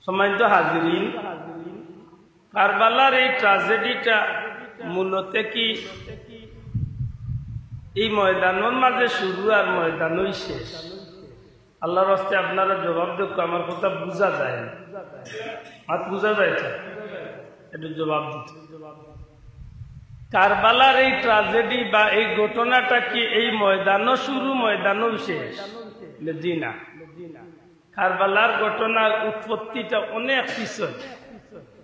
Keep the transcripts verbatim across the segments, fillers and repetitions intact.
সম্মানিত হাজিরিন, কারবালার এই ট্র্যাজেডিটা মূলত কি এই ময়দানর মাঝে শুরু আর ময়দানই শেষ? আল্লাহর ওয়াস্তে আপনারা জবাব দেউক্কা, আমার কথা বুঝা যায় না। মাত বুঝা যায় তো? একটু জবাব দিতে। কারবালার এই ট্র্যাজেডি বা এই ঘটনাটা কি এই ময়দানও শুরু, ময়দানও শেষ? বলে, জি না। কারবালার ঘটনার উৎপত্তিটা অনেক পিছন।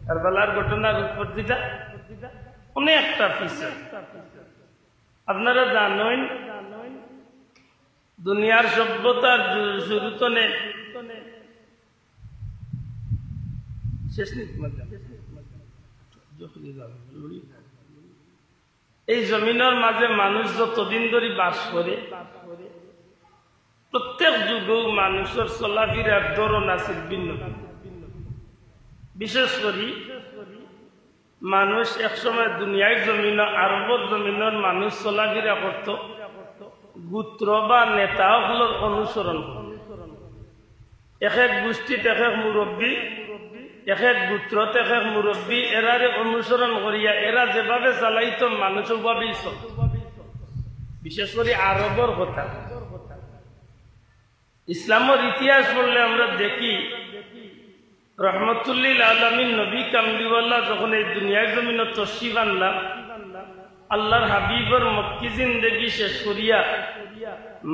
কারবালার ঘটনার উৎপত্তিটা অনেকটা পিছন। আপনারা জানেন, দুনিয়ার সভ্যতার জু-, শুরু তনে শেষ নেই তোমার জান। এই জমিনর মাঝে মানুষ যতদিন ধরি বাস করে, প্রত্যেক যুগেও মানুষর চলাফিরার ধরন আছে ভিন্ন ভিন্ন। বিশেষ করি মানুষ একসময় দুনিয়ার জমিন, আরবর জমিনর মানুষ চলাফিরা করত গোত্র বা নেতা অকলর অনুসরণ করে। এক এক গোষ্ঠীত এক এক মুরব্বী, এক এক গোত্রত এক এক মুরব্বী, এরারে অনুসরণ করিয়া এরা যেভাবে চালাইতো মানুষ ওভাবেই চলত। বিশেষ করি আরবর কথা। ইসলামর ইতিহাস পড়লে আমরা দেখি, রহমতুল্লিল আলামিন নবী কামলিওয়ালা যখন এই দুনিয়ার জমিনো তশরিফ আনলা, আল্লাহর হাবিবর মক্কি জিন্দেগি শেষ করিয়া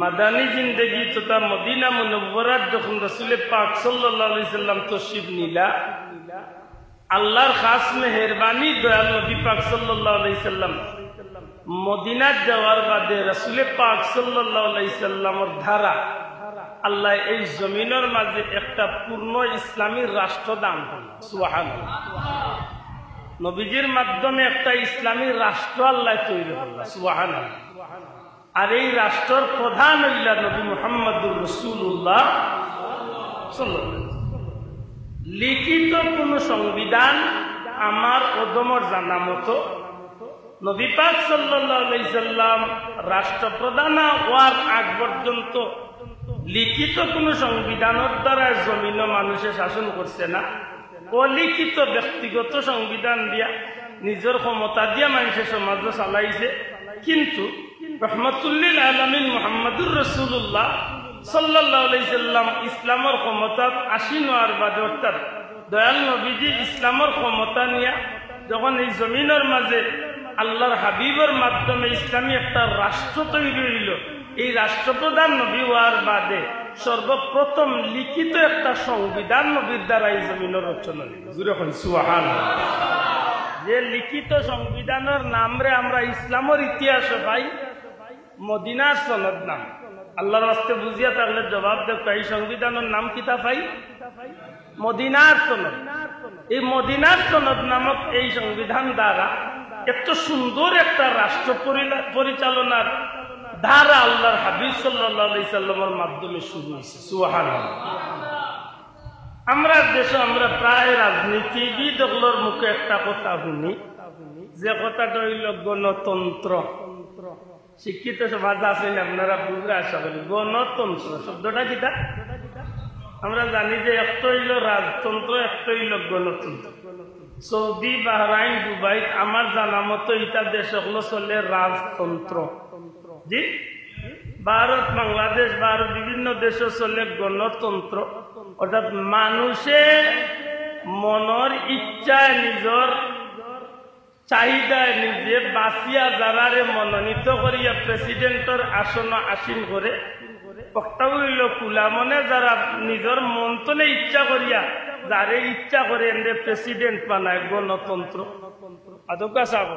মাদানী জিন্দেগি তথা মদিনা মুনাওয়ারাত যখন রাসূলে পাক সাল্লাল্লাহু আলাইহি সাল্লাম তশরিফ নিলা, আল্লাহর খাস মেহেরবানি দয়াল নবী পাক সাল্লাল্লাহু আলাইহি সাল্লাম মদিনাত যাওয়ার বাদে রাসূলে পাক সাল্লাল্লাহু আলাইহি সাল্লামর দ্বারা আল্লাহ এই জমিনর মাঝে একটা পূর্ণ ইসলামী রাষ্ট্র দান করল। সুবহানাল্লাহ। নবীজির মাধ্যমে একটা ইসলামী রাষ্ট্র আল্লাহ তৈরি করল। সুবহানাল্লাহ। আর এই রাষ্ট্রর প্রধান হইলা নবী মুহাম্মদুর রাসূলুল্লাহ সাল্লাল্লাহু আলাইহি ওয়াসাল্লাম। লিখিত কোনো সংবিধান আমার অধমর জানা মতো নবী পাক সাল্লাল্লাহু আলাইহি সাল্লাম রাষ্ট্রপ্রধান হওয়ার আগ পর্যন্ত লিখিত কোনো সংবিধানের দ্বারা জমিনো মানুষে শাসন করছে না। অলিখিত ব্যক্তিগত সংবিধান দিয়া নিজর ক্ষমতা দিয়া মানুষে সমাজ চালাইছে। কিন্তু রহমতুল্লিল আলামিন মুহাম্মাদুর রাসূলুল্লাহ সাল্লাল্লাহু আলাইহি সাল্লাম ইসলামর ক্ষমতাত আসীন হওয়ার বাদে, অর্থাৎ দয়াল নবীজি ইসলামর ক্ষমতা নিয়া যখন এই জমিনর মাঝে আল্লাহর হাবিবর মাধ্যমে ইসলামী একটা রাষ্ট্র তৈরি হইল, এই রাষ্ট্রপ্রধান নবী হওয়ার বাদে সর্বপ্রথম লিখিত একটা সংবিধান নবীর দ্বারা এই জমিনর রচনা হইল। জুরে কইন সুবহানাল্লাহ। যে লিখিত সংবিধানর নামরে আমরা ইসলামর ইতিহাসে পাই মদিনার সনদ নাম। আল্লাহর ওয়াস্তে বুঝিয়া থাকলে জবাব দেউক্কা, এই সংবিধানর নাম কিতা পাই? মদিনার সনদ। এই মদিনার সনদ নামক এই সংবিধান দ্বারা এত সুন্দর একটা রাষ্ট্র পরিলা-, পরিচালনার ধারা আল্লাহর হাবিব সাল্লাল্লাহু আলাইহি সাল্লামর মাধ্যমে শুরু হইছে। সুবহানাল্লাহ। আমরা দেশো আমরা প্রায় রাজনীতিবিদ অকলর মুখে একটা কথা শুনি, যে কথাটা হইল গণতন্ত্র। শিক্ষিত সমাজ আছেন, আপনারা বুঝরা আশা করি। গণতন্ত্র শব্দটা কিতা? আমরা জানি যে একটা হইল রাজতন্ত্র, একটা হইল গণতন্ত্র। সৌদি, বাহরাইন, দুবাইত আমার জানা মতো ইতা দেশ অকলো চলে রাজতন্ত্র। জি, ভারত, বাংলাদেশ, ভারত বিভিন্ন দেশো চলে গণতন্ত্র, অর্থাৎ মানুষে মনর ইচ্ছায় নিজর চাহিদায় নিজে বাছিয়া যারারে মনোনীত করিয়া প্রেসিডেন্টর আসনো আসীন করে, অকটা অইল খুলা মনে যারা নিজর মন তনে ইচ্ছা করিয়া যারে ইচ্ছা করে এনরে প্রেসিডেন্ট বানায়, গণতন্ত্র। আদকা সাব,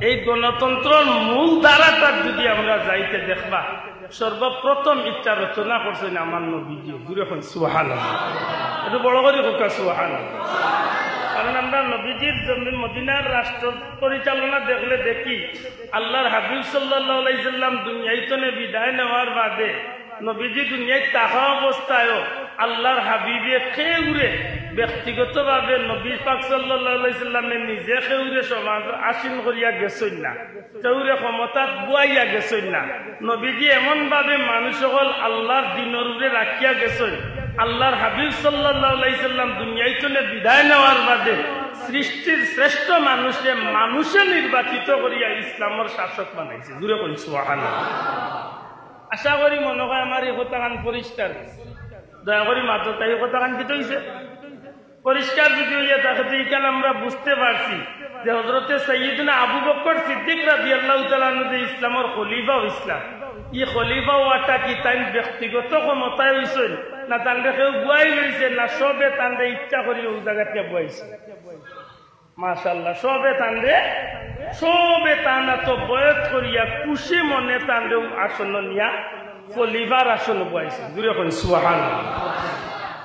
এই গণতন্ত্রর মূল ধারাটা যদি আমরা যাইতে দেখবা, সর্বপ্রথম ইটা রচনা করছেন আমার নবীজি। জুরে কইন সুবহানাল্লাহ। একটু বড় করি কউক্কা সুবহানাল্লাহ। কারণ আমরা নবীজির জমিন মদিনার রাষ্ট্র পরিচালনা দেখলে দেখি, আল্লাহর হাবিব সাল্লাল্লাহু আলাইহি সাল্লাম দুনিয়াইতনে বিদায় নেওয়ার বাদে নবীজি দুনিয়াত থাকা অবস্থায়ও আল্লাহর হাবিবে কেউরে ব্যক্তিগতভাবে নবী পাক সাল্লাল্লাহু আলাইহি সাল্লামে নিজে কেউরে সমাজ আসীন করিয়া গেছইন না, কেউরে ক্ষমতাত বুয়াইয়া গেছইন না। নবীজি এমনভাবে মানুষ অকল আল্লাহর দিনর উপরে রাখিয়া গেছইন, আল্লাহর হাবিব সাল্লাল্লাহু আলাইহি সাল্লাম দুনিয়াইতনে বিদায় নেওয়ার বাদে সৃষ্টির শ্রেষ্ঠ মানুষরে মানুষে নির্বাচিত করিয়া ইসলামর শাসক বানাইছে। জুরে কইন সুবহানাল্লাহ। আশা করি মনো অয় আমার ই কথাখান পরিষ্কার। দয়া করি মাতো, তাই কথাখান কিতা অইছে? পরিষ্কার যদি অইয়া থাকে, তো ইখান আমরা বুঝতে পারছি যে হযরতে সাইয়্যিদুনা আবু বকর সিদ্দিক রাদিয়াল্লাহু তাআলা আনহু যে ইসলামর খলিফা অইছলা, ই খলিফা অওয়াটা কি তাইন ব্যক্তিগত ক্ষমতায় অইছইন, না তানরে কেউ বওয়াই লইছে, না সবে তানরে ইচ্ছা করি অউ জাগাত বওয়াইছে? মাশাআল্লাহ, সবে তানরে, সবে তান আতো বয়াত করিয়া খুশি মনে তানরে অউ আসন নিয়া খলিফার আসন বওয়াইছে। জুরে কইন সুবহানাল্লাহ।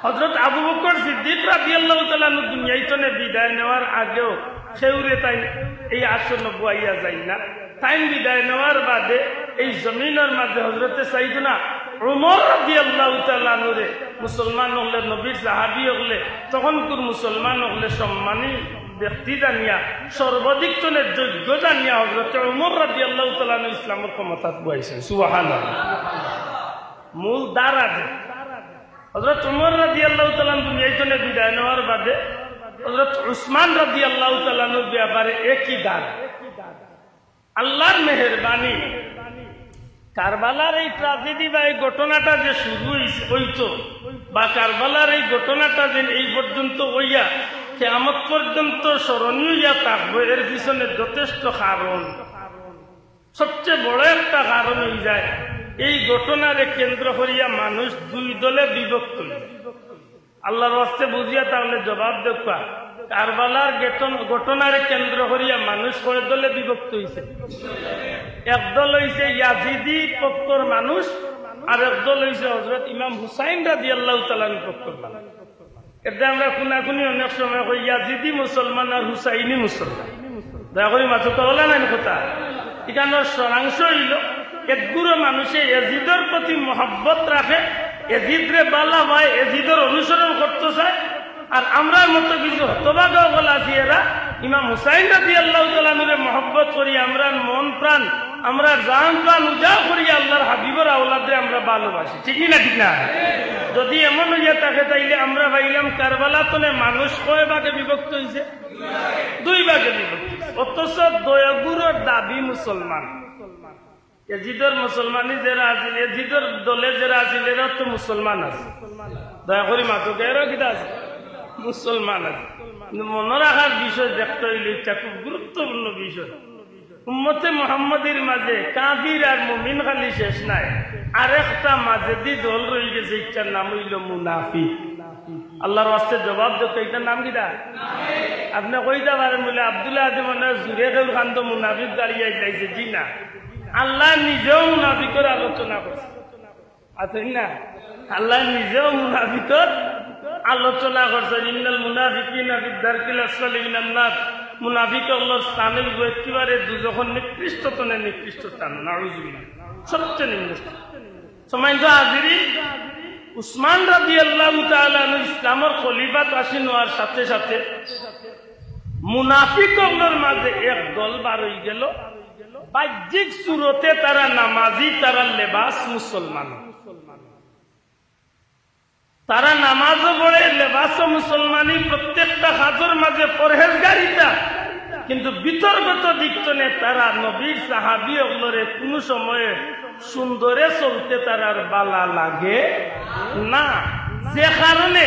হযরত আবু বকর সিদ্দিক রাদিয়াল্লাহু তাআলা আনহু দুনিয়াইতনে বিদায় নেওয়ার আগেও কেউরে তাইন এই আসন বওয়াইয়া যাইন না। তাইন বিদায় নেওয়ার বাদে এই জমিনর মাঝে হযরতে সাইয়্যিদুনা উমর রাদিয়াল্লাহু তাআলা আনহুরে মুসলমান অকলে, নবীর সাহাবী অকলে, তখনকুর মুসলমান অকলে সম্মানী ব্যক্তি জানিয়া, সর্বাধিক জনের যোগ্য জানিয়া হযরতে উমর রাদিয়াল্লাহু তাআলা আনহু ইসলামর ক্ষমতাত বওয়াইছইন। সুবহানাল্লাহ। মূল ধারা যে হযরত উমর রাদিয়াল্লাহু তাআলা আনহু দুনিয়াইতনে বিদায় নেওয়ার বাদে হযরত উসমান রাদিয়াল্লাহু তাআলা আনহুর ব্যাপারে একই ধারা। আল্লাহর মেহেরবানি, কারবালার এই ট্র্যাজেডি বা এই ঘটনাটা যে শুরু অইছে, অইতো, বা কারবালার এই ঘটনাটা যে এই পর্যন্ত অইয়া কিয়ামত পর্যন্ত স্মরণীয় অইয়া থাকবো, এর পিছনে যথেষ্ট কারণ। সবচেয়ে বড় একটা কারণ অইযায়, এই ঘটনারে কেন্দ্র করিয়া মানুষ দুই দলে বিভক্ত অইযায়। আল্লাহর ওয়াস্তে বুঝিয়া থাকলে জবাব দেউক্কা। কারবালার ঘটন-, ঘটনারে কেন্দ্র করিয়া মানুষ কয় দলে বিভক্ত অইছে? এক দল অইছে ইয়াজিদি পক্ষর মানুষ, আর এক দল অইছে হযরত ইমাম হুসাইন রাদিয়াল্লাহু তাআলা আনহুর পক্ষর মানুষ। এতে আমরা কুনাকুনি অনেক সময় কই ইয়াজিদি মুসলমান আর হুসাইনি মুসলমান। দয়া করি মাতো, কওলা নানি কথা। ইখানর সারাংশ অইলো, একগুলো মানুষে এজিদর প্রতি মহব্বত রাখে, এজিদরে বালা পায়, এজিদর অনুসরণ করতো চায়। আর আমরার মতো কিছু হতভাগা অকল আছি, এরা ইমাম হুসাইন রাদিয়াল্লাহু তাআলা আনহুরে মহব্বত করি, আমরার মন প্রাণ, আমরার জান প্রাণ উজাড় করি আল্লাহর হাবিবর আওলাদরে আমরা ভালোবাসি। ঠিক নি না? ঠিক না? যদি এমন অইয়া থাকে, তাইলে আমরা পাইলাম কারবালাতনে মানুষ কয় ভাগে বিভক্ত অইছে? দুই ভাগে বিভক্ত অইছে। অথচ দুইওগুলোর দাবি মুসলমান। এজিদর মুসলমানি যেরা আছিল, এজিদর দলে যেরা আছিল, এরা তো মুসলমান আছে। দয়া করি মাতো, এরা কিতা আছে? মুসলমান আছে। কিন্তু মনো রাখার বিষয় দেখতে অইলে, ইটা খুব গুরুত্বপূর্ণ বিষয়। উম্মতে মুহাম্মদীর মাঝে কাফির আর মুমিন খালি শেষ নায়, আরেকটা মাঝেদি দল রইগেছে, ইটার নাম অইলো মুনাফিক। আল্লাহর ওয়াস্তে জবাব দেউক্কা, ইটার নাম কিতা? আপনে কইতা পারইন বুলে, আব্দুল্লাহ আদে মনে অয় জুরে কেউর কান্দো মুনাফিক গাড়ি আইলাইছে। জি না, আল্লাহ নিজেও মুনাফিকর আলোচনা করছে। আছইন না? আল্লাহ নিজেও মুনাফিকর আলোচনা করছইন, "ইন্নাল মুনাফিকিনা ফিদ দারকিল আসফালি মিনান নার।" মুনাফিক অকলর স্থান অইবো একেবারে দুজখর নিকৃষ্টতনে নিকৃষ্ট স্থান, নাউজুবিল্লাহ, সবচেয়ে নিম্ন স্থান। সম্মানিত হাজিরিন, উসমান রাদিয়াল্লাহু তাআলা আনহু ইসলামর খলিফাত আসীন অওয়ার সাথে সাথে মুনাফিক অকলর মাঝে এক দল বার অইগেলো। বাহ্যিক সুরতে তারা নামাজি, তারার লেবাস মুসলমান। তারা নামাজও পড়ে, লেবাসও মুসলমানি, প্রত্যেকটা কাজর মাঝে পরহেজগারিতা, কিন্তু ভিতরগত দিক তনে তারা নবীর সাহাবী অকলরে কুনু সময়ে সুন্দরে চলতে তারার বালা লাগে না। যে কারণে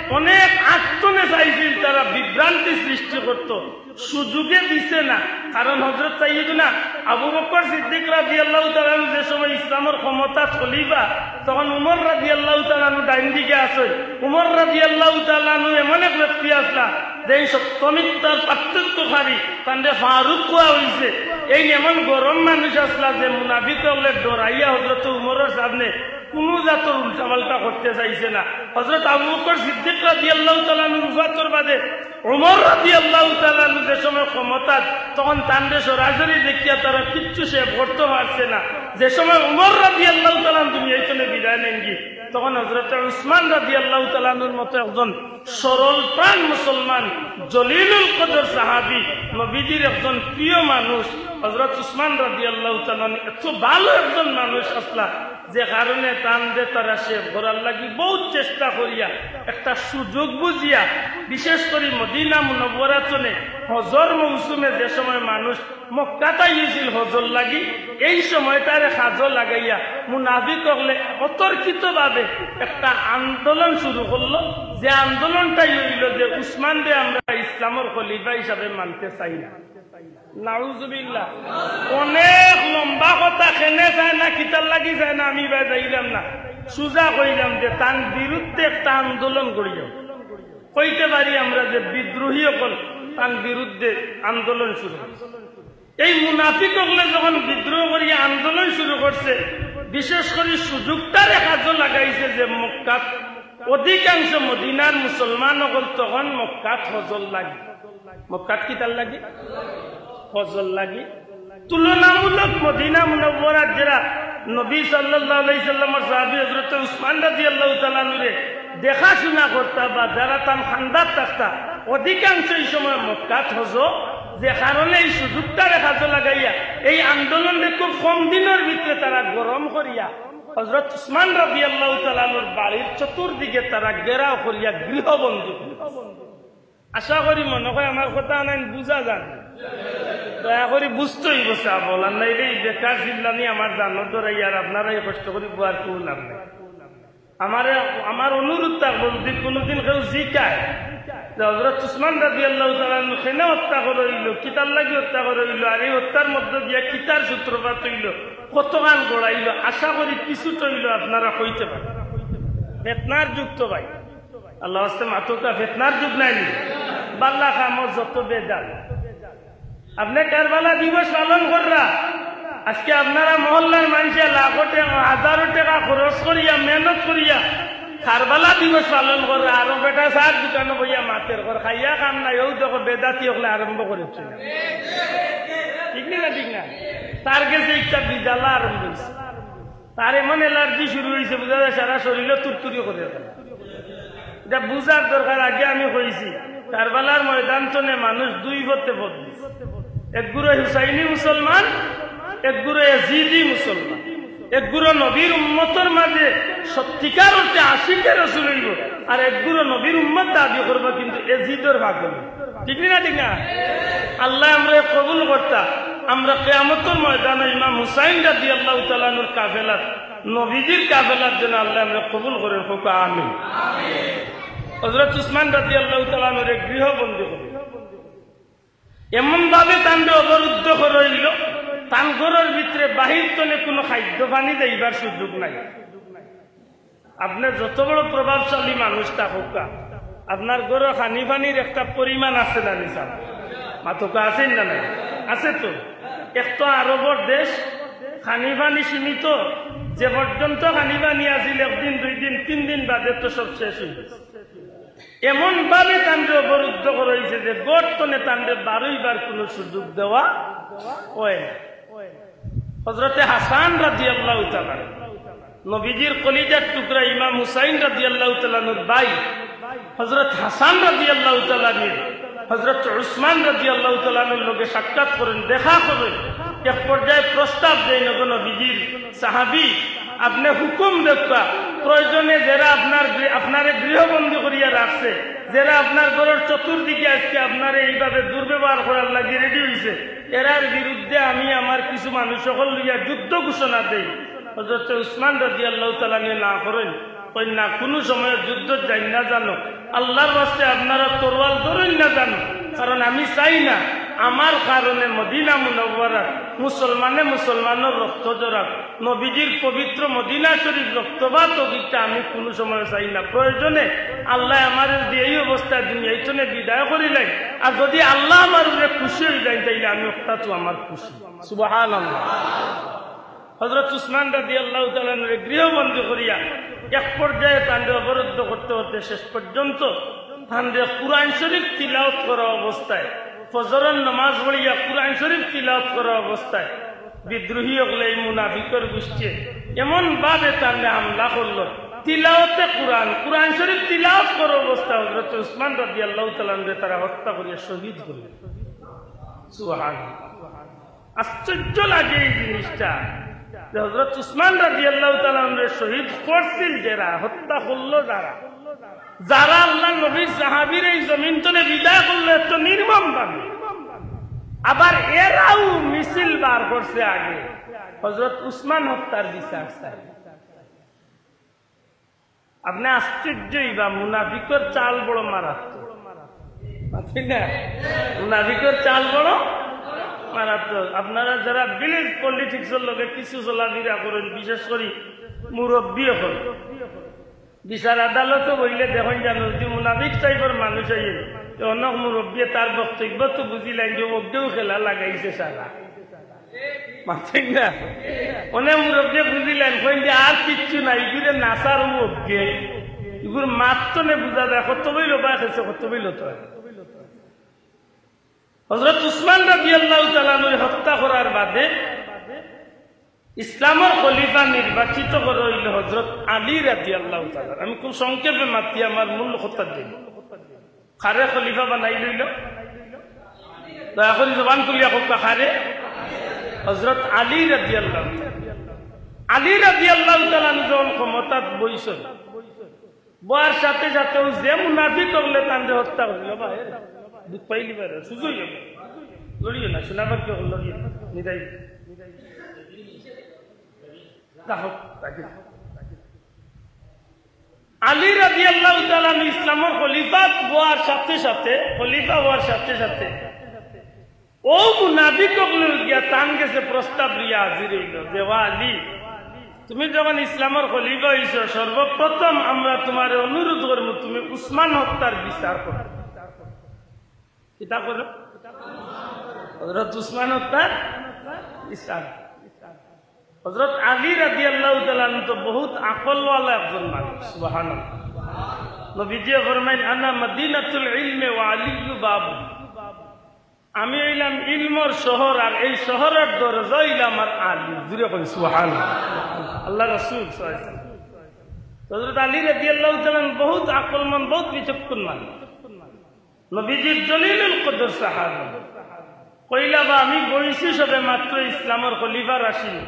অনেক আগ তনে চাইছিল তারা বিভ্রান্তি সৃষ্টি করতো, সুযোগে দিছে না। কারণ হযরত সাইয়্যিদুনা আবু বকর সিদ্দিক রাদিয়াল্লাহু তাআলা আনহু যে সময় ইসলামর ক্ষমতাত খলিফা, তখন উমর রাদিয়াল্লাহু তাআলা আনহু ডাইন দিকে আছইন। উমর রাদিয়াল্লাহু তাআলা আনহু এমন এক ব্যক্তি আছলা, যেইন সত্য মিথ্যার পার্থক্যকারী, তানরে ফারুক কওয়া অইছে। এইন এমন গরম মানুষ আছলা যে মুনাফিক অকলে ডরাইয়া হযরত উমরর সামনে কুনু জাতর উল্টাপাল্টা করতে চাইছে না। হযরত আবু বকর সিদ্দিক রাদিয়াল্লাহু তাআলা আনহুর ওফাতর বাদে উমর রাদিয়াল্লাহু তাআলা আনহু যে সময় ক্ষমতাত, তখন তানরে সরাসরি দেখিয়া তারা কিচ্ছু সে করতে পারছে না। যে সময় উমর রাদিয়াল্লাহু তাআলা আনহু দুনিয়া তনে বিদায় নেনগি, তখন হযরত উসমান রাদিয়াল্লাহু তাআলা আনহুর মতো একজন সরল প্রাণ মুসলমান, জলিলুল কদর সাহাবী, নবীজির একজন প্রিয় মানুষ, হযরত উসমান রাদিয়াল্লাহু তাআলা আনহু এত ভালো একজন মানুষ আছলা, যে কারণে তানরে তারা শেষ করার লাগি বউত চেষ্টা করিয়া, একটা সুযোগ বুঝিয়া, বিশেষ করি মদিনা মুনাওয়ারাত থনে হজর মৌসুমে যে সময় মানুষ মক্কাত আইছিল হজর লাগি, এই সময়টারে কাজো লাগাইয়া মুনাফিক অকলে অতর্কিতভাবে একটা আন্দোলন শুরু করলো, যে আন্দোলনটাই অইলো যে উসমানরে আমরা ইসলামর খলিফা হিসাবে মানতে চাই না। নাউজুবিল্লাহ। অনেক লম্বা কথা, কেনে চায় না, কিতার লাগি চায় না, আমি বা যাইরাম না। সুজা কইলাম যে তান বিরুদ্ধে একটা আন্দোলন করিও। কইতে পারি আমরা যে বিদ্রোহী অকল তান বিরুদ্ধে আন্দোলন শুরু করছে। এই মুনাফিক অকলে যখন বিদ্রোহ করিয়া আন্দোলন শুরু করছে, বিশেষ করি সুযোগটারে কাজো লাগাইছে যে মক্কাত অধিকাংশ মদিনার মুসলমান অকল তখন মক্কাত হজর লাগি। মক্কাত কিতার লাগি? হজর লাগি। তুলনামূলক মদিনা মুনাওয়ারাত যেরা নবী সাল্লাল্লাহু আলাইহি সাল্লামর সাহাবী হযরত উসমান রাদিয়াল্লাহু তাআলা আনহুরে দেখাশোনা করতা বা যারা তান খান্দাত থাকতা, অধিকাংশই সময় মক্কাত হজো, যে কারণে এই সুযোগটারে কাজো লাগাইয়া এই আন্দোলনরে খুব কম দিনর ভিতরে তারা গরম করিয়া হযরত উসমান রাদিয়াল্লাহু তাআলা আনহুর বাড়ির চতুর্দিকে তারা ঘেরাও করিয়া গৃহবন্দী করছে। আশা করি মনে হয় আমার কথা আনাইন বুঝা যার। দয়া করি বুঝতে অইবো সাব অকল, আর নাইলে এই বেকার চিল্লানি আমার জানো ধরাই আর আপনারাই কষ্ট করি বুয়ার কেউ লাভ নাই। আমারে, আমার অনুরোধ থাকবো, যদি কোনোদিন কেউ জিকায় যে হযরত উসমান রাদিয়াল্লাহু তাআলা আনহু কেনে হত্যা করা অইলো, কিতার লাগি হত্যা করা অইলো, আর এই হত্যার মধ্য দিয়া কিতার সূত্রপাত অইলো, কতখান গড়াইলো, আশা করি কিছুটা অইলো আপনারা কইতে পারবা। ফেতনার যুগ তো ভাই, আল্লাহ ওয়াস্তে মাতউক্কা, ফেতনার যুগ নায়নি? বালা কামো যত বেজাল। আপনে কারবালা দিবস পালন কররা, আজকে আপনারা মহল্লার মানষে লাখো টেকা, হাজারো টেকা খরচ করিয়া, মেহনত করিয়া কারবালা দিবস পালন কররা, আরো বেটা চার দোকানো বইয়া মাতের কর, খাইয়া কাম নাই, অউ দেখো বেদাতি অকলে আরম্ভ করেছে। ঠিক নি না? ঠিক না? তার গেছে একটা বিজালা আরম্ভ অইছে। তার এমন অ্যালার্জি শুরু অইছে, বুঝা যায় সারা শরীরও তুরতুরি করে। এটা বুঝার দরকার, আগে আমি কইছি, কারবালার ময়দান থনে মানুষ দুই পথে পথ দিছে। একগুলো হুসাইনি মুসলমান, একগুলো এজিদি মুসলমান। একগুলো নবীর উম্মতর মাঝে সত্যিকার অর্থে আশিকে রসুল অইবো, আর একগুলো নবীর উম্মত দাবি করবো কিন্তু এজিদর পাগল। ঠিক নি না? ঠিক না? আল্লায় আমরারে কবুল করতা, আমরা কিয়ামতর ময়দানো ইমাম হুসাইন রাদিয়াল্লাহু তাআলা আনহুর কাফেলাত, নবীজির কাফেলাত যেন আল্লায় আমরারে কবুল করেন, কউক্কা আমিন। হযরত উসমান রাদিয়াল্লাহু তাআলা আনহুরে গৃহবন্দী করে, এমন ভাবে তানরে অবরুদ্ধ করা অইলো, তান ঘরর ভিতরে বাহির থনে কোনো খাদ্য পানি যাইবার সুযোগ নাই। আপনে যত বড় প্রভাবশালী মানুষ থাকউক্কা, আপনার ঘরো খানি পানির একটা পরিমাণ আছে না নি সাব? মাতউক্কা, আছে না নাই? আছে তো। এক তো আরবর দেশ, খানি পানি সীমিত, যে পর্যন্ত খানি পানি আছিল একদিন, দুই দিন, তিন দিন বাদে তো সব শেষ অই গেছে। এমন ভাবে তানরে অবরুদ্ধ করা অইছে যে ঘর থনে তানরে বারইবার কোনো সুযোগ দেওয়া অয় না। হযরতে হাসান রাদিয়াল্লাহু তাআলা আনহু, নবীজির কলিজার টুকরা ইমাম হুসাইন রাদিয়াল্লাহু তাআলা আনহুর ভাই হযরত হাসান রাদিয়াল্লাহু তাআলা আনহু হযরত উসমান রাদিয়াল্লাহু তাআলা আনহুর লগে সাক্ষাৎ করেন, দেখা করেন। এক পর্যায়ে প্রস্তাব দেন, "ওগো নবীজির সাহাবী, আপনে হুকুম দেউক্কা, প্রয়োজনে যেরা আপনার গৃ-, আপনারে গৃহবন্দী করিয়া রাখছে, যেরা আপনার ঘরর চতুর্দিকে আজকে আপনারে এইভাবে দুর্ব্যবহার করার লাগি রেডি অইছে, এরার বিরুদ্ধে আমি আমার কিছু মানুষ অকল লইয়া যুদ্ধ ঘোষণা দেই।" হযরতে উসমান রাদিয়াল্লাহু তাআলা আনহু না করেন, কইন, "না, কুনু সময় যুদ্ধত যাইন না জানো, আল্লাহর ওয়াস্তে আপনারা তরোয়াল ধরইন না জানো, কারণ আমি চাই না আমার কারণে মদিনা মুনাওয়ারাত মুসলমানে মুসলমানর রক্ত ঝরাক, নবীজির পবিত্র মদিনা শরীফ রক্তপাত অউক, ইটা আমি কুনু সময় চাই না। প্রয়োজনে আল্লায় আমারে যদি এই অবস্থায় দুনিয়া থনে বিদায় করিলাইন, আর যদি আল্লাহ আমার উপরে খুশি অইযাইন, তাইলে আমি অটাউ আমার খুশি।" সুবহানাল্লাহ। হযরত উসমান রাদিয়াল্লাহু তাআলা আনহুরে গৃহবন্দী করিয়া এক পর্যায়ে তানরে অবরুদ্ধ করতে করতে শেষ পর্যন্ত তানরে কুরআন শরীফ তিলাওয়াত করা অবস্থায়, ফজরর নামাজ পড়িয়া কুরআন শরীফ তিলাওয়াত করা অবস্থায় বিদ্রোহী অকলে, এই মুনাফিকর গোষ্ঠীয়ে এমন ভাবে তানরে হামলা করলো, তিলাওয়াতে কুরআন, কুরআন শরীফ তিলাওয়াত করা অবস্থায় হযরত উসমান রাদিয়াল্লাহু তাআলা আনহুরে তারা হত্যা করিয়া শহীদ করলো। সুবহানাল্লাহ। আশ্চর্য লাগে এই জিনিসটা। যে হযরত উসমান রাদিয়াল্লাহু তাআলা আনহুরে শহীদ করছিল যেরা, হত্যা করলো যারা, যারা আল্লাহর নবীর সাহাবীরে এই জমিন তনে বিদায় করলো এত নির্মম ভাবে, আবার এরাও মিছিল বার করছে আগে হযরত উসমান হত্যার বিচার চায়। আপনে আশ্চর্য অইবা, মুনাফিকর চাল বড় মারাত্মক। ঠিক না? মুনাফিকর চাল বড় মারাত্মক। আপনারা যারা ভিলেজ পলিটিক্সর লগে কিছু চলাফিরা করেন, বিশেষ করি মুরব্বী অকল, বিচার আদালতো বইলে দেখইন জানো, যদি মুনাফিক টাইপর মানুষ আইয়ে, তো অনেক মুরব্বীয়ে তার বক্তব্য তো বুঝিলাইন যে ওকেও খেলা লাগাইছে সারা। মাতইন না? অনেক মুরব্বীয়ে বুঝিলাইন, কইন যে আর কিচ্ছু নাই, ইগুরে নাচার ও ওকে, ইগুর মাত তনে বুঝা যায়, কত বইল বা খেছে, কত বইল তো। হযরত উসমান রাদিয়াল্লাহু তাআলা আনহুরে হত্যা করার বাদে ইসলামর খলিফা নির্বাচিত করা অইল হযরত আলী রাদিয়াল্লাহু তাআলা। আমি খুব সংক্ষেপে মাতি আমার মূল কথা দিই। কারে খলিফা বানাইল অইল? দয়া করি জবান খুলিয়া কউক্কা, কারে? হযরত আলী রাদিয়াল্লাহু তাআলা। আলী রাদিয়াল্লাহু তাআলা আনহু যখন ক্ষমতাত বইছইন, বওয়ার সাথে সাথে অউ যে মুনাফিক অকলে তানরে হত্যা করছিল, ভাই, দুখ পাইলি ভাই, সুযোগ অইল। লড়িও না, সোনা বাক্য লড়িও না, নিদাই। তা হোক, তাকে। আলী রাদিয়াল্লাহু তাআলা আনহু ইসলামর খলিফা হওয়ার সাথে সাথে, খলিফা হওয়ার সাথে সাথে অউ মুনাফিক অকল গিয়া তান গেছে প্রস্তাব লইয়া হাজির অইল যে, "ওয়া আলী, তুমি যখন ইসলামর খলিফা অইছো, সর্বপ্রথম আমরা তুমারে অনুরোধ করমু, তুমি উসমান হত্যার বিচার করো।" কিতা করো? হযরত উসমান হত্যার বিচার। হযরত আলী রাদিয়াল্লাহু তাআলা আনহু তো বহুত আকলওয়ালা একজন মানুষ, সুবহানাল্লাহ। নবীজিয়ে ফরমাইন, "আনা মদিনাতুল ইলমে ওয়া আলিয়্যু বাবু।" আমি অইলাম ইলমর শহর, আর এই শহরর দরজা অইল আমার আলী। জুরে কই সুবহানাল্লাহ। আল্লাহর রাসূল সাল্লাল্লাহু আলাইহি ওয়াসাল্লাম। হযরত আলী রাদিয়াল্লাহু তাআলা আনহু বহুত আকলমন, বহুত বিচক্ষণ মানুষ। নবীজির জলিলুল কদর সাহাবী। কইলা বা আমি বইছি সবে মাত্র ইসলামর খলিফার আসীন।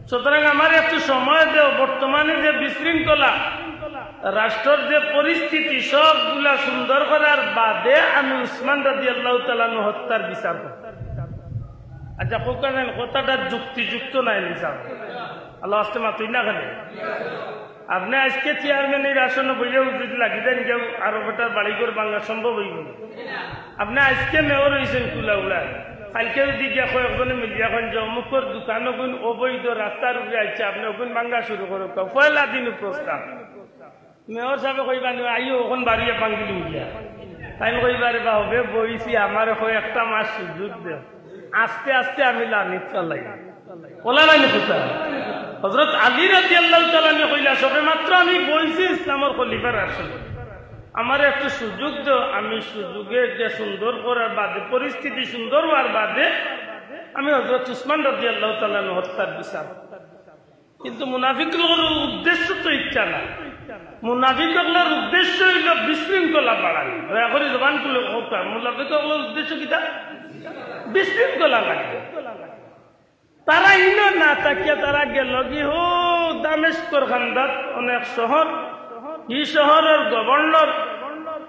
সুতরাং আমারে একটু সময় দেও, বর্তমানে যে বিশৃঙ্খলা, রাষ্ট্রর যে পরিস্থিতি, সবগুলা সুন্দর করার বাদে আমি উসমান রাদিয়াল্লাহু তাআলা আনহু হত্যার বিচার করমু। আচ্ছা, কউক্কা জানি কথাটা যুক্তিযুক্ত নায় নি সাব? আল্লাহ আস্তে মাতইন না কেনে? আপনে আইজকে চেয়ারম্যানর আসনো বইয়া যদি লাগি যাইন গিয়া, আরো বেটার বাড়িঘর ভাঙ্গা সম্ভব অইবো নি? আপনে আইজকে মেয়র অইছইন কুলাউড়ার, কাইলকে যদি গিয়া কয়েকজনে মিলিয়া কইন যে অমুকর দোকান অগুন অবৈধ রাস্তার উপরে আইছে, আপনে অগুন ভাঙ্গা শুরু করউক্কা, পয়লা দিন প্রস্তাব। মেয়র সাবে কইবা নি, "আইও, অখন বাড়িয়ে ভাঙ্গিলিমু গিয়া।" তাইন কইবা, "রে বা, হবে বইছি, আমারে কয়েকটা মাস সুযোগ দেও, আস্তে আস্তে আমি লানিত ফালাই।" অলা নায় নি কথা? হযরত আলী রাদিয়াল্লাহু তাআলা আনহু কইলা, "সবে মাত্র আমি বইছি ইসলামর খলিফার আসনে, আমারে একটু সুযোগ দেও, আমি সুযোগে যে সুন্দর করার বাদে, পরিস্থিতি সুন্দর অওয়ার বাদে আমি হযরত উসমান রাদিয়াল্লাহু তাআলা আনহু হত্যার বিচার।" কিন্তু মুনাফিক অকলর উদ্দেশ্য তো ইটা নায়। মুনাফিক অকলর উদ্দেশ্য অইল বিশৃঙ্খলা বাড়ানি। দয়া করি জবান খুলে কউক্কা, মুনাফিক অকলর উদ্দেশ্য কিতা? বিশৃঙ্খলা লাগে। তারা ইনো না থাকিয়া তারা গেল কি হো দামেস্কর কান্দাত অনেক শহর, হি শহরর গভর্নর,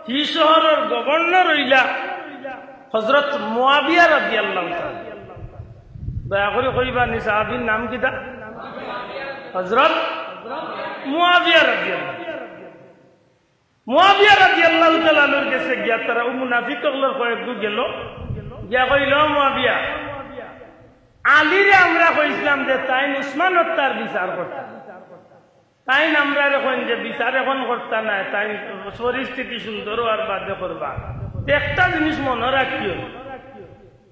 হি শহরর গভর্নর অইলা হযরত মুয়াবিয়া রাদিয়াল্লাহু তাআলা। দয়া করি কইবা নি সাহাবীর নাম কিতা? হযরত মুয়াবিয়া রাদিয়াল্লাহু। মুয়াবিয়া রাদিয়াল্লাহু তাআলা আনহুর গেছে গিয়া তারা অউ মুনাফিক অকলর কয়েকগু গেল, গিয়া কইল, "মুয়াবিয়া, আলীরে আমরা কইছলাম যে তাইন উসমান হত্যার বিচার করতা।" তাইন আমরারে কইন যে বিচার অখন করতা নায়, তাইন পরিস্থিতি সুন্দর অওয়ার বাদে করবা। তে একটা জিনিস মনো রাখিও,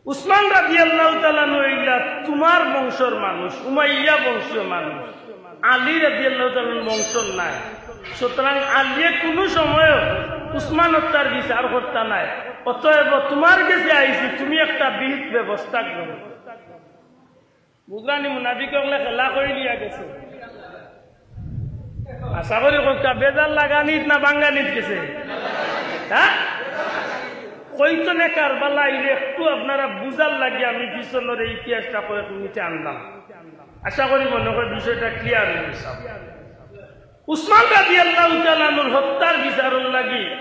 উসমান রাদিয়াল্লাহু তাআলা আনহু অইলা তুমার বংশর মানুষ, উমাইয়া বংশীয় মানুষ, আলী রাদিয়াল্লাহু তাআলা আনহুর বংশর নায়। সুতরাং আলীয়ে কুনু সময়ও উসমান হত্যার বিচার করতা নায়। অতএব তুমার গেছে আইছি, তুমি একটা বিহিত ব্যবস্থা করো। বুঝলা নি, মুনাফিক অকলে খেলা করি দিয়া গেছে। আশা করি কউক্কা, বেজার লাগানিত না ভাঙ্গানিত গেছে? হ্যাঁ? কইতো না কারবালা আইলে একটু আপনারা বুঝার লাগি আমি পিছনর এই ইতিহাসটা কয়েক মিনিটে আনলাম। আশা করি মনে হয় বিষয়টা ক্লিয়ার অইগেছে। উসমান রাদিয়াল্লাহু তাআলা আনহুর হত্যার বিচারর লাগি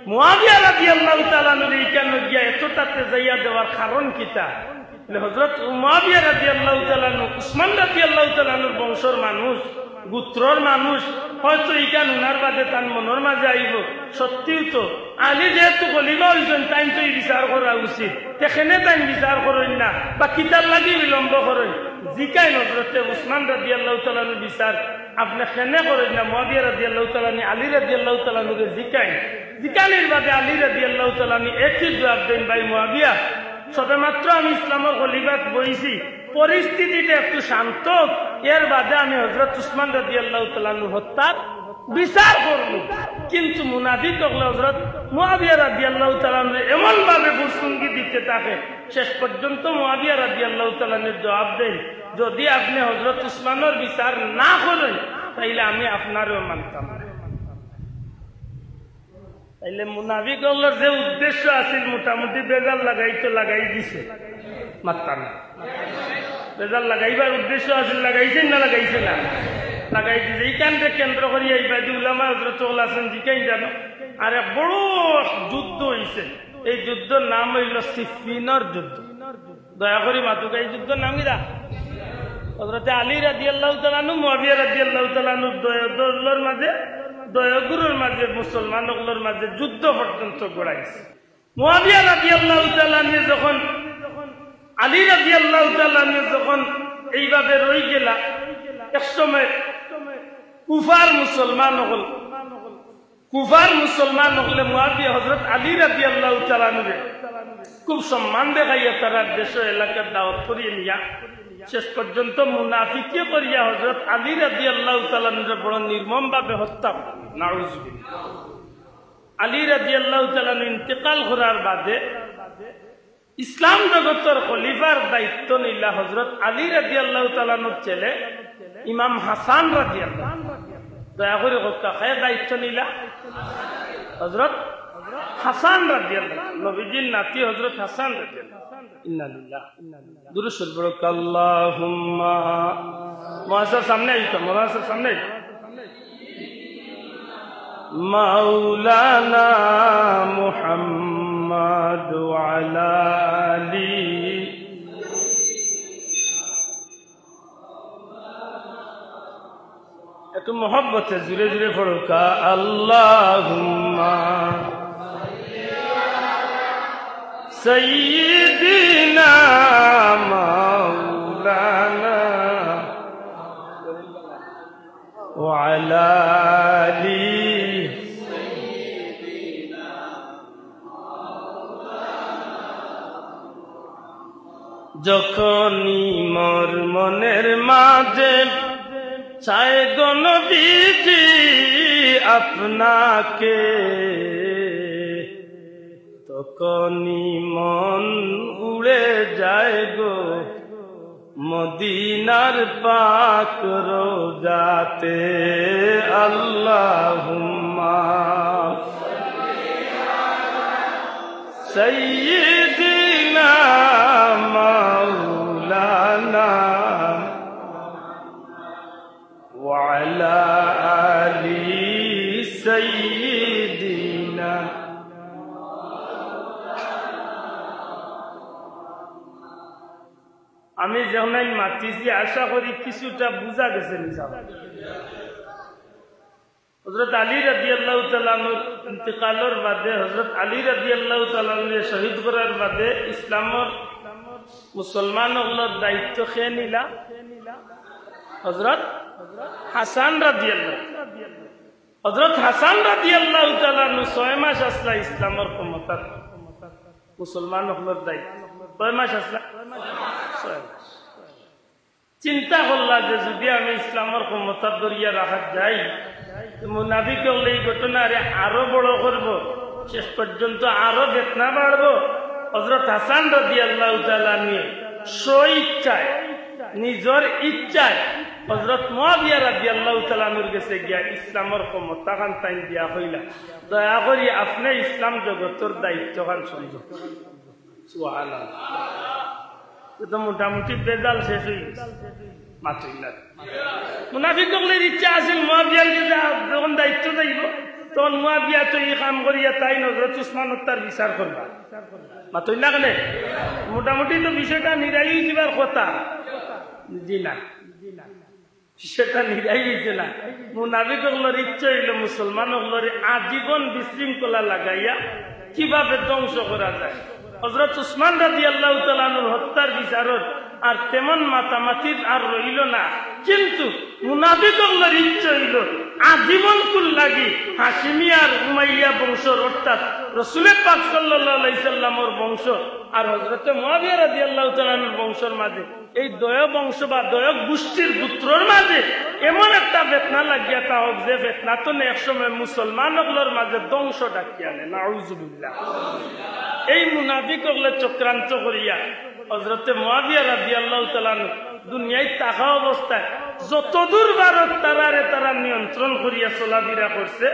মুয়াবিয়া রাদিয়াল্লাহু তাআলা আনহুরে ইখানো গিয়া এতটাতে যাইয়া দেওয়ার কারণ কিতা? মানে হযরত মুয়াবিয়া রাদিয়াল্লাহু তাআলা আনহু, উসমান রাদিয়াল্লাহু তাআলা আনহুর বংশর মানুষ, গোত্রর মানুষ, হয়তো ইখান হুনার বাদে তান মনর মাঝে আইবো, সত্যিউ তো আলী যেহেতু খলিফা অইছইন, তাইন তো ই বিচার করা উচিত, তে কেনে তাইন বিচার করইন না বা কিতার লাগি বিলম্ব করইন? জিকাইন হযরতে উসমান রাদিয়াল্লাহু তাআলা আনহুর বিচার আপনে কেনে করইন না? মুয়াবিয়া রাদিয়াল্লাহু তাআলা আনহু আলী রাদিয়াল্লাহু তাআলা আনহুরে জিকাইন। জিকানির বাদে আলী রাদিয়াল্লাহু তাআলা আনহু একই জবাব দেইন, "ভাই মুয়াবিয়া, সবেমাত্র আমি ইসলামর খলিফাত বইছি, পরিস্থিতিটা একটু শান্ত হোক, এর বাদে আমি হযরত উসমান রাদিয়াল্লাহু তাআলা আনহুর হত্যার বিচার করমু।" কিন্তু মুনাফিক অকলে হযরত মুয়াবিয়া রাদিয়াল্লাহু তাআলা আনহুরে এমন ভাবে বুরসুঙ্গি দিতে থাকে, শেষ পর্যন্ত মুয়াবিয়া রাদিয়াল্লাহু তাআলা আনহু জবাব দেইন, "যদি আপনে হযরত উসমানর বিচার না করইন, তাইলে আমি আপনারেও মানতাম না।" তাইলে মুনাফিক অকলর যে উদ্দেশ্য আছিল, মোটামুটি বেজাল লাগাইতো লাগাই দিছে। মাততা না। বেজাল লাগাইবার উদ্দেশ্য আছিল, লাগাইছে না লাগাইছে না? লাগাই দিছে। ইখানরে কেন্দ্র করিয়া ইবাদি উলামা হযরত অকল আছইন, জিকাইন জানো? আর এক বড় যুদ্ধ অইছে। এই যুদ্ধর নাম অইলো সিফফিনর যুদ্ধ। দয়া করি মাতুক্কা, এই যুদ্ধর নাম কিতা? হযরতে আলী রাদিয়াল্লাহু তাআলা আনহু, মুয়াবিয়া রাদিয়াল্লাহু তাআলা আনহুর দয়-, দলর মাঝে, দয়গুরুর মাঝে, মুসলমান অকলর মাঝে যুদ্ধ পর্যন্ত গড়াইছে। মুয়াবিয়া রাদিয়াল্লাহু তাআলা আনহু যখন, আলী রাদিয়াল্লাহু তাআলা আনহু যখন এইভাবে রই গেলা, এক সময় কুফার মুসলমান অকল, কুফার মুসলমান অকলে মুয়াবিয়া, হযরত আলী রাদিয়াল্লাহু তাআলা আনহুরে খুব সম্মান দেখাইয়া তারার দেশ এলাকার দাওয়াত করিয়া নিয়া শেষ পর্যন্ত মুনাফিকি করিয়া হযরত আলী রাদিয়াল্লাহু তাআলা আনহুরে বড় নির্মমভাবে হত্যা করে। নাউজুবিল্লাহ। আলী রাদিয়াল্লাহু তাআলা আনহু ইন্তেকাল করার বাদে ইসলাম জগতর খলিফার দায়িত্ব নিলা হযরত আলী রাদিয়াল্লাহু তাআলা আনহুর ছেলে ইমাম হাসান রাদিয়াল্লাহু। দয়া করি কউক্কা, কে দায়িত্ব নিলা? হযরত হাসান রাদিয়াল্লাহু, নবীজির নাতি হযরত হাসান রাদিয়াল্লাহু। ইন্না লিল্লাহ। দুরূদ শরীফ পড়ো, আল্লাহুম্মা। মৌলানা সাহেব সামনে আইতো, মৌলানা সাহেব সামনে আইতো। মাওলানা মুহাম্মদ ওয়া আলা আলি। একটু মহব্বতে জুরে জুরে পড়ুক্কা, আল্লাহুম্মা সাইয়্যিদিনা মাওলানা ওয়া আলা আলি। যখনই মোর মনের মাঝে চায় গো নবীজি আপনাকে, তখনই মন উড়ে যায় গো মদিনার পাক রোজাতে। আল্লাহুম্মা সাইয়্যিদিনা মাওলানা ওয়া আলা আলি সাইয়্যিদিনা। আমি যেখান মাতিছি, আশা করি কিছুটা বুঝা গেছে ইনশাআল্লাহ। হযরত আলী রাদিয়াল্লাহু তাআলা আনহুর ইন্তেকালর বাদে, হযরত আলী রাদিয়াল্লাহু তাআলা আনহুরে শহীদ করার বাদে ইসলামর মুসলমান অকলর দায়িত্ব কে নিলা? হযরত হাসান রাদিয়াল্লাহু। হযরত হাসান রাদিয়াল্লাহু তাআলা আনহু ছয় মাস আছলা ইসলামর ক্ষমতাত, মুসলমান অকলর দায়িত্ব। কয় মাস আছলা? ছয় মাস। চিন্তা করলা যে যদি আমি ইসলামর ক্ষমতাত ধরিয়া রাখা যাই, তে মুনাফিক অকলে ই ঘটনারে আরো বড় করবো, শেষ পর্যন্ত আরো ফিতনা বাড়বো। হযরত হাসান রাদিয়াল্লাহু তাআলা আনহু স্ব ইচ্ছায়, নিজর ইচ্ছায় হযরত মুয়াবিয়া রাদিয়াল্লাহু তাআলা আনহুর গেছে গিয়া ইসলামর ক্ষমতাখান তাইন দিয়া কইলা, "দয়া করি আপনে ইসলাম জগতর দায়িত্বখান সংযোগ।" সুবহানাল্লাহ। এ তো মোটামুটি বেজাল শেষ অই গেছে। মাতইন না। মুনাফিক অকলর ইচ্ছা আছিল মুয়াবিয়ার গেছে, আর যখন দায়িত্ব যাইবো, তখন মুয়াবিয়া তো ই কাম করিয়া তাইন হজরত উসমান হত্যার বিচার করবা। মাতইন না কেনে? মোটামুটি তো বিষয়টা নিরাই অইযিবার কথা। জি না, বিষয়টা নিরাই অইছে না। মুনাফিক অকলর ইচ্ছা অইলো মুসলমান অকলরে আজীবন বিশৃঙ্খলা লাগাইয়া কিভাবে ধ্বংস করা যায়। হজরত উসমান রাদিয়াল্লাহু তাআলা আনহুর হত্যার বিচারর আর তেমন মাতামাতির আর রইলো না, কিন্তু মুনাফিক অকলর ইচ্ছা অইলো আজীবন কুল লাগি হাশিমি আর উমাইয়া বংশর, অর্থাৎ রসুলে পাক সাল্লাল্লাহু আলাইহি সাল্লামর বংশ আর হজরতে মুয়াবিয়া রাদিয়াল্লাহু তাআলা আনহুর বংশর মাঝে এই দয়ক বংশ বা দয়ক গোষ্ঠীর গোত্রর মাঝে এমন একটা ফেতনা লাগিয়া থাকউক, যে ফেতনা তো এক সময় মুসলমান অকলর মাঝে ধ্বংস ডাকিয়া আনে। নাউজুবিল্লাহ। এই মুনাফিক অকলে চক্রান্ত করিয়া হজরতে মুয়াবিয়া রাদিয়াল্লাহু তাআলা আনহু দুনিয়াত থাকা অবস্থায় যতদূর পারত তারারে তারা নিয়ন্ত্রণ করিয়া চলাফিরা করছে।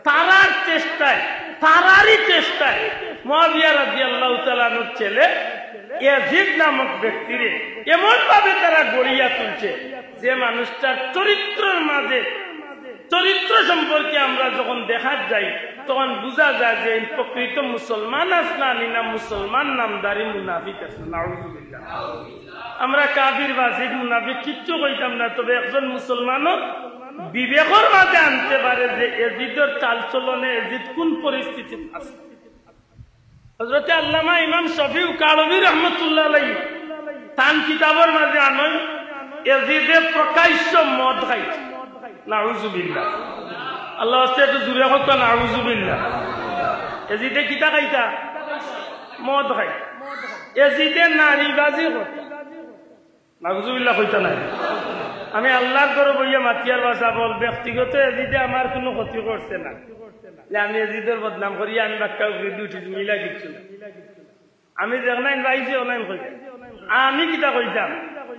তারার চেষ্টায়, তারারই চেষ্টায় মুয়াবিয়া রাদিয়াল্লাহু তাআলা আনহুর ছেলে ইয়াজিদ নামক ব্যক্তিরে এমন ভাবে তারা গড়িয়া তুলছে, যে মানুষটার চরিত্রর মাঝে, চরিত্র সম্পর্কে আমরা যখন দেখাত যাই, তখন বুঝা যায় যে এই প্রকৃত মুসলমান আছলা নি না মুসলমান নামধারী মুনাফিক আছলা। নাউজুবিল্লাহ। আমরা কাফির, ফাসিক, মুনাফিক কিচ্ছু কইতাম না, তবে একজন মুসলমানও বিবেকর মাঝে আনতে পারে যে এজিদর চালচলনে এজিদ কোন পরিস্থিতিত আছে। হজরতে আল্লামা ইমাম শফিউ কারবী রহমতুল্লাহ আলাইহি তান কিতাবর মাঝে আনইন, এজিদে প্রকাশ্য মদ খাইছে। নাউজুবিল্লাহ। আল্লাহ আস্তে একটু জুরে কউক্কা, নাউজুবিল্লাহ। এজিদে কিতা খাইতা? মদ খাইতা। এজিদে নারীবাজি করতা। নাউজুবিল্লাহ কইতা নায়। আমি আল্লাহর ঘরো বইয়া মাতিয়ার বাসা বল, ব্যক্তিগত এজিদে আমার কুনু ক্ষতি করছে না, যে আমি এজিদর বদনাম করি, আমি বাক্কা উপরে উঠি, মিলা কিচ্ছু না। আমি যেখানে পাইছি, ওখানে কইছি। আমি কিতা কইতাম?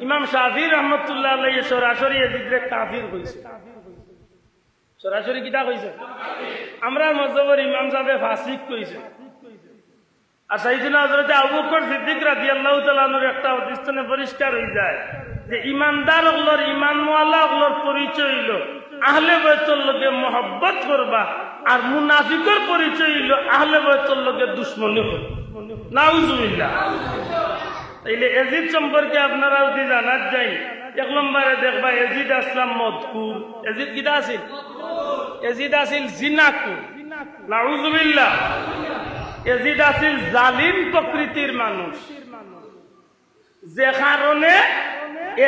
ইমাম শাফি রহমতুল্লাহ আলাইহি সরাসরি এজিদরে কাফির কইছে। সরাসরি কিতা কইছে? আমরার মজহবর ইমাম সাহেবে ফাসিক কইছে। আর সাইয়েদুনা হযরতে আবু বকর সিদ্দিক রাদিয়াল্লাহু তাআলা আনহুর একটা হাদিস থনে পরিষ্কার অই যায় যে ইমানদার অকলর, ইমানওয়ালা অকলর পরিচয় অইলো আহলে বায়তর লগে মহব্বত করবা, আর মুনাফিকর পরিচয় অইলো আহলে বায়তর লগে দুশমনি করবা। নাউজুবিল্লাহ। তাইলে এজিদ সম্পর্কে আপনারা যদি জানাত যাইন, এক নম্বরে দেখবা এজিদ আসলাম মদখুর। এজিদ কিতা আছিল? এজিদ আছিল জিনাখুর। নাউজুবিল্লাহ। এজিদ আছিল জালিম প্রকৃতির মানুষ, যে কারণে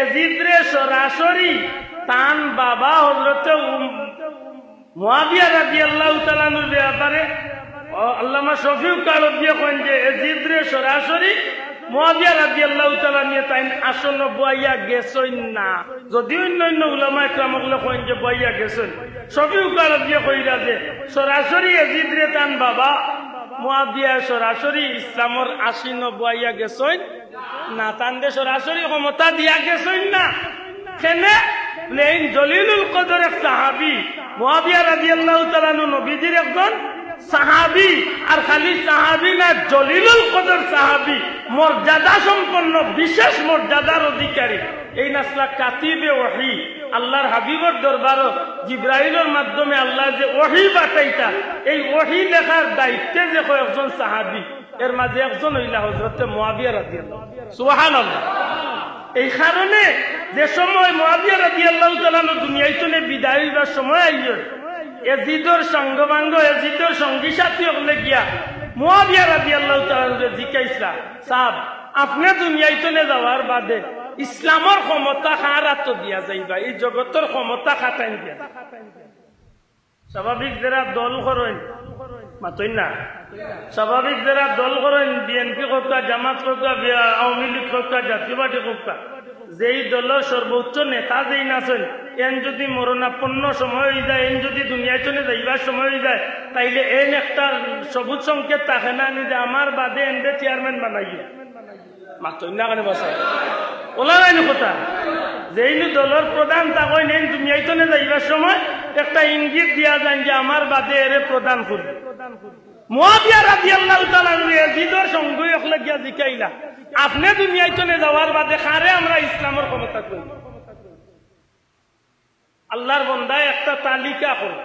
এজিদরে সরাসরি তান বাবা হযরতে উম-, মুয়াবিয়া রাদিয়াল্লাহু তাআলা আনহুর ব্যাপারে, ও, আল্লামা শফিউ কারবিয়ে কইন যে এজিদরে সরাসরি মুয়াবিয়া রাদিয়াল্লাহু তাআলা আনহুয়ে তাইন আসনো বওয়াইয়া গেছইন না। যদিও অন্য অন্য উলামা একরাম অকলে কইন যে বওয়াইয়া গেছইন, শফিউ কারবিয়ে কইরা যে সরাসরি এজিদরে তান বাবা মুয়াবিয়া সরাসরি ইসলামর আসনো বওয়াইয়া গেছইন না, তানরে সরাসরি ক্ষমতা দিয়া গেছইন না। কেনে? লেইন জলিলুল কদর এক সাহাবী, মুয়াবিয়া রাদিয়াল্লাহু তাআলা আনহু নবীজির একজন সাহাবী, আর খালি সাহাবী না, জলিলুল কদর সাহাবী, মর্যাদা সম্পন্ন, বিশেষ মর্যাদার অধিকারী। এইন আসলা কাতিবে ওহী, আল্লাহর হাবিবর দরবারো জিব্রাইলর মাধ্যমে আল্লায় যে ওহী পাঠাইতা, এই ওহী লেখার দায়িত্বে যে কয়েকজন সাহাবী, এর মাঝে একজন অইলা হযরতে মুয়াবিয়া রাদিয়াল্লাহু। সুবহানাল্লাহ। এই কারণে যে সময় মুয়াবিয়া রাদিয়াল্লাহু তাআলা আনহু দুনিয়া থনে বিদায় অইবার সময় আইয়র, এজিদর সঙ্গবাঙ্গ, এজিদর সঙ্গী সাথী অকলে গিয়া মুয়াবিয়া রাদিয়াল্লাহু তাআলা আনহুরে জিকাইছলা, "সাব, আপনে দুনিয়া থনে যাওয়ার বাদে ইসলামর ক্ষমতা কার আতো দিয়া যাইবা, এই জগতর ক্ষমতা কার তাইন দিয়া যাইবা?" স্বাভাবিক যেরা দল করইন, মাতইন না। স্বাভাবিক যেরা দল করইন, বিএনপি কউক্কা, জামাত কউক্কা, বি-, আওয়ামী লীগ কউক্কা, জাতীয় পার্টি কউক্কা, যেই দলর সর্বোচ্চ নেতা যেইন আছইন, এইন যদি মরণাপন্ন সময় অই যায়, এইন যদি দুনিয়া থনে যাইবার সময় অই যায়, তাইলে এইন একটা সবুজ সংকেত থাকে না নি যে আমার বাদে এনরে চেয়ারম্যান বানাইও? মাতইন না কেনে বাছা? ওলা নায় নি কথা? যেইন দলর প্রধান থাকইন, এইন দুনিয়া থনে যাইবার সময় একটা ইঙ্গিত দিয়া যাইন যে আমার বাদে এরে প্রধান করবো। মুয়াবিয়া রাদিয়াল্লাহু তাআলা আনহুরে এজিদর সঙ্গী অকলে গিয়া জিকাইলা, "আপনে দুনিয়া থনে যাওয়ার বাদে কারে আমরা ইসলামর ক্ষমতা কইব?" আল্লাহর বন্দায় একটা তালিকা করো।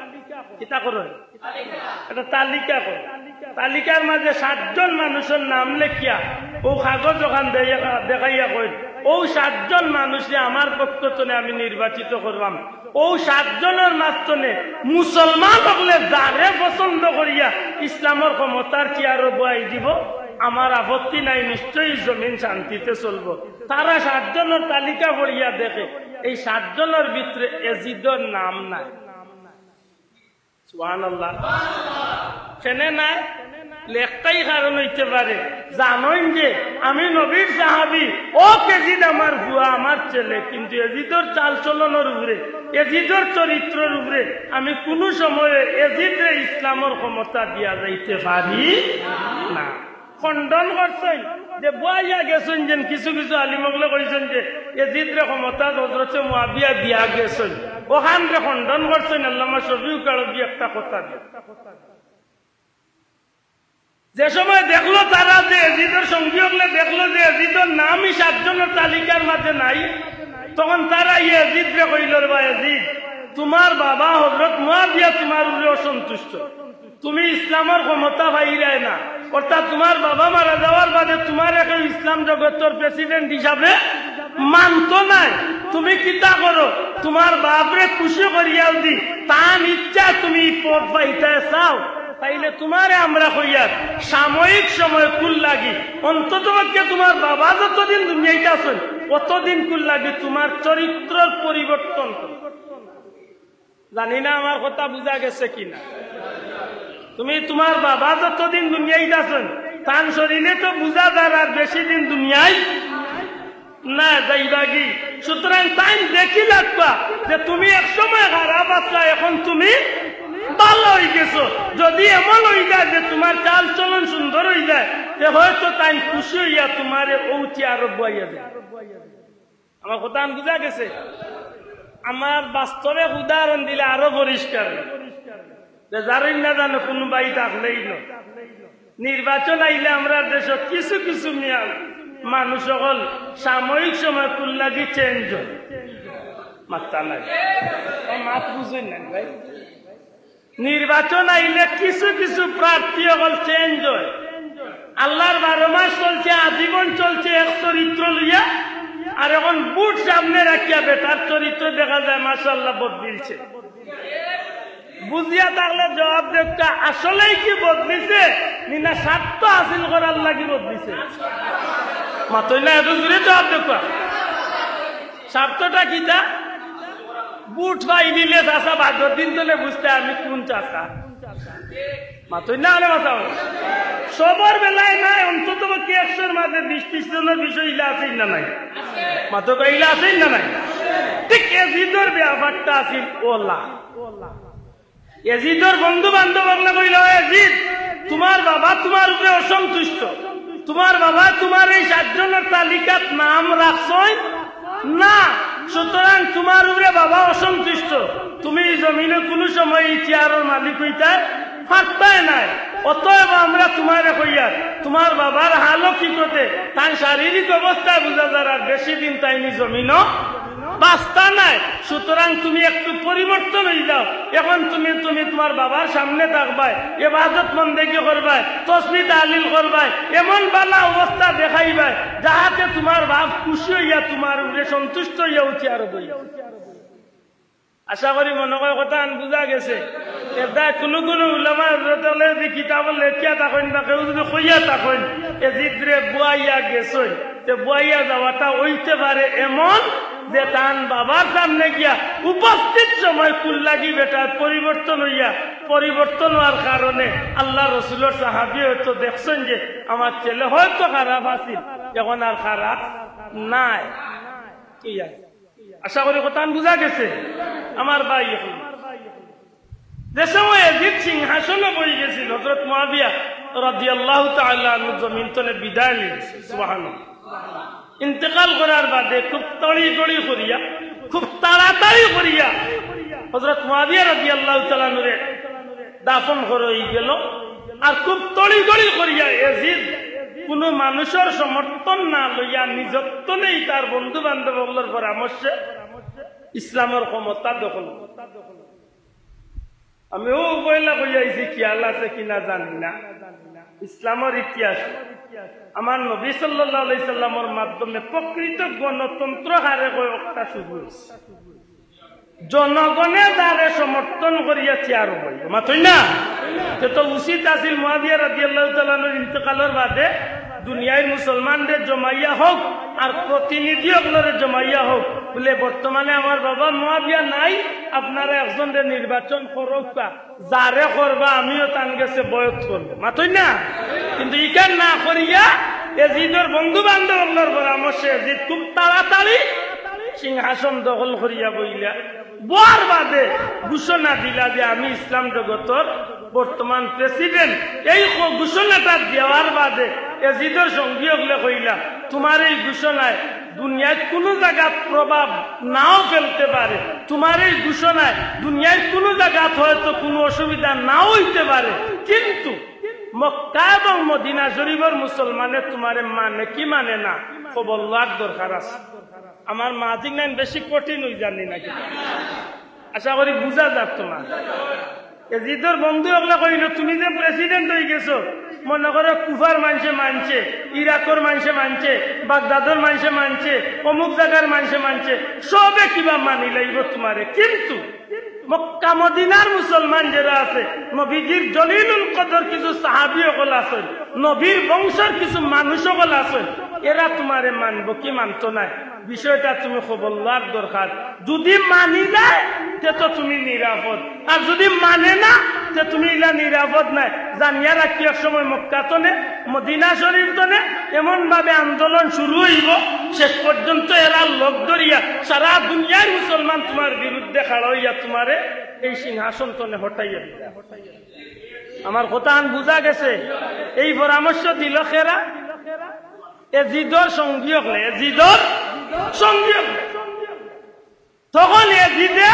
কিতা করো? একটা তালিকা করো। তালিকার মাঝে সাতজন মানুষর নাম লেখিয়া অউ কাগজ অখান দেয়া-, দেখাইয়া কইন, "অউ সাতজন মানুষরে আমার পক্ষ তনে আমি নির্বাচিত করলাম। অউ সাতজনর মাঝ তনে মুসলমান অকলে যারে পছন্দ করিয়া ইসলামর ক্ষমতার চেয়ারো বওয়াই দিবো, আমার আপত্তি নাই, নিশ্চয়ই জমিন শান্তিতে চলবো।" তারা সাতজনর তালিকা পড়িয়া দেখে, এই সাতজনর ভিতরে এজিদর নাম নাই। সুবহানাল্লাহ। কেনে নাই? একটাই কারণ অইতে পারে, জানইন যে আমি নবীর সাহাবী, অউ এজিদ আমার পুয়া, আমার ছেলে, কিন্তু এজিদর চালচলনর উপরে, এজিদর চরিত্রর উপরে আমি কুনু সময়ে এজিদরে ইসলামর ক্ষমতা দিয়া যাইতে পারি না। খণ্ডন করছইন যে বওয়াইয়া গেছইন, যেন কিছু কিছু আলিম অকলে কইছইন যে এজিদরে ক্ষমতা হজরতে মুয়াবিয়া দিয়া গেছইন, অখানরে খণ্ডন করছইন আল্লামা শফিউক আরবি একটা কথা দিয়া। যে সময় দেখলো তারা যে এজিদর সঙ্গী অকলে দেখলো যে এজিদর নামই সাতজনর তালিকার মাঝে নাই, তখন তারা ই এজিদরে কইলো, "রে বা এজিদ, তুমার বাবা হজরত মুয়াবিয়া তুমার উপরে অসন্তুষ্ট, তুমি ইসলামর ক্ষমতা পাইরায় না, অর্থাৎ তুমার বাবা মারা যাওয়ার বাদে তুমারে কেউ ইসলাম জগতর প্রেসিডেন্ট হিসাবে মানতো নায়। তুমি কিতা করো, তুমার বাপরে খুশি করিয়াও দি, তান ইচ্ছা তুমি ই পদ পাইতায় চাও, তাইলে তুমারে আমরা কইয়ার সাময়িক সময় কুল লাগি, অন্তত পক্ষে তুমার বাবা যতদিন দুনিয়াইত আছইন, অতদিন কুল লাগি তুমার চরিত্রর পরিবর্তন করো।" জানি না আমার কথা বুঝা গেছে কিনা। তুমি তুমার বাবা যতদিন দুনিয়াইত আছইন, তান শরীরে তো বুঝা যার আর বেশি দিন দুনিয়াইত না যাইবাগি। সুতরাং তাইন দেখি লাগবা যে তুমি এক সময় খারাপ আছলা, এখন তুমি ভালা অইগেছো। যদি এমন অইযায় যে তুমার চালচলন সুন্দর অইযায়, তে হয়তো তাইন খুশি অইয়া তুমারে অউ চেয়ারো বওয়াইয়া দেয়। আমার কথাখান বুঝা গেছে? আমার বাস্তবে উদাহরণ দিলে আরো পরিষ্কার অইবো। যে যারই না জানো, কুনু বাই থাকলেই না। নির্বাচন আইলে আমরার দেশো কিছু কিছু মিয়া মানুষ অকল সাময়িক সময় কুল লাগি চেঞ্জ অয়। মাত্তা নাই। ও মাত বুঝইন না ভাই। নির্বাচন আইলে কিছু কিছু প্রার্থী অকল চেঞ্জ অয়। আল্লাহর বারো মাস চলছে, আজীবন চলছে এক চরিত্র লইয়া, আর এখন ভোট সামনে রাখিয়া বেটার চরিত্র দেখা যায় মাশাআল্লাহ বদলিলছে। বুঝিয়া থাকলে জবাব দেউক্কা, আসলেই কি বদলিছে, নি না স্বার্থ হাসিল করার লাগি বদলিছে? মাতইন না, একটু জুরে জবাব দেউক্কা। স্বার্থটা কিতা? ভোট পাই দিলে চাচা বাদর দিন তলে বুঝতে আমি কুন চাচা। মাতইন না, আরে বাঁচাও। সবর বেলায় নাই, অন্তত পক্ষে একশোর মাঝে বিশ ত্রিশ জনর বিষয় ইলা আছইন না নাই? মাতো কইলা আছইন না নাই? ঠিক এজিদর ব্যাপারটা আছিল অলা। এজিদর বন্ধু বান্ধব অকলে কইলা, "ও এজিদ, তুমার বাবা তুমার উপরে অসন্তুষ্ট, তুমার বাবা তুমার এই সাতজনর তালিকাত নাম রাখছইন না, সুতরাং তুমার উপরে বাবা অসন্তুষ্ট, তুমি ই জমিনো কুনু সময় ই চেয়ারর মালিক অইতায় পারতায় নায়। অতএব আমরা তুমারে কইয়ার, তুমার বাবার হাল হকিকতে তান শারীরিক অবস্থায় বুঝা যার আর বেশি দিন তাইন ই জমিনো বাঁচতা নায়। সুতরাং তুমি একটু পরিবর্তন অইযাও। এখন তুমি, তুমি তুমার বাবার সামনে থাকবায়, ইবাদত বন্দেগি করবায়, তসবিহ তাহলিল করবায়, এমন ভালা অবস্থা দেখাইবায়, যাহাতে তুমার বাপ খুশি অইয়া তুমার উপরে সন্তুষ্ট অইয়া অউ চেয়ারো বইবা।" আশা করি মনো কয় কথাখান বুঝা গেছে। এরদায় কুনু কুনু উলামা হজরত অকলে যদি কিতাবো লেখিয়া থাকইন বা কেউ যদি কইয়া থাকইন, এজিদরে বওয়াইয়া গেছইন, তে বওয়াইয়া যাওয়াটা অইতে পারে এমন যে তান বাবার সামনে গিয়া উপস্থিত সময় কুল লাগি বেটার পরিবর্তন অইয়া, পরিবর্তন অওয়ার কারণে আল্লার রসুলর সাহাবী হয়তো দেখছইন যে আমার ছেলে হয়তো খারাপ আছিল, এখন আর খারাপ নাই। আশা করি কথাখান বুঝা গেছে আমার ভাই। এখন যে সময় এজিদ সিংহাসনো বই গেছিল, হযরত মুয়াবিয়া রাদিয়াল্লাহু তাআলা আনহু জমিন তনে বিদায় নিয়ে গেছে। সুবহানাল্লাহ। ইন্তেকাল করার বাদে খুব তড়িঘড়ি করিয়া, খুব তাড়াতাড়ি করিয়া হযরত মুয়াবিয়া রাদিয়াল্লাহু তাআলা আনহুরে দাফন করা অই গেল। আর খুব তড়িঘড়ি করিয়া এজিদ কুনু মানুষর সমর্থন না লইয়া নিজর তনেই তার বন্ধু বান্ধব অকলর পরামর্শে ইসলামর ক্ষমতা দখল। আমি অউ পয়লা কইয়া আইছি, খিয়াল আছে কিনা জানি না। ইসলামর ইতিহাস, আমার নবী সাল্লাল্লাহু আলাইহি সাল্লামর মাধ্যমে প্রকৃত গণতন্ত্র হারে কয় অকটা শুরু অইছে। জনগণে যারে সমর্থন করিয়া চেয়ারো বইবো, মাতইন না? তে তো উচিত আছিল মুয়াবিয়া রাদিয়াল্লাহু তাআলা আনহুর ইন্তেকালর বাদে দুনিয়ার মুসলমানরে জমাইয়া হউক আর প্রতিনিধি অকলরে জমাইয়া হউক, বুলে, বর্তমানে আমার বাবা মুয়াবিয়া নাই, আপনারা একজনরে নির্বাচন করউক্কা, যারে করবা আমিও তান গেছে বয়ত করমু, মাতইন না? কিন্তু ইখান না করিয়া এজিদর বন্ধু বান্ধব অকলর পরামর্শে এজিদ খুব তাড়াতাড়ি সিংহাসন দখল করিয়া বইলা। বওয়ার বাদে ঘোষণা দিলা যে আমি ইসলাম জগতর বর্তমান প্রেসিডেন্ট। এই ঘ-, ঘোষণাটা দেওয়ার বাদে এজিদর সঙ্গী অকলে কইলা, তুমার এই ঘোষণায় দুনিয়ার কুনু জাগাত প্রভাব নাও ফেলতে পারে, তুমার এই ঘোষণায় দুনিয়ার কুনু জাগাত হয়তো কুনু অসুবিধা নাও অইতে পারে, কিন্তু মক্কা এবং মদিনা শরীফর মুসলমানে তুমারে মানে কি মানে না, খবর লওয়ার দরকার আছে। আমার মাত ইখান বেশি কঠিন অই যার নি নাকি? আশা করি বুঝা যার তুমার। এজিদর বন্ধু অকলে কইলো, তুমি যে প্রেসিডেন্ট অই গেছো, মনো করো কুফার মানষে মানছে, ইরাকর মানষে মানছে, বাগদাদর মানষে মানছে, অমুক জাগার মানষে মানছে, সবে কিবা মানি লাইবো তুমারে, কিন্তু মক্কা মদিনার মুসলমান যেরা আছে, নবীজির জলিলুল কদর কিছু সাহাবী অকল আছইন, নবীর বংশর কিছু মানুষ অকল আছইন, এরা তুমারে মানবো কি মানতো নায়, বিষয়টা তুমি খবর লওয়ার দরকার। যুদি মানি যায়, তে তো তুমি নিরাপদ, আর যুদি মানে না, তে তুমি ইলা নিরাপদ নায়। জানিয়া রাখি, এক সময় মক্কা তনে, মদিনা শরীফ তনে এমন ভাবে আন্দোলন শুরু অইবো, শেষ পর্যন্ত এরা লগ ধরিয়া সারা দুনিয়ার মুসলমান তুমার বিরুদ্ধে খাড়া অইয়া তুমারে এই সিংহাসন তনে হটাইয়া দিবা। আমার কথাখান বুঝা গেছে? এই পরামর্শ দিলো কেরা? এজিদর সঙ্গী অকলে, এজিদর সঙ্গী অকলে। তখন এজিদে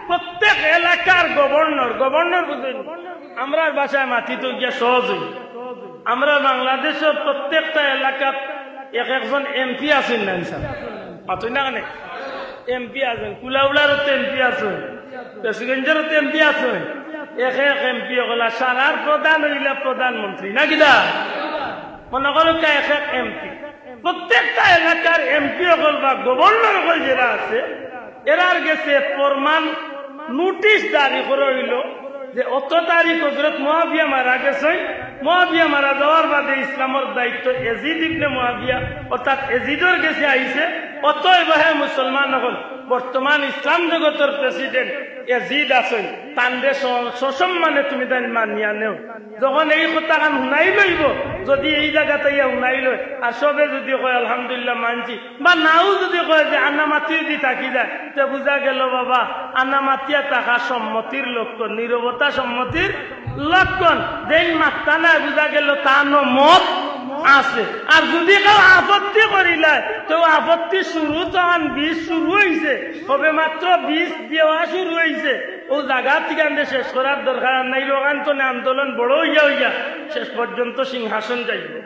প্রত্যেক এলাকার গভর্নর, গভর্নর বুঝইন, আমরার ভাষায় মাতিতো গিয়া সহজ অইবো। আমরার বাংলাদেশর প্রত্যেকটা এলাকাত এক একজন এমপি আছইন না, ইনসান? মাতইন না কেনে? এমপি আছইন, কুলাউড়ারও তো এমপি আছইন, ফেঞ্চুগঞ্জরও তো এমপি আছইন। এক এক এমপি অকল, আর সারার প্রধান অইলা প্রধানমন্ত্রী, না কিতা? মনো করউক্কা এক এক এমপি, প্রত্যেকটা এলাকার এমপি অকল বা গভর্নর অকল যেরা আছে, এরার গেছে ফরমান, নোটিশ জারি করা অইলো যে অত তারিখ হজরত মুয়াবিয়া মারা গেছইন, মুয়াবিয়া মারা যাওয়ার বাদে ইসলামর দায়িত্ব এজিদ ইবনে মুয়াবিয়া অর্থাৎ এজিদর গেছে আইছে। অতএব হে মুসলমান অকল, বর্তমান ইসলাম জগতর প্রেসিডেন্ট এজিদ আছইন, তানরে স-, সসম্মানে তুমি তাইন মানিয়া নেও। যখন এই কথাখান হুনাইল অইবো, যুদি এই জাগাত আইয়া হুনাইল অয়, আর সবে যুদি কয়, "আলহামদুলিল্লাহ, মানছি," বা নাও যুদি কয় যে আনা মাতিও দি থাকি যায়, তে বুঝা গেলো, বাবা, আনা মাতিয়া থাকা সম্মতির লক্ষণ, নীরবতা সম্মতির লক্ষণ। যেইন মাততা নায়, বুঝা গেলো তানও মত আছে। আর যুদি কেউ আপত্তি করিলায়, তেউ আপত্তি শুরু, তখন বিষ শুরু অইছে, সবে মাত্র বিষ দেওয়া শুরু অইছে। অউ জাগা থাকি আনতে শেষ করার দরকার, আর নাইলে অখান তনে আন্দোলন বড় অইয়া অইয়া শেষ পর্যন্ত সিংহাসন যাইবো।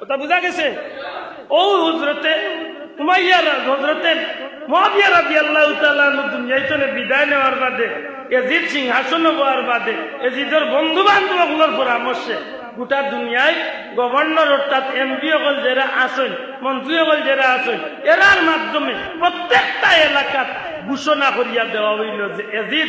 কথা বুঝা গেছে? অউ হজরতে উমাইয়া রা-, হজরতে মুয়াবিয়া রাদিয়াল্লাহু তাআলা আনহু দুনিয়া তনে বিদায় নেওয়ার বাদে, এজিদ সিংহাসনো বওয়ার বাদে, এজিদর বন্ধু বান্ধব অকলর পরামর্শে গোটা দুনিয়ার গভর্নর অর্থাৎ এমপি অকল যেরা আছইন, মন্ত্রী অকল যেরা আছইন, এরার মাধ্যমে প্রত্যেকটা এলাকাত ঘোষণা করিয়া দেওয়া অইলো যে এজিদ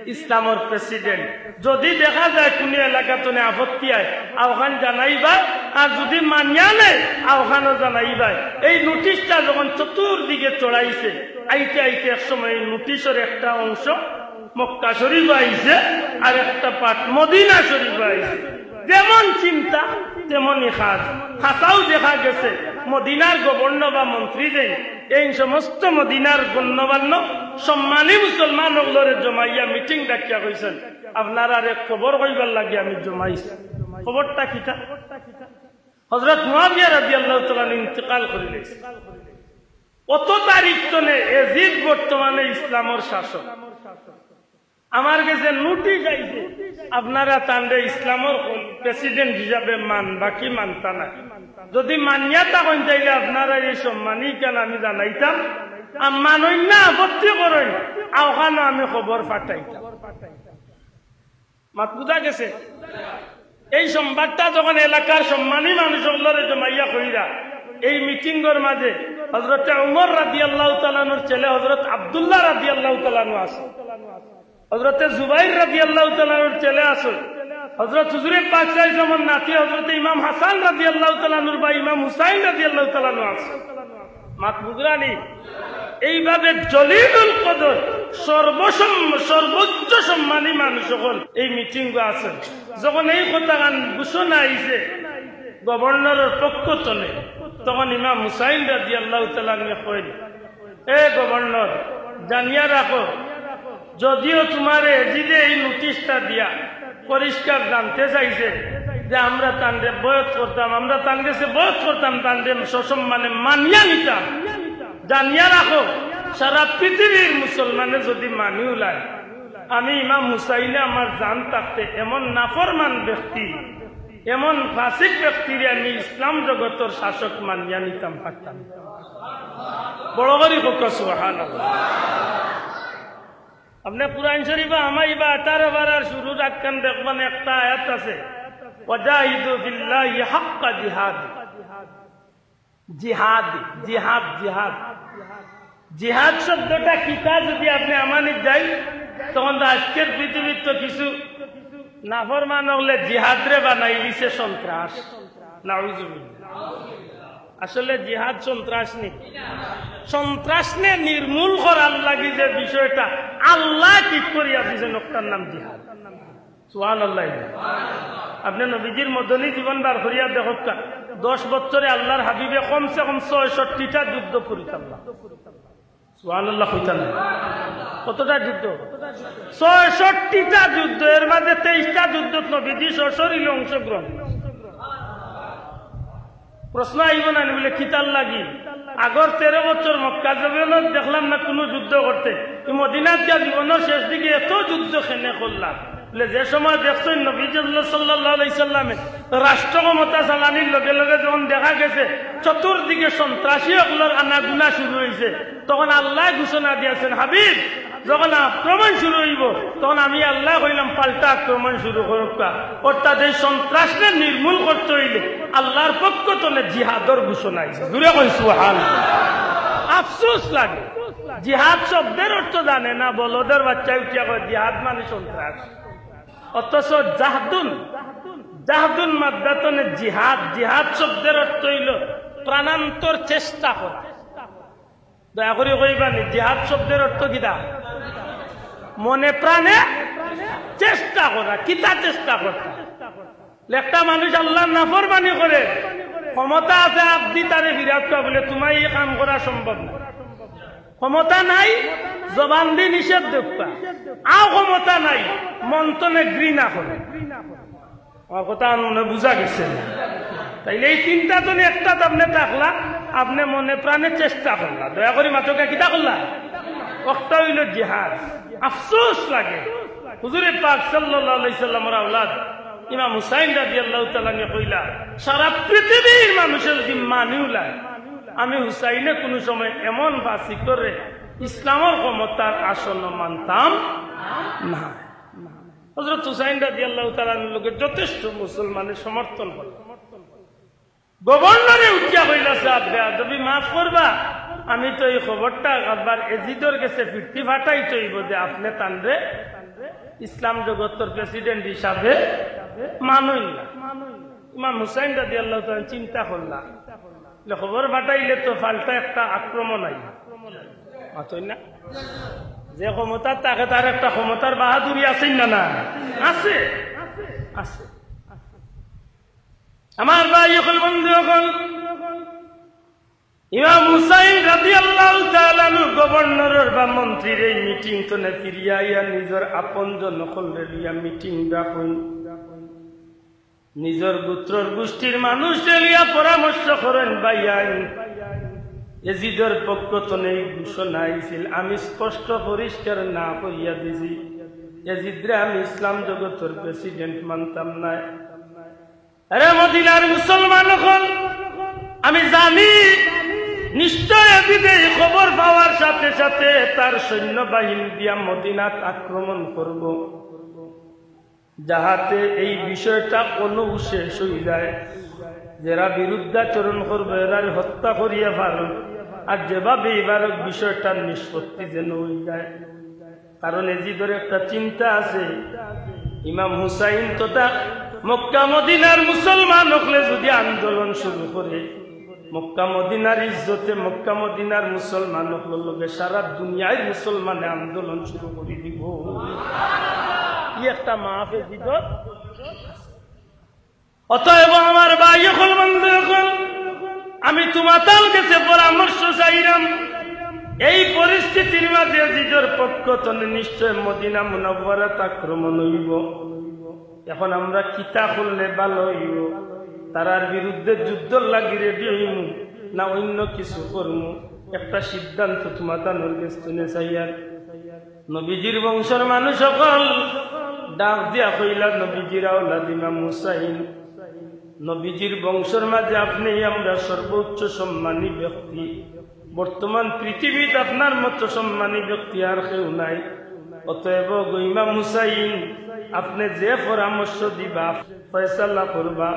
ইসলামর প্রেসিডেন্ট। যুদি দেখা যায় কুনু এলাকা তনে আপত্তি আয়, অউখান জানাইবা, আর যুদি মানিয়া নেয়, অউখানও জানাইবা। এই নোটিশটা যখন চতুর্দিকে ছড়াইছে, আইতে আইতে এক সময় এই নোটিশর একটা অংশ মক্কা শরীফ আইছে, আর একটা পার্ট মদিনা শরীফ আইছে। যেমন চিন্তা, তেমনই কাজ। হাছাউ দেখা গেছে, মদিনার গভর্নর বা মন্ত্রী যেইন, এই সমস্ত মদিনার গণ্যমান্য সম্মানী মুসলমান অকলরে জমাইয়া মিটিং ডাকিয়া কইছইন, "আপনারারে খবর কইবার লাগি আমি জমাইছি।" খবরটা কিতা? হজরত মুয়াবিয়া রাদিয়াল্লাহু তাআলা আনহু ইন্তেকাল করিলাইছে। অত তারিখ তনে এজিদ বর্তমানে ইসলামর শাসক। আমার গেছে নোটিশ আইছে, আপনারা তানরে ইসলামর প্রেসিডেন্ট হিসাবে মানবা কি মানতা না? যুদি মানিয়া থাকইন, তাইলে আপনারার এই সম্মানী ইখান আমি জানাইতাম। আর মানইন না, আপত্তি করইন, অখানো আমি খবর পাঠাইতাম। মাত বুঝা গেছে? এই সংবাদটা যখন এলাকার সম্মানী মানুষ অকলরে জমাইয়া কইরা, এই মিটিংর মাঝে হযরতে উমর রাদিয়াল্লাহু তাআলা আনহুর ছেলে হযরত আব্দুল্লাহ রাদিয়াল্লাহু তাআলা আনহু আছে, হযরতে জুবাইর রাদিয়াল্লাহু তাআলা আনহুর ছেলে আছে, হযরত হুজুরে পাক সাল্লাল্লাহু আলাইহি ওয়াসাল্লামর নাতি হযরতে ইমাম হাসান রাদিয়াল্লাহু তাআলা আনহুর ভাই ইমাম হুসাইন রাদিয়াল্লাহু তাআলা আনহু আছে। মাত বুঝরানি? এইভাবে জলিলুল কদর, সর্বসম-, সর্বোচ্চ সম্মানী মানুষ অকল এই মিটিংও আছে। যখন এই কথাখান ঘোষণা আইছে গভর্নরর পক্ষ তনে, তখন ইমাম হুসাইন রাদিয়াল্লাহু তাআলা আনহু কইল, "এ গভর্নর, জানিয়া রাখো, যদিও তুমারে এজিদে এই নোটিশটা দিয়া পরিষ্কার জানতে চাইছে যে আমরা তানরে বয়ত করতাম, আমরা তান গেছে বয়ত করতাম, তানরে সসম্মানে মানিয়া নিতাম। জানিয়া রাখো, সারা পৃথিবীর মুসলমানে যদি মানি উলায়, আমি ইমাম হুসাইনে আমার জান থাকতে এমন নাফরমান ব্যক্তি, এমন ফাসিক ব্যক্তিরে আমি ইসলাম জগতর শাসক মানিয়া নিতাম পারতাম না।" বড় করি কউক্কা সুবহানাল্লাহ। আপনে কুরআন শরীফো হামাইবা আঠারো পারার শুরুর আয়াতখান দেখবেন, একটা আয়াত আছে, "ওয়াজাহিদু ফিল্লাহি হাক্কা জিহাদি।" জিহাদ, জিহাদ, জিহাদ। জিহাদ শব্দটা কিতা যদি আপনে আমানিত যাই, তখন তো আজকের পৃথিবীত তো কিছু নাফরমান অকলে জিহাদরে বানাই দিছে সন্ত্রাস। নাউজুবিল্লাহ। আসলে জিহাদ সন্ত্রাস নি? সন্ত্রাসরে নির্মূল করার লাগি যে বিষয়টা আল্লায় ঠিক করিয়া দিছইন, অটার নাম জিহাদ। সুবহানাল্লাহ। আপনে নবীজির মদনী জীবন বার করিয়া দেখউক্কা, দশ বছরে আল্লার হাবিবে কমসে কম ছয়ষট্টিটা যুদ্ধ পরিচালনা। সুবহানাল্লাহ কইতা না? কতটা যুদ্ধ? ছয়ষট্টিটা যুদ্ধ, এর মাঝে তেইশটা যুদ্ধত নবীজি সশরীরে অংশগ্রহণ। প্রশ্ন আইবো না নি বুলে, "কিতার লাগি? আগর তেরো বছর মক্কা জমিনত দেখলাম না কুনু যুদ্ধ করতে, ই মদিনাত গিয়া জীবনর শেষ দিকে এত যুদ্ধ কেনে করলা?" বুলে, "যে সময় দেখছইন নবীজি সাল্লাল্লাহু আলাইহি সাল্লামে রাষ্ট্র ক্ষমতা চালানির লগে লগে যখন দেখা গেছে চতুর্দিকে সন্ত্রাসী অকলর আনাগুনা শুরু অইছে, তখন আল্লায় ঘোষণা দিয়াছেন, 'হাবিব, যখন আক্রমণ শুরু অইবো, তখন আমি আল্লায় কইলাম, পাল্টা আক্রমণ শুরু করউক্কা।' অর্থাৎ এই সন্ত্রাসরে নির্মূল করতে অইলে আল্লার পক্ষ তনে জিহাদর ঘোষণা আইছে।" জুরে কই সুবহানাল্লাহ। আফসোস লাগে, জিহাদ শব্দের অর্থ জানে না, বলদের বাচ্চায় উঠিয়া কয়, "জিহাদ মানে সন্ত্রাস।" অথচ জাহদুন, জাহদুন মাদ্দা তনে জিহাদ, জিহাদ শব্দের অর্থ অইলো প্রাণান্তর চেষ্টা করা। দয়া করি কইবা নি, জিহাদ শব্দের অর্থ কিতা? মনে প্রাণে চেষ্টা করা। কিতা চেষ্টা করতা? একটা মানুষ আল্লার নাফরমানি করে, ক্ষমতা আছে আত দি তারে ফিরাউক্কা, বুলে, "তুমায় ই কাম করা সম্ভব না।" ক্ষমতা নাই, জবান দি নিষেধ দেউক্কা। আও ক্ষমতা নাই, মন তনে ঘৃণা করে। আমার কথা মনে বুঝা গেছে না? তাইলে এই তিনটা তনে একটা আপনে থাকলা, আপনে মনে প্রাণে চেষ্টা করলা। দয়া করি মাতউক্কা, কিতা করলা? একটা অইলো জিহাদ। আফসোস লাগে, হুজুরে পাক সাল্লাল্লাহু আলাইহি সাল্লামর আওলাদ ইমাম হুসাইন রাদিয়াল্লাহু তাআলা আনহু কইলা, সারা পৃথিবীর মানুষে যদি মানি উলায়, আমি হুসাইনে কুনু সময় এমন ফাসিকরে ইসলামর ক্ষমতার আসন মানতাম না। হযরত হুসাইন রাদিয়াল্লাহু তাআলা আনহুর লগে যথেষ্ট মুসলমানে সমর্থন করলা। গভর্নরে উঠিয়া কইলা, "সাব বেয়াদবি মাফ করবা, আমি তো ই খবরটা আবার এজিদর গেছে ফিরতি পাঠাইতে অইবো যে আপনে তানরে ইসলাম জগতর প্রেসিডেন্ট হিসাবে মানইন না।" ইমাম হুসাইন রাদিয়াল্লাহু তাআলা চিন্তা করলা, বুলে, "খবর পাঠাইলে তো পাল্টা একটা আক্রমণ আইবো।" মাতইন না? যে ক্ষমতাত থাকে তার একটা ক্ষমতার বাহাদুরি আছে না, না? আছে, আছে। আমার ভাই অকল, বন্ধু অকল, ইমাম হুসাইন রাদিয়াল্লাহু তাআলা আনহু গভর্নরর বা মন্ত্রীর এই মিটিং তনে ফিরিয়া আইয়া নিজর আপনজন অকলরে লইয়া মিটিং ডাকইন, নিজর গোত্রর গোষ্ঠীর মানুষরে লইয়া পরামর্শ করইন, "ভাইয়াইন, এজিদর পক্ষ তনে এই ঘোষণা আইছিল, আমি স্পষ্ট পরিষ্কার না করিয়া দিছি, এজিদরে আমি ইসলাম জগতর প্রেসিডেন্ট মানতাম নায়।" আরে মদিনার মুসলমান অকল, আমি জানি নিশ্চয় এজিদে এই খবর পাওয়ার সাথে সাথে তার সৈন্যবাহিনী দিয়া মদিনাত আক্রমণ করব, যাহাতে এই বিষয়টা কোনো শেষ হয়ে যায়। যারা বিরুদ্ধাচরণ করবে, এরারে হত্যা করিয়া ফারুক, আর যেভাবেই ফারুক বিষয়টার নিষ্পত্তি যেন হয়ে যায়। কারণ এজিদর একটা চিন্তা আছে, ইমাম হুসাইন তথা মক্কা মদিনার মুসলমান অকলে যদি আন্দোলন শুরু করে, মক্কা মদিনার ইজ্জতে মক্কা মদিনার মুসলমান অকলর লগে সারা দুনিয়ার মুসলমানে আন্দোলন শুরু করে দিব। ই একটা মাফ এজিদর। অতএব আমার ভাই অকল, বন্ধু অকল, আমি তোমাতার গেছে পরামর্শ চাইরাম, এই পরিস্থিতির মাঝে এজিদর পক্ষ তনে নিশ্চয় মদিনা মুনাওয়ারাত আক্রমণ হইব। এখন আমরা কিতা করলে ভালো হইব? তারার বিরুদ্ধে যুদ্ধর লাগি রেডি হইমু না অন্য কিছু করমু? একটা সিদ্ধান্ত তোমাতানর গেছ তনে চাইয়ার। নবীজির বংশর মানুষ অকল ডাক দিয়া কইলা, নবীজির আওলাদ ইমাম হুসাইন, নবীজির বংশর মাঝে আপনেই আমরা সর্বোচ্চ সম্মানী ব্যক্তি। বর্তমান পৃথিবীত আপনার মতো সম্মানী ব্যক্তি আর কেউ নাই। অতএব গো ইমাম হুসাইন, আপনে যে পরামর্শ দিবা, ফয়সালা করবা,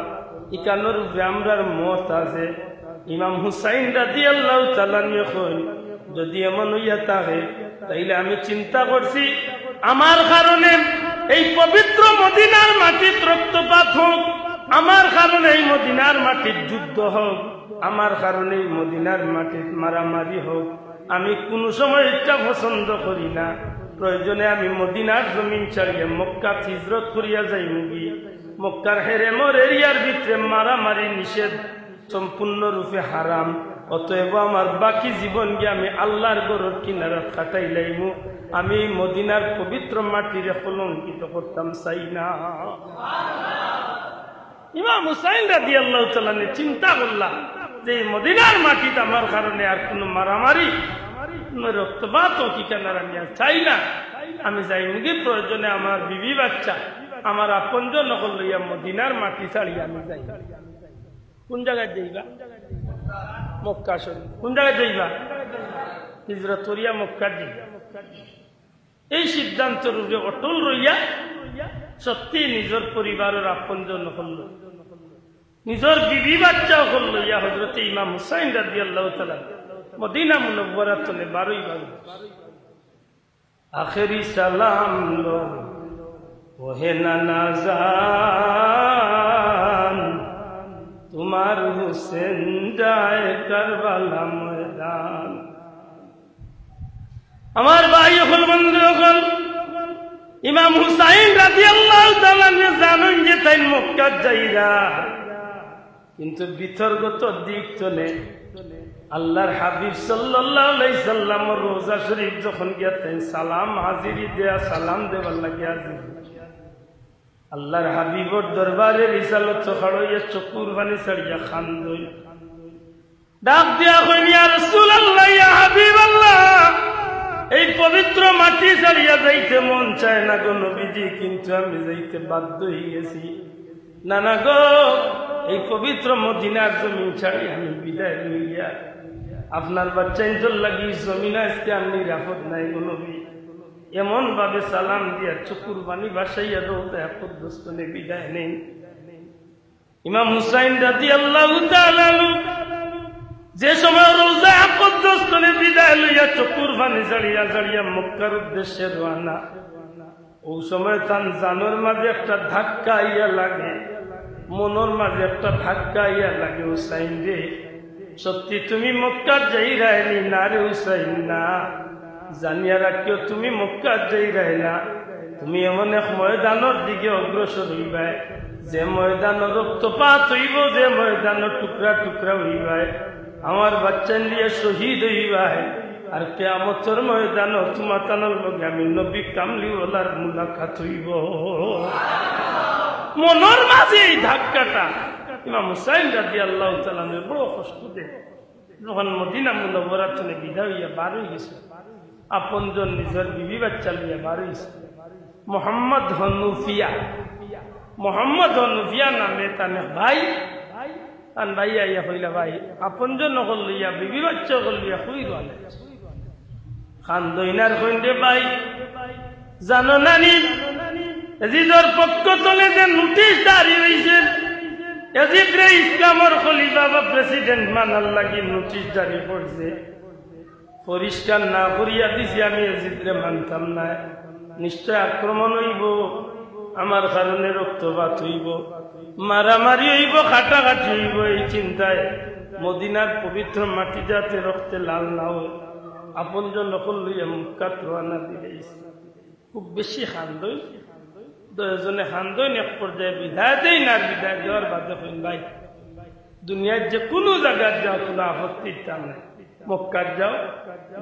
ইকানোর উপরে আমরার মত আছে। ইমাম হুসাইন রাদিয়াল্লাহু তাআলা আনহু কইন, যদি এমন হইয়া থাকে, তাইলে আমি চিন্তা করছি, আমার কারণে এই পবিত্র মদিনার মাটিত রক্তপাত হোক, আমার কারণে এই মদিনার মাটিত যুদ্ধ হোক, আমার কারণে এই মদিনার মাটিত মারামারি হোক, আমি কোনো সময় এটা পছন্দ করি না। প্রয়োজনে আমি মদিনার জমিন ছাড়িয়া মক্কাত হিজরত করিয়া যাইমুগি। মক্কার হেরেমর এরিয়ার ভিতরে মারামারি নিষেধ, সম্পূর্ণরূপে হারাম। অতএব আমার বাকি জীবন গিয়া আমি আল্লাহর ঘরর কিনারাত কাটাইলাইমু। আমি এই মদিনার পবিত্র মাটিরে কলঙ্কিত করতাম চাই না। ইমাম হুসাইন রাদিয়াল্লাহু তাআলা আনহু চিন্তা করলা যে এই মদিনার মাটিত আমার কারণে আর কোনো মারামারি, কোনো রক্তপাত হোক, ইকানার আমি আর চাই না। আমি যাইমুগি, প্রয়োজনে আমার বিবি বাচ্চা, আমার আপনজন অকল লইয়া মদিনার মাটি ছাড়িয়া আমি যাই। কোন জাগাত যাইবা? মক্কা শরীফ। কোন জাগাত যাইবা? হিজরত করিয়া মক্কাত যাইবা। এই সিদ্ধান্তর উপরে অটল রইয়া সত্যি নিজর পরিবারর আপনজন অকল, নিজর বিবি বাচ্চা অকল লইয়া হযরতে ইমাম হুসাইন রাদিয়াল্লাহু তাআলা মদিনা মুনাওয়ারাত তনে বারই বারই। আখেরি সালাম লো, ওহে নানা জান, তোমার হুসেন যায় কারবালা ময়দান। আমার ভাই অকল, বন্ধু অকল, ইমাম হুসাইন রাদিয়াল্লাহু তাআলা আনহু জানইন যে তাইন মক্কাত যাইরা, কিন্তু বিতর্কত দিক তনে আল্লাহর হাবিব সাল্লাল্লাহু আলাইহি সাল্লামর রওজা শরীফ যখন গিয়া তাইন সালাম হাজিরি দেয়া, সালাম দেবার লাগি হাজির, আল্লাহর হাবিবর দরবারে রিসালত খাড়ইয়া চকুর পানি ছাড়িয়া কান্দইন। ডাক দিয়া কইন, "ইয়া রাসূলুল্লাহ, ইয়া হাবিবাল্লাহ, এই পবিত্র মাটি ছাড়িয়া যাইতে মন চায় না গো নবীজি, কিন্তু আমি যাইতে বাধ্য হয়ে গেছি। না, না গো, এই পবিত্র মদিনার জমিন ছাড়ি আমি বিদায় লইয়া আপনার বাচ্চাইন্তর লাগি জমিন আজকে আর নিরাপদ নাই গো নবী।" এমন ভাবে সালাম দিয়া চকুর পানি ভাসাইয়া রওজা আকদস তনে বিদায় নেন। ইমাম হুসাইন রাদিয়াল্লাহু তাআলা আনহু যে সময় রওজা আকদস তনে বিদায় লইয়া চকুর পানি ছাড়িয়া ছাড়িয়া মক্কার উদ্দেশ্যে রওয়ানা, ওই সময় তান জানর মাঝে একটা ধাক্কা আইয়া লাগে, মনর মাঝে একটা ধাক্কা আইয়া লাগে, "হুসাইন রে, সত্যি তুমি মক্কাত যাইরায়নি?" "না রে হুসাইন, না।" "জানিয়া রাখিও, তুমি মক্কাত যাইরায় না, তুমি এমন এক ময়দানর দিকে অগ্রসর হইবায়, যে ময়দান রক্তপাত হইব, যে ময়দান টুকরা টুকরা হইবায়, আমার বাচ্চাইন দিয়া শহীদ হইবায়, আর কিয়ামতর ময়দান তোমাতানর লগে আমি নবী কামলিওয়ালার মুলাকাত হইব।" মনর মাঝে এই ধাক্কাটা ইমাম হুসাইন রাদিয়াল্লাহু তাআলা আনহুরে বড় কষ্ট দেয়। যখন মদিনা মুনাওয়ারা তনে বিদায় হইয়া বার হয়ে গেছে, আপনজন নিজর বিবি বাচ্চা লইয়া বার হইছে, মোহাম্মদ হনুফিয়া, মোহাম্মদ হনুফিয়া নামে তান এক ভাই, তান ভাই আইয়া কইলা, "ভাই, আপনজন অকল লইয়া, বিবি বাচ্চা অকল লইয়া কই রওয়ানা?" কান্দইন আর কইন, "রে ভাই, জানো না নি, এজিদর পক্ষ তনে যে নোটিশ জারি অইছে, এজিদরে ইসলামর খলিফা বা প্রেসিডেন্ট মানার লাগি নোটিশ জারি করছে, পরিষ্কার না করিয়া দিছি, আমি এজিদরে মানতাম না। নিশ্চয় আক্রমণ অইবো, আমার কারণে রক্তপাত অইবো, মারামারি অইবো, কাটাকাটি অইবো, এই চিন্তায় মদিনার পবিত্র মাটি যাতে রক্তে লাল না অয়, আপনজন অকল লইয়া মক্কাত রওয়ানা দিলাইছি।" খুব বেশি কান্দইন, দুইজনে কান্দইন, এক পর্যায়ে বিদায় দেইন, আর বিদায় দেওয়ার বাদে কইন, "ভাই, দুনিয়ার যে কুনু জাগাত যাও, কুনু আপত্তি নাই, মক্কাত যাও,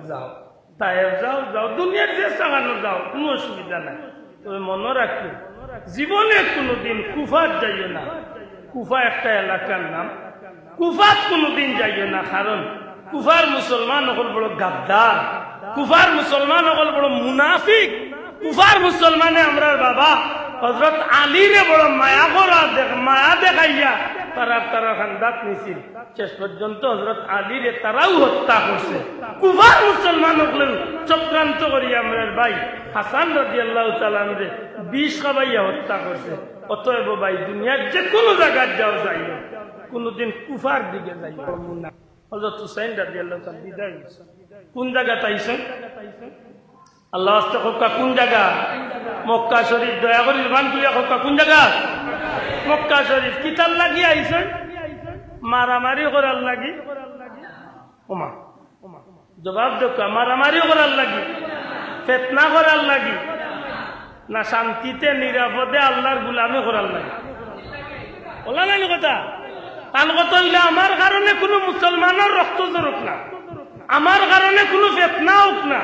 যাও, তায়েফ যাও, যাও, দুনিয়ার যে জাগানো যাও, কুনু অসুবিধা নাই। তবে মনো রাখিও, জীবনে কুনুদিন কুফাত যাইও না।" কুফা একটা এলাকার নাম। কুফাত কুনুদিন যাইও না, কারণ কুফার মুসলমান অকল বড় গাদ্দার, কুফার মুসলমান অকল বড় মুনাফিক। কুফার মুসলমানে আমরার বাবা হযরত আলীরে বড় মায়া করা দেখ-, মায়া দেখাইয়া তারার, তারার খান্দাত নিছিল। শেষ পর্যন্ত হযরত আলীরে তারাও হত্যা করছে। কুফার মুসলমান অকলেও চক্রান্ত করি আমরার ভাই হাসান রাদিয়াল্লাহু তাআলা আনহুরে বিষ খাবাইয়া হত্যা করছে। অতএব ভাই, দুনিয়ার যে কুনু জাগাত যাও, যাইও, কুনুদিন কুফার দিকে যাইও না। হযরত হুসাইন রাদিয়াল্লাহু তাআলা বিদায় অইছে। কুন জাগাত আইছইন? আল্লার ওয়াস্তে কউক্কা, কুন জাগা? মক্কা শরীফ। দয়া করি জবান খুলিয়া কউক্কা, কুন জাগা? মক্কা শরীফ। কিতার লাগি আইছইন? মারামারি করার লাগি। ওমা, জবাব দেউক্কা, মারামারি করার লাগি, ফিতনা করার লাগি, না শান্তিতে নিরাপদে আল্লার গুলামি করার লাগি? অলা নানি কথা? তান কথা অইলো, আমার কারণে কুনু মুসলমানর রক্ত ঝরুক না, আমার কারণে কুনু ফিতনা অউক না।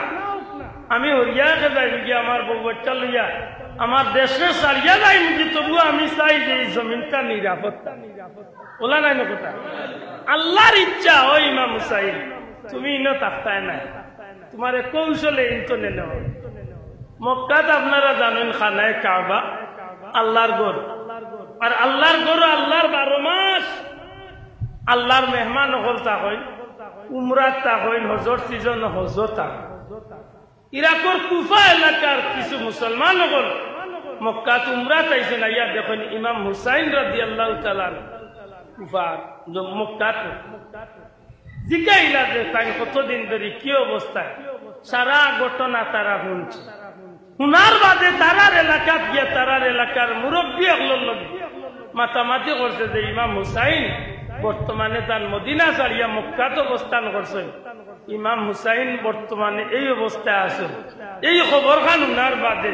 আমি হরিয়াকে যাইমুগি আমার বউ বাচ্চা লইয়া, আমার দেশরে ছাড়িয়া যাইমুগি, তবুও আমি চাই যে এই জমিনটা নিরাপদ। অলা নানি কথা? আল্লার ইচ্ছা, ও ইমাম হুসাইন, তুমি ইনো থাকতায় নায়, তুমারে কৌশলে ইনতনে নেওয়া অইবো। মক্কাত আপনারা জানইন খানায়ে কাবা আল্লার ঘর, আর আল্লার ঘর আল্লার বারো মাস আল্লার মেহমান অকল থাকইন, উমরাত থাকইন, হজর সিজনো হজো থাকইন। ইরাকর কুফা এলাকার কিছু মুসলমান অকল মক্কাত উমরাত আইছইন, আইয়া দেখইন ইমাম হুসাইন রাদিয়াল্লাহু তাআলা আনহু কুফার, মক্কাত। জিকাইলা যে তাইন কতদিন ধরি কি অবস্থায়, সারা ঘটনা তারা হুনছে। হুনার বাদে তারার এলাকাত গিয়া তারার এলাকার মুরব্বি অকলর লগে মাতামাতি করছে যে ইমাম হুসাইন বর্তমানে তান মদিনা ছাড়িয়া মক্কাত অবস্থান করছইন। ইমাম হুসাইন বর্তমানে এই অবস্থায় আছইন। এই খবরখান হুনার বাদে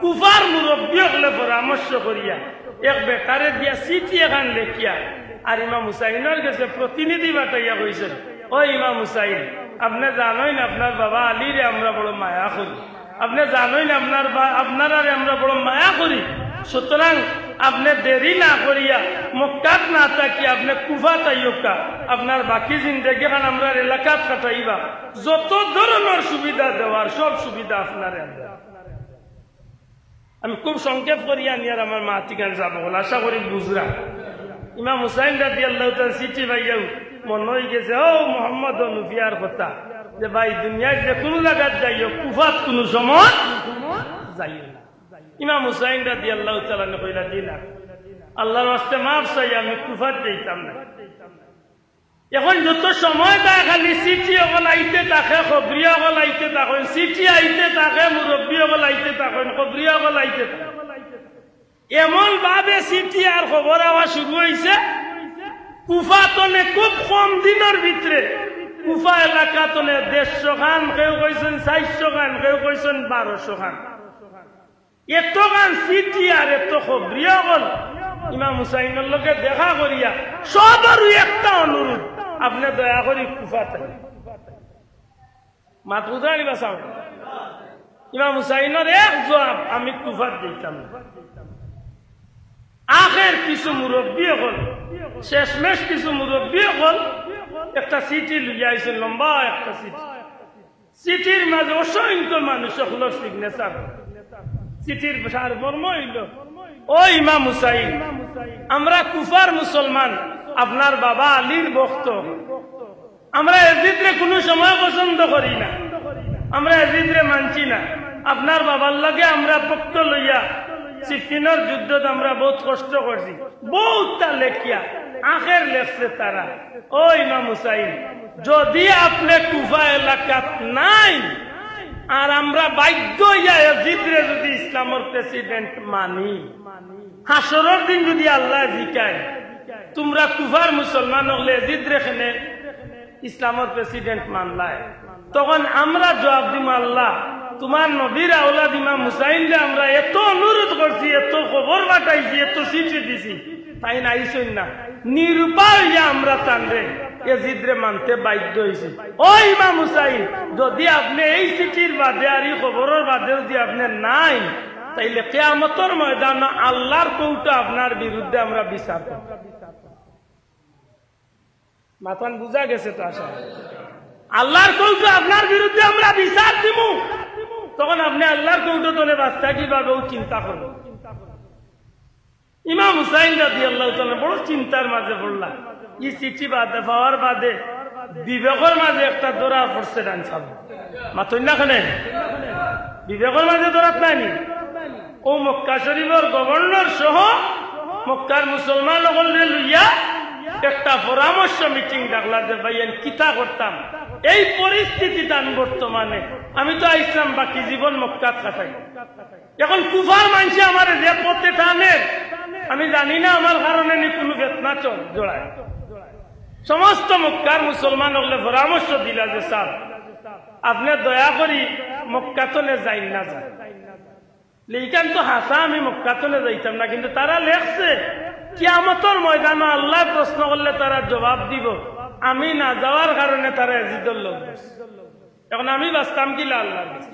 কুফার মুরব্বি অকলে পরামর্শ করিয়া এক বেটারে দিয়া চিঠি এখান লেখিয়া আর ইমাম হুসাইনর গেছে প্রতিনিধি পাঠাইয়া কইছইন, "ও ইমাম হুসাইন, আপনে জানইন আপনার বাবা আলীরে আমরা বড় মায়া করি, আপনে জানইন আপনার বা-, আপনারারে আমরা বড় মায়া করি, সুতরাং আপনে দেরি না করিয়া মক্কাত না থাকি আপনে কুফাত আইউক্কা, আপনার বাকি জিন্দেগিখান আমরার এলাকাত কাটাইবা, যত ধরনর সুবিধা দেওয়ার সব সুবিধা আপনারে আমরা।" আমি খুব সংক্ষেপ করি আনিয়ার আমার মাতিখান যাবো বলে আশা করি বুঝরা। ইমাম হুসাইন রাদিয়াল্লাহু তাআলা চিঠি পাইয়াউ মনো অইগেছে, ও মোহাম্মদ অনুফিয়ার কথা, যে ভাই, দুনিয়ার যে কুনু জাগাত যাইও, কুফাত কুনু সময় যাইও না। ইমাম হুসাইন রাদিয়াল্লাহু তাআলা আনহু কইলা, "জি না, আল্লার ওয়াস্তে মাফ চাই, আমি কুফাত যাইতাম না।" এখন যত সময় যায় খালি চিঠি অকল আইতে থাকে, খবরিয়া অকল আইতে থাকইন, চিঠি আইতে থাকে, মুরব্বি অকল আইতে থাকইন, খবরিয়া অকল আইতে থাকে। এমন ভাবে চিঠি আর খবর আওয়া শুরু অইছে, কুফা তনে খুব কম দিনর ভিতরে কুফা এলাকা তনে দেড়শো খান, কেউ কইছইন চাইরশো খান, কেউ কইছইন বারোশো খান। এতখান চিঠি আর এত খবরিয়া অকল ইমাম হুসাইনর লগে দেখা করিয়া সবরউ একটা অনুরোধ, আপনে দয়া করি কুফাত আইন। মাত বুঝা নিবা চাও? ইমাম হুসাইনর এক জবাব, আমি কুফাত যাইতাম না। আখের কিছু মুরব্বি অকল, শেষমেশ কিছু মুরব্বি অকল একটা চিঠি লইয়া আইছইন, লম্বা একটা চিঠি। চিঠির মাঝে অসংখ্য মানুষ অকলর সিগনেচার। চিঠির সারমর্ম অইলো, ও ইমাম হুসাইন, আমরা কুফার মুসলমান, আপনার বাবা আলীর ভক্ত। আমরা এজিদরে কুনু সময় পছন্দ করি না, আমরা এজিদরে মানছি না। আপনার বাবার লগে আমরা পক্ষ লইয়া সিফফিনর যুদ্ধত আমরা বউত কষ্ট করছি, বউততা লেখিয়া আখের লেখছে তারা। ও ইমাম হুসাইন, যদি আপনে কুফা এলাকাত নাই, আর আমরা বাধ্য অইয়া এজিদরে যদি ইসলামর প্রেসিডেন্ট মানি, হাশরর দিন যদি আল্লায় জিকাইন, "তুমরা কুফার মুসলমান অকলে এজিদরে কেনে ইসলামর প্রেসিডেন্ট মানলায়?" তখন আমরা জবাব দিমু, "আল্লাহ, তুমার নবীর আওলাদ ইমাম হুসাইনরে আমরা এত অনুরোধ করছি, এত খবর পাঠাইছি, এত চিঠি দিছি, তাইন আইছইন না।" নিরুপায় অইয়া আমরা তানরে, এজিদরে মানতে বাধ্য অইছি। ও ইমাম হুসাইন, যদি আপনে এই চিঠির বাদে আর ই খবরর বাদে যদি আপনে নাই, তাইলে কিয়ামতর ময়দানো আল্লাহর কোর্টো আপনার বিরুদ্ধে আমরা বিচার করমু। মাতখান বুঝা গেছে তো আশা? আল্লাহর কোর্টো আপনার বিরুদ্ধে আমরা বিচার দিমু। তখন আপনে আল্লাহর কোর্টো তনে বাঁচতা কিভাবে, অউ চিন্তা করইন। ইমাম হুসাইন রাদিয়াল্লাহু তাআলা বড় চিন্তার মাঝে পড়লা। ই চিঠি বাদে পাওয়ার বাদে বিবেকর মাঝে একটা ধরা পড়ছে ডাইন সাব। মাতইন না কেনে? বিবেকর মাঝে ধরাত নায়নি? অউ মক্কা শরীফর গভর্নর সহ মক্কার মুসলমান অকলরে লইয়া একটা পরামর্শ মিটিং ডাকলা যে, "ভাইয়াইন, কিতা করতাম? এই পরিস্থিতিত আমি বর্তমানে, আমি তো আইছলাম বাকি জীবন মক্কাত কাটাই।" এখন কুফার মানষে আমারে যে পথে টানে, আমি জানি না আমার কারণে নি কুনু ফিতনা চল জড়ায়। সমস্ত মক্কার মুসলমান অকলে পরামর্শ দিলা যে, "স্যার, আপনে দয়া করি মক্কা তনে যাইন না যান।" লেকিন তো হাছা, আমি মক্কা তনে যাইতাম না, কিন্তু তারা লেখছে, কিয়ামতর ময়দানো আল্লায় প্রশ্ন করলে তারা জবাব দিবো, আমি না যাওয়ার কারণে তারা এজিদর লগ ধরছে। এখন আমি বাঁচতাম কিলা আল্লাহর কাছে?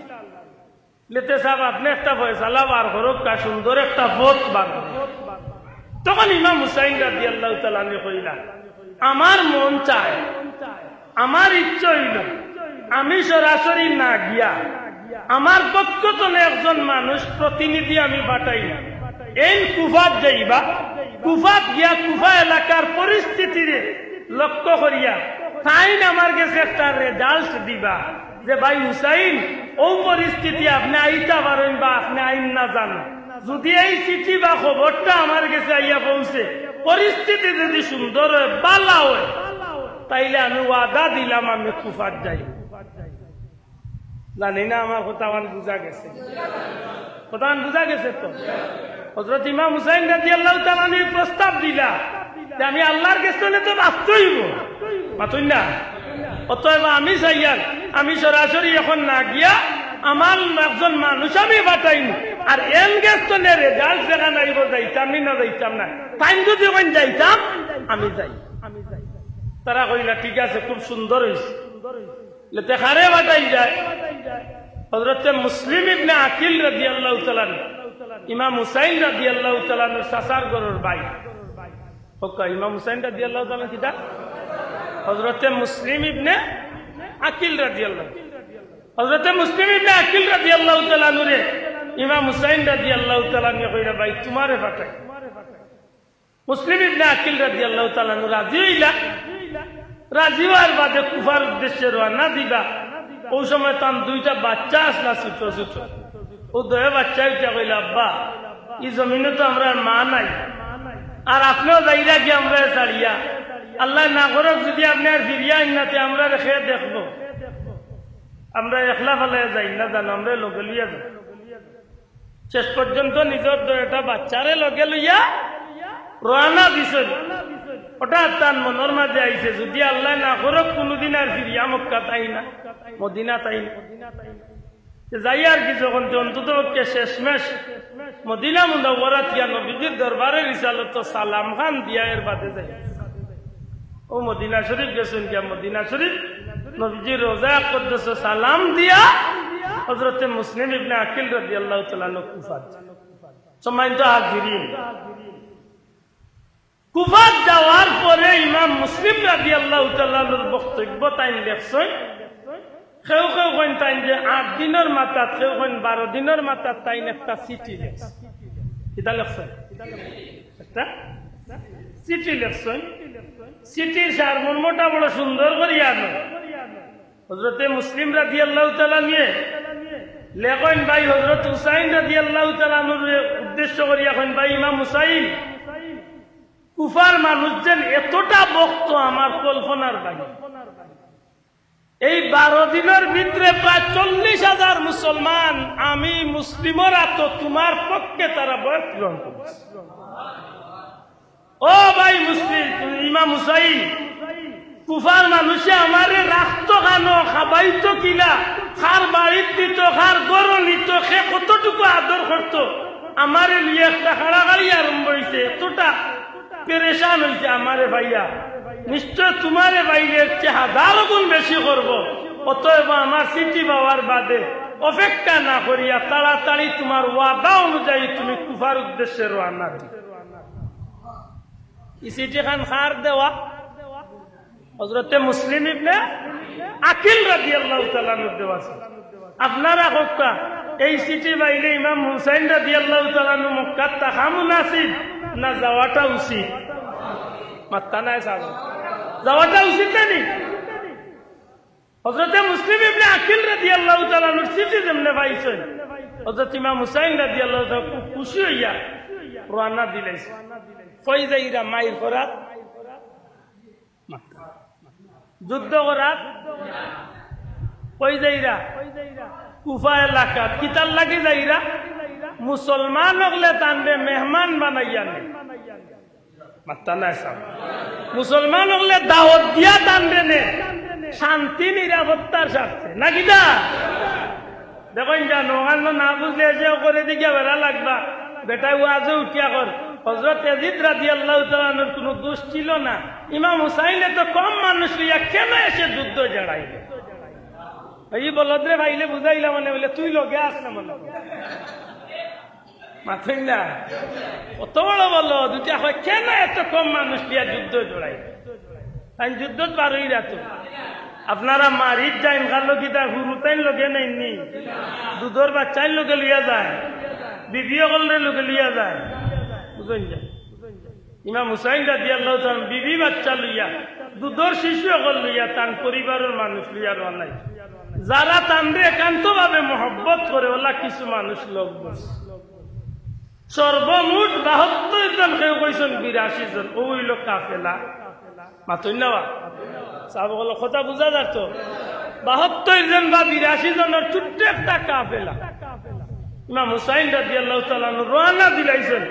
লেতে সাব, আপনে একটা ফয়সালা বার করউক্কা, সুন্দর একটা পথ বার করউক্কা। তখন ইমাম হুসাইন রাদিয়াল্লাহু তাআলা আনহু কইলা, "আমার মন চায়, আমার ইচ্ছা অইলো, আমি সরাসরি না গিয়া আমার পক্ষ তনে একজন মানুষ প্রতিনিধি আমি পাঠাই, এইন কুফাত যাইবা, কুফাত গিয়া কুফা এলাকার পরিস্থিতিরে লক্ষ্য করিয়া তাইন আমার গেছে একটা রেজাল্ট দিবা।" যে ভাই হুসাইন, অউ পরিস্থিতি আপনে আইতা পারইন বা আপনে আইন না জানো, যদি এই চিঠি বা খবরটা আমার গেছে আইয়া পৌঁছে, পরিস্থিতি যদি সুন্দর অয়, বালা অয়, তাইলে আমি ওয়াদা দিলাম আমি কুফাত যাইমু। জানি না আমার কথাখান বুঝা গেছে, কথাখান বুঝা গেছে তো? হযরত ইমাম হুসাইন রাদিয়াল্লাহু তাআলা আনহু প্রস্তাব দিলা যে আমি আল্লাহর গেছ তনে তো বাঁচতে অইবো, মাতইন না? অতএব আমি চাইয়ার, আমি সরাসরি এখন না গিয়া আমার একজন মানুষ আমি পাঠাইমু, আর এইন গেছ তনে রেজাল্ট যেখান আইবো যাইতাম নি না যাইতাম না, তাইন যদি কইন যাইতাম, আমি যাই। তারা কইলা, "ঠিক আছে, খুব সুন্দর অইছে।" লেতে কারে পাঠাইল যায়? হযরতে মুসলিম ইবনে আকিল রাদিয়াল্লাহু তাআলা আনহু, ইমাম হুসাইন রাদিয়াল্লাহু তাআলা আনহুর চাচার ঘরর ভাই। কউক্কা, ইমাম হুসাইন রাদিয়াল্লাহু তাআলা আনহু কিতা? হযরতে মুসলিম ইবনে আকিল রাদিয়াল্লাহু। হযরতে মুসলিম ইবনে আকিল রাদিয়াল্লাহু তাআলা আনহুরে ইমাম হুসাইন রাদিয়াল্লাহু তাআলা আনহু কইরা, "ভাই, তুমারে পাঠাই।" মুসলিম ইবনে আকিল রাদিয়াল্লাহু তাআলা আনহু রাজি অইলা। রাজি অওয়ার বাদে কুফার উদ্দেশ্যে রওয়ানা দিবা। অউ সময় তান দুইটা বাচ্চা আছলা ছোট ছোট। অউ দুইও বাচ্চায় উঠিয়া কইলা, "আব্বা, ই জমিনো তো আমরার মা নাই, আর আপনেও যাইরা গি আমরারে ছাড়িয়া। আল্লায় না করউক যদি আপনে আর ফিরিয়া আইন না, তে আমরারে কে দেখবো? আমরা একলা ফালাইয়া যাইন না জানো, আমরারে লগে লইয়া যাইন।" শেষ পর্যন্ত নিজর দুইটা বাচ্চারে লগে লইয়া রওয়ানা দিছইন। হঠাৎ তান মনর মাঝে আইছে, যদি আল্লায় না করউক কুনুদিন আর ফিরিয়া মক্কাত আই না, মদিনাত আই না। তে যাইয়ার কি যখন, তে অন্তত পক্ষে শেষমেশ মদিনা মুনাওয়ারাত গিয়া নবীজির দরবারে রিসালতো সালাম খান দিয়া এর বাদে যাই। অউ মদিনা শরীফ গেছইন গিয়া, মদিনা শরীফ নবীজির রওজা আকদসো সালাম দিয়া হযরতে মুসলিম ইবনে আকিল রাদিয়াল্লাহু তাআলা আনহু কুফাত। সম্মানিত হাজিরিন, কুফাত যাওয়ার পরে ইমাম মুসলিম রাদিয়াল্লাহু তাআলা আনহুর বক্তব্য তাইন লেখছইন। কেউ কেউ কইন তাইন যে আট দিনর মাথাত, কেউ কইন বারো দিনর মাথাত তাইন একটা চিঠি লেখছইন। কিতা লেখছইন? একটা চিঠি লেখছইন। চিঠির সারমর্মটা বড় সুন্দর করি আনো। হযরতে মুসলিম রাদিয়াল্লাহু তাআলা আনহুয়ে লেখইন, ভাই, হযরত হুসাইন রাদিয়াল্লাহু তাআলা আনহুর উদ্দেশ্য করিয়া কইন, ভাই ইমাম হুসাইন, কুফার মানুষ যেন এতটা বক্ত আমার কল্পনার বাইরে। এই বারো দিনর ভিতরে প্রায় চল্লিশ হাজার মুসলমান আমি মুসলিমর আতো তুমার পক্ষে তারা বয়স গ্রহণ করছে। ও ভাই মুসলিম, ইমাম হুসাইন, কুফার মানুষে আমারে রাখতো কানো, খাবাইতো কিলা, কার বাড়িত নিতো, কার ঘরো নিতো, কে কতটুকু আদর করতো, আমারে লইয়া একটা কাড়াকাড়ি আরম্ভ অইছে, এতটা পেরেশান অইছে আমারে পাইয়া। নিশ্চয় তুমারে পাইলে এর চেয়ে হাজারো গুণ বেশি করবো। অতএব আমার চিঠি পাওয়ার বাদে অপেক্ষা না করিয়া তাড়াতাড়ি তুমার ওয়াদা অনুযায়ী তুমি কুফার উদ্দেশ্যে রওয়ানা দিও। ই চিঠিখান কার দেওয়া? হযরতে মুসলিম ইবনে আকিল রাদিয়াল্লাহু তাআলা আনহুর দেওয়া আছে। আপনারা কউক্কা, এই চিঠি পাইলে ইমাম হুসাইন রাদিয়াল্লাহু তাআলা আনহু মক্কাত থাকা মুনাসিব না যাওয়াটা উচিত? মাত্তা নাই সাব। যাওয়াটা উচিত না নি? হযরতে মুসলিম ইবনে আকিল রাদিয়াল্লাহু তাআলা আনহুর চিঠি যেমনে পাইছইন, হযরত ইমাম হুসাইন রাদিয়াল্লাহু তাআলা খুব খুশি অইয়া রওয়ানা দিলাইছে। কই যাইরা? মাইর করাত, যুদ্ধ করাত। কই যাইরা? কুফা এলাকাত। কিতার লাগি যাইরা? মুসলমান অকলে তানরে মেহমান বানাইয়া নে। মাত্তা নাই সাব। মুসলমান অকলে দাওয়াত দিয়া তানরে নে, শান্তি নিরাপত্তার স্বার্থে। না কিতা? দেখইন জানো, অখান না বুঝলে যে করে দিকে বেড়া লাগবা। বেটায় ওয়াজে উঠিয়া কর, হযরত ইয়াজিদ রাদিয়াল্লাহু তাআলা আনহুর কুনু দোষ ছিল না। ইমাম হুসাইনে তো কম মানুষ লইয়া কেনে এসে যুদ্ধ জড়াইল? এই বলদরে পাইলে বুঝাইলা মানে বলে, তুই লগে আস না মনে কর। মাতইন না। কত বড় বলদ, দুইটা কয়, কেনে এত কম মানুষ দিয়া যুদ্ধ জড়াই? তাইন যুদ্ধত বার অইরা তো। আপনারা মারিত যাইন, কার লগে তার হুরুতাইন লগে নেইননি? দুধর বাচ্চাইন লগে লইয়া যায়, বিবি অকলরে লগে লইয়া যায়। বুঝইন না? ইমাম হুসাইন রাদিয়াল্লাহু তাআলা বিবি বাচ্চা লইয়া, দুধর শিশু অকল লইয়া, তান পরিবারর মানুষ লইয়া রওয়ানা অইছে। যারা তানরে একান্তভাবে মহব্বত করে, অলা কিছু মানুষ লগ ধরছে। সর্বমোট বাহাত্তর জন, কেউ কইছইন বিরাশি জন, অউ অইলো কাফেলা। মাতইন না বা? সাব অকল, কথা বুঝা যার তো? বাহাত্তর জন বা বিরাশি জনর ছোট্ট একটা কাফেলা। ইমাম হুসাইন রাদিয়াল্লাহু তাআলা আনহু রওয়ানা দিলাইছইন।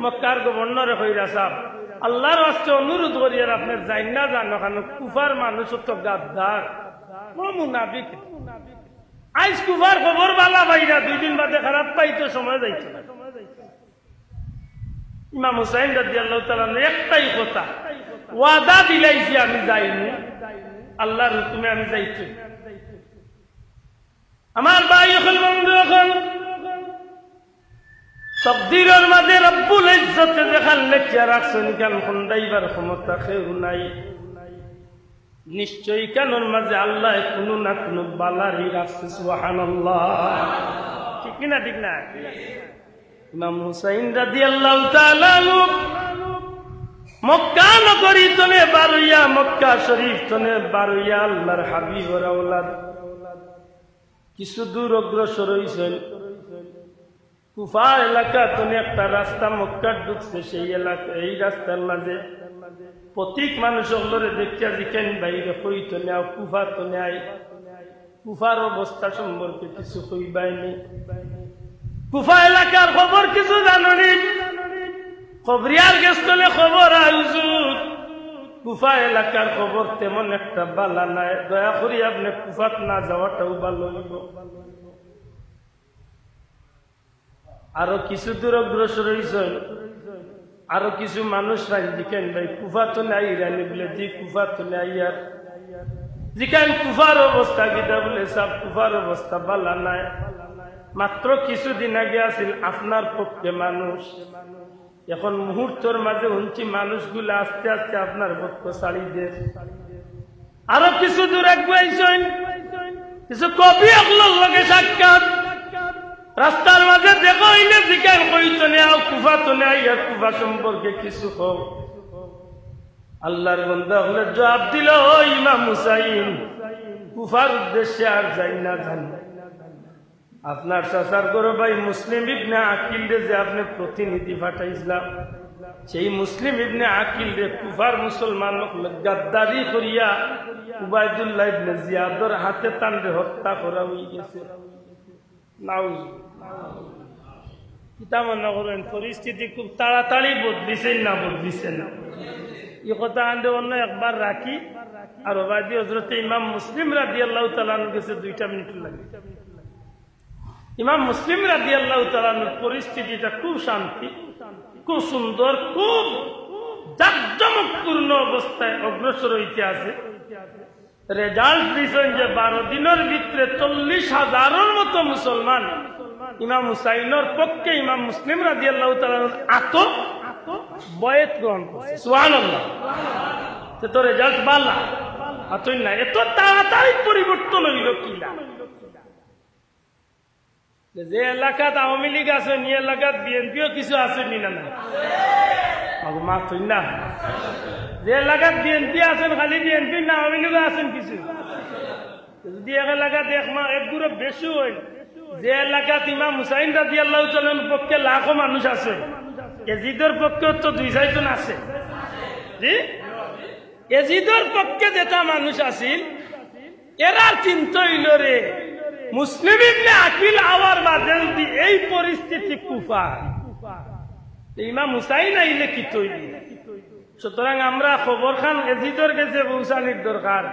মক্কার গভর্নরে কইরা, সাব, আল্লাহর ওয়াস্তে অনুরোধ করিয়ার আপনে যাইন না যান, অখানো কুফার মানুষ তো গাদ্দার, ও মুনাফিক। আইজ কুফার খবর বালা পাইরা, দুই দিন বাদে খারাপ পাইতো, সময় যাইতো। ইমাম হুসাইন রাদিয়াল্লাহু তাআলা আনহু একটাই কথা, ওয়াদা দিলাইছি আমি যাইমু, আল্লাহর হুকুমে আমি যাইমু। আমার ভাই অকল, বন্ধু অকল, তকদিরর মাঝে রব্বুল ইজ্জতে যেখান লেখিয়া রাখছইন, ইখান খন্ডাইবার ক্ষমতা কেউ নাই। নিশ্চয় ইখানর মাঝে আল্লায় কুনু না কুনু বালারি রাখছে, সুবহানাল্লাহ। ঠিক কি না? ঠিক না? ইমাম হুসাইন রাদিয়াল্লাহু তাআলা আনহু মক্কা নগরী তনে বারইয়া, মক্কা শরীফ তনে বারইয়া আল্লাহর হাবিবর আওলাদ কিছু দূর অগ্রসর অইছইন। কুফা এলাকা তনে একটা রাস্তা মক্কাত ঢুকছে, সেই এলাকা, এই রাস্তার মাঝে পথিক মানুষ অকলরে দেখিয়া জিকাইন, ভাইরে, কই তনে আও, কুফা তনে আই। কুফার অবস্থা সম্পর্কে কিছু কইবায়নি? কুফা এলাকার খবর কিছু জানোনি? খবরিয়ার গেছ তনে খবর আয় হুজুর, কুফা এলাকার খবর তেমন একটা বালা নায়, দয়া করি আপনে কুফাত না যাওয়াটাউ ভালা অইবো। আরো কিছু দূর অগ্রসর অইছইন, আরো কিছু মানুষ রাইন জিকাইন, ভাই, কুফা তনে আইরানি? বলে, জি, কুফা তনে আইয়ার। জিকাইন, কুফার অবস্থা কিতা? বলে, সাব, কুফার অবস্থা বালা নায়। মাত্র কিছুদিন আগে আছিল আপনার পক্ষে মানুষ, এখন মুহূর্তর মাঝে হুনছি মানুষগুলা আস্তে আস্তে আপনার পক্ষ ছাড়ি দের। আরো কিছু দূর আগুয়াইছইন, কিছু কবি অকলর লগে সাক্ষাৎ। রাস্তার মাঝে দেখা অইলে জিকাইন, "কই তনে আও, কুফা তনে আইয়ার কুফা সম্পর্কে কিছু কও।" আল্লাহর বান্দা অকলে জবাব দিল, "ও ইমাম হুসাইন, কুফার উদ্দেশ্যে আর যাইন না, যাইন না। আপনার চাচার ঘরর ভাই মুসলিম ইবনে আকিলরে যে আপনে প্রতিনিধি পাঠাইছলা, সেই মুসলিম ইবনে আকিলরে কুফার মুসলমান অকলে গাদ্দারি করিয়া উবাইদুল্লাহ ইবনে জিয়াদর হাতে তানরে হত্যা করা অইগেছে।" নাউজুবিল্লাহ। কিতা মনে করইন, পরিস্থিতি খুব তাড়াতাড়ি বদলিছে না বদলিছে না? ই কথা আনতে অন্য একবার রাখি, আর ওবায়দি হজরতে ইমাম মুসলিম রাদিয়াল্লাহু তাআলা আনহুর গেছে দুইটা মিনিট লাগে। ইমাম মুসলিম রাদিয়াল্লাহু তাআলা আনহুর পরিস্থিতিটা খুব শান্তি, খুব সুন্দর, খুব জাঁকজমকপূর্ণ অবস্থায় অগ্রসর অইতে আছে। রেজাল্ট দিছইন যে বারো দিনর ভিতরে চল্লিশ হাজারর মতো মুসলমান ইমাম হুসাইনর পক্ষে ইমাম মুসলিম রাদিয়াল্লাহু তাআলা আনহুর আতো বয়েত গ্রহণ করছে। সুবহানাল্লাহ। তে তো রেজাল্ট বালা। আতই না, এত তাড়াতাড়ি পরিবর্তন অইল কিলা? যে এলাকাত আওয়ামী লীগ আছে, নি এলাকাত বিএনপিও কিছু আছে নি না? না, মাগো, মাতইন না। যে এলাকাত বিএনপি আছেন, খালি বিএনপি না, আওয়ামী লীগও আছেন কিছু। যদি এক এলাকাত এক মা-, এক গ্রুপ বেশি অইল, যে এলাকাত ইমাম হুসাইন রাদিয়াল্লাহু তাআলা আনহুর পক্ষে লাখো মানুষ আছে, এজিদর পক্ষেও তো দুই চাইরজন আছে। জি, এজিদর পক্ষে যেটা মানুষ আছিল, এরার চিন্তা অইল রে, মুসলিম ইবনে আকিল আওয়ার বাদে যদি এই পরিস্থিতি কুফা, তে ইমাম হুসাইন আইলে কিতা অইল? সুতরাং আমরা খবরখান এজিদর গেছে পৌঁছানির দরকার।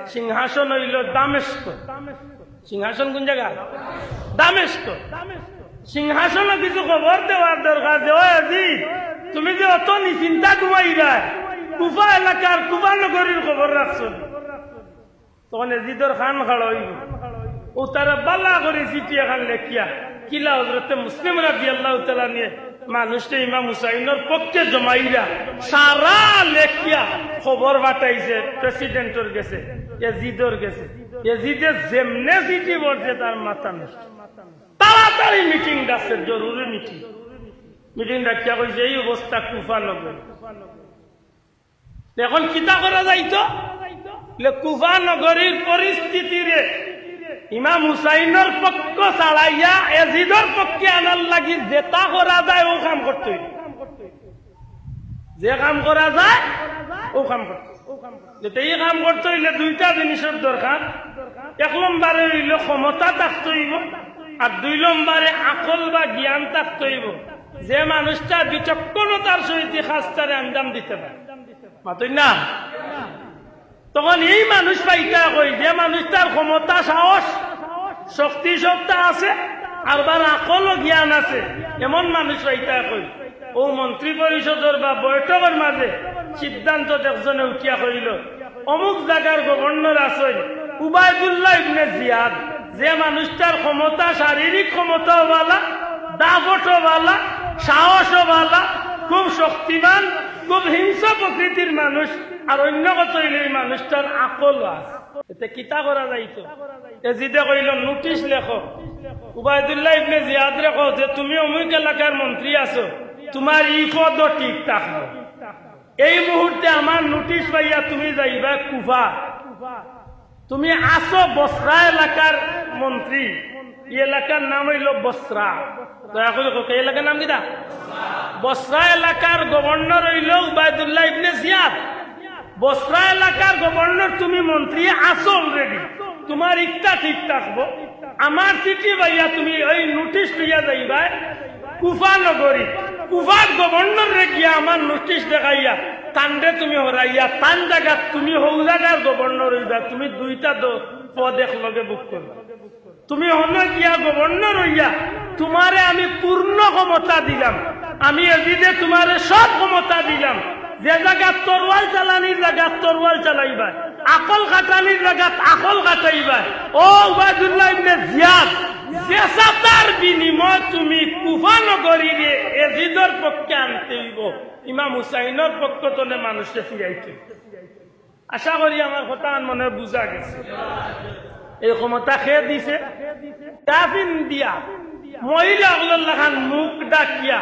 সিংহাসন অইল দামেস্ক। সিংহাসন কোন জাগা? দামেস্ক। সিংহাসনো কিছু খবর দেওয়ার দরকার যে, "ও এজিদ, তুমি যে অত নিশ্চিন্তা ঘুমাইরায়, কুফা এলাকার, কুফা নগরীর খবর রাখছো নি?" তখন এজিদর কান খাড়া অইব। অউ তারা বালা করি চিঠি এখান লেখিয়া, কিলা হজরতে মুসলিম রাদিয়াল্লাহু তাআলা আনহুয়ে মানুষরে ইমাম হুসাইনর পক্ষে জমাইরা, সারা লেখিয়া খবর পাঠাইছে প্রেসিডেন্টর গেছে, এজিদর গেছে। এজিদে যেমনে চিঠি পড়ছে, তার মাথা নষ্ট। তাড়াতাড়ি মিটিং ডাকছে, জরুরি মিটিং। মিটিং ডাকিয়া কইছে, "এই অবস্থা কুফা নগরী।" এখন কিতা করা যাইতো? লে কুফা নগরীর পরিস্থিতিরে ইমাম হুসাইনর পক্ষ ছাড়াইয়া এজিদর পক্ষে আনার লাগি যেটা করা যায়, অউ কাম করতে অইব। যে কাম করা যায়, অউ কাম করতে অইব। যেটা ই কাম করতে অইলে দুইটা জিনিসর দরকার। এক নম্বরে অইল ক্ষমতা থাকতে অইব, আর দুই নম্বরে আকল বা জ্ঞান থাকতে অইব। যে মানুষটা বিচক্ষণতার সহিত ই কাজটারে আঞ্জাম দিতে পারে। মাতইন না? তখন এই মানুষ পাইতা কই, যে মানুষটার ক্ষমতা, সাহস, শক্তি সত্তা আছে, আর তার আকল ও জ্ঞান আছে, এমন মানুষ পাইতা কই। অউ মন্ত্রী পরিষদর বা বৈঠকর মাঝে সিদ্ধান্ত একজনে উঠিয়া কইল, "অমুক জাগার গভর্নর আছইন উবায়দুল্লাহ ইবনে জিয়াদ, যে মানুষটার ক্ষমতা, শারীরিক ক্ষমতাও বালা, দাপটও বালা, সাহসও বালা, খুব শক্তিমান, খুব হিংস্র প্রকৃতির মানুষ, আর অন্য কথা অইল, এই মানুষটার আকলও আছে।" এতে কিতা করা যাইতো? এজিদে কইল, "নোটিশ লেখো, উবায়দুল্লাহ ইবনে জিয়াদরে কও যে তুমি অমুক এলাকার মন্ত্রী আছো, তুমার ই পদও ঠিক থাকবো। এই মুহূর্তে আমার নোটিশ পাইয়া তুমি যাইবা কুফা। তুমি আছো বসরা এলাকার মন্ত্রী, ই এলাকার নাম অইল বসরা।" দয়া করি কউক্কা, এই এলাকার নাম কিতা? বসরা এলাকার গভর্নর অইল উবায়দুল্লাহ ইবনে জিয়াদ। বসরা এলাকার গভর্নর, তুমি মন্ত্রী আছো already, তুমার ইকটা ঠিক থাকবো। আমার চিঠি পাইয়া তুমি ওই নোটিশ লইয়া যাইবায় কুফা নগরী। কুফার গভর্নররে গিয়া আমার নোটিশ দেখাইয়া তানরে তুমি হরাইয়া, তান জাগাত তুমি হউ জাগার গভর্নর অইবা, তুমি দুইটা দ-, পদ একলগে ভোগ করবা। তুমি হনো গিয়া গভর্নর অইয়া, তুমারে আমি পূর্ণ ক্ষমতা দিলাম, আমি এজিদে তুমারে সব ক্ষমতা দিলাম। যে জাগাত তরোয়াল চালানির জাগাত তরোয়াল চালাইবায়, আকল খাটানির জাগাত আকল খাটাইবায়। ও উবায়দুল্লাহ ইবনে জিয়াদ, যে সাতার বিনিময় তুমি কুফা নগরীরে এজিদর পক্ষে আনতে অইবো, ইমাম হুসাইনর পক্ষ তনে মানুষরে ফিরাইতে অইবো। আশা করি আমার কথা মনে বুঝা গেছে। এই ক্ষমতা কে দিছে? কাফিন দিয়া। মহিলা অকলর লাখান মুখ ঢাকিয়া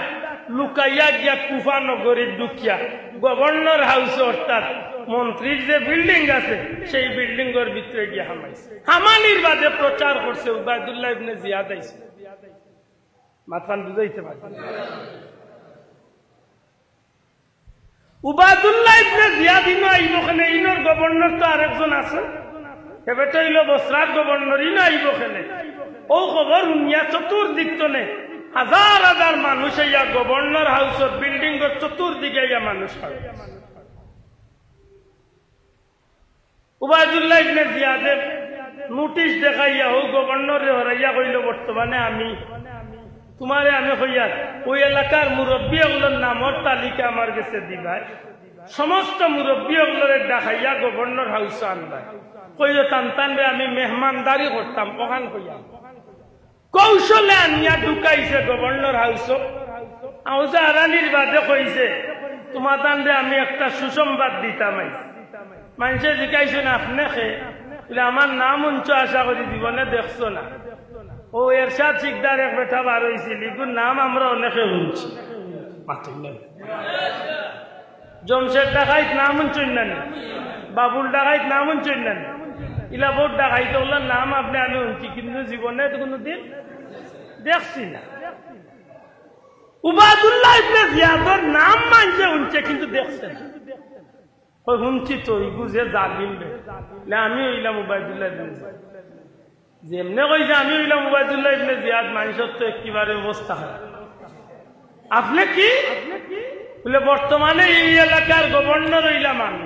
লুকাইয়া গিয়া কুফা নগরীত ঢুকিয়া গভর্নর হাউস অর্থাৎ মন্ত্রীর যে বিল্ডিং আছে সেই বিল্ডিংর ভিতরে গিয়া হামাইছে। হামানির বাদে প্রচার করছে উবায়দুল্লাহ ইবনে জিয়াদ আইছে। মাতখান বুঝাইতে পারছি? উবায়দুল্লাহ ইবনে জিয়াদ ইনো আইবো কেনে? ইনোর গভর্নর তো আরেকজন আছে, হে বেটা অইলো বসরার গভর্নর, ইনো আইবো কেনে? অউ খবর হুনিয়া চতুর্দিক তনে হাজার হাজার মানুষ আইয়া গভর্নর হাউসর বিল্ডিংর চতুর্দিকে আইয়া মানুষ পায়। উবায়দুল্লাহ ইবনে জিয়াদে নোটিশ দেখাইয়া অউ গভর্নররে হরাইয়া কইলো, বর্তমানে আমি তুমারে আমি কইয়ার, অউ এলাকার মুরব্বি অকলর নামর তালিকা আমার গেছে দিবায়, সমস্ত মুরব্বি অকলরে ডাকাইয়া গভর্নর হাউসো আনবায়, কইও তান তানরে আমি মেহমানদারি করতাম, অখান কইয়া কৌশলে আনিয়া ঢুকাইছে গভর্নর হাউসো। হাউসো আনানির বাদে কইছে, তুমা তানরে আমি একটা সুসংবাদ দিতাম আইছি। মানষে জিকাইছইন, আপনে কে? বলে, আমার নাম হুনছো, আশা করি জীবনে দেখছো না। অউ এরশাদ শিকদার এক বেটা বার অইছিল, ইগুর নাম আমরা অনেকে হুনছি। মাতইন না। জমশেদ ডাকাইত নাম হুনছইন না নি? বাবুল ডাকাইত নাম হুনছইন না নি? ইলা বউত ডাকাইত অকলর নাম আপনে আমি হুনছি, কিন্তু জীবনে তো কুনুদিন দেখছি না। উবায়দুল্লাহ ইবনে জিয়াদর নাম মানষে হুনছে, কিন্তু দেখছে না। কয়, হুনছি তো, ইগু যে জালিম রে। না, আমি অইলাম উবায়দুল্লাহ ইবনে জিয়াদ। যেমনে কইছে আমি অইলাম উবায়দুল্লাহ ইবনে জিয়াদ, মানষর তো একেবারে অবস্থা খারাপ। আপনে কে? বলে, বর্তমানে এই এলাকার গভর্নর অইলাম আমি।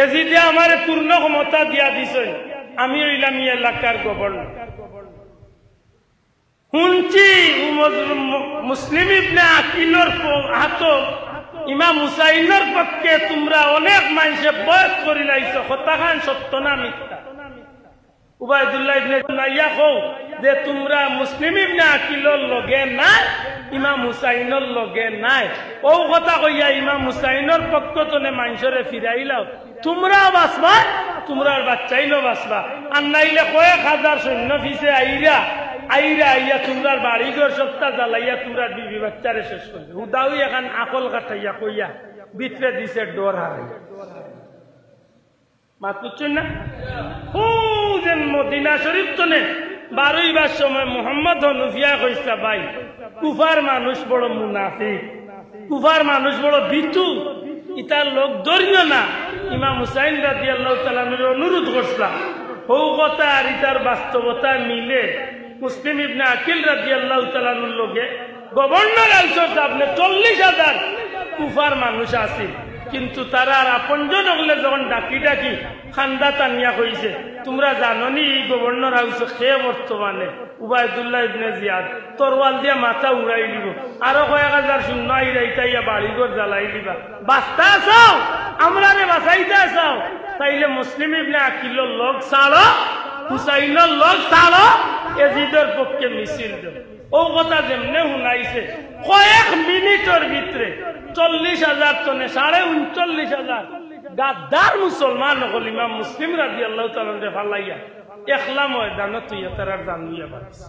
এজিদে আমারে পূর্ণ ক্ষমতা দিয়া দিছইন, আমি অইলাম এই এলাকার গভর্নর। হুনছি, উমর মু-, মুসলিম ইবনে আকিলর প-, হাতো ইমাম হুসাইনর পক্ষে তুমরা অনেক মানষে বয়াত করিলাইছো, কথাখান সত্য না মিথ্যা? উবায়দুল্লাহ ইবনে হুনাইয়া কও যে তুমরা মুসলিম ইবনে আকিলর লগে নায়, ইমাম হুসাইনর লগে নায়। অউ কথা কইয়া ইমাম হুসাইনর পক্ষ তনে মানষরে ফিরাইলাও। তুমরাও বাচবায়, তুমরার বাচ্চাইনও বাচবা। আর নাইলে কয়েক হাজার সৈন্য পিছে আইরা, আইরা আইয়া তুমরার বাড়িঘর সবটা জ্বালাইয়া তুমরার বিবি বাচ্চারে শেষ করবে। হুদাউ এখান আকল কাটাইয়া কইয়া ভিতরে দিছে ডর হারাইয়া। মাত বুঝছইন না? অউ যেন মদিনা শরীফ তনে বারইবার সময় মোহাম্মদ হনুফিয়া কইছলা, ভাই, কুফার মানুষ বড় মুনাফিক, কুফার মানুষ বড় ভীতু, ইতার লগ ধরিও না। ইমাম হুসাইন রাদিয়াল্লাহু তাআলা আনহুরে অনুরোধ করছলা। অউ কথা আর ইতার বাস্তবতা মিলে মুসলিম ইবনে আকিল রাদিয়াল্লাহু তাআলা আনহুর লগে গভর্নর আলসর সামনে চল্লিশ হাজার কুফার মানুষ আছিল, কিন্তু তারার আপনজন অকলে যখন ডাকি ডাকি কান্দাত আনিয়া কইছে, তুমরা জানো নি ই গভর্নর হাউসো কে বর্তমানে? উবায়দুল্লাহ ইবনে জিয়াদ। তরোয়াল দিয়া মাথা উড়াই দিবো। আরো কয়েক হাজার সৈন্য আইরা ইতা আইয়া বাড়িঘর জ্বালাই দিবা। বাচতা চাও, আমরারে বাচাইতা চাও, তাইলে মুসলিম ইবনে আকিলর লগ ছাড়ো, হুসাইনর লগ ছাড়ো, এজিদর পক্ষে মিছিল দেও। অউ কথা যেমনে হুনাইছে, কয়েক মিনিটর ভিতরে চল্লিশ হাজার তনে সাড়ে ঊনচল্লিশ হাজার গাদ্দার মুসলমান অকল ইমাম মুসলিম রাদিয়াল্লাহু তাআলা আনহুরে ফালাইয়া একলা ময়দানো থইয়া তারার জান লইয়া বারইছে।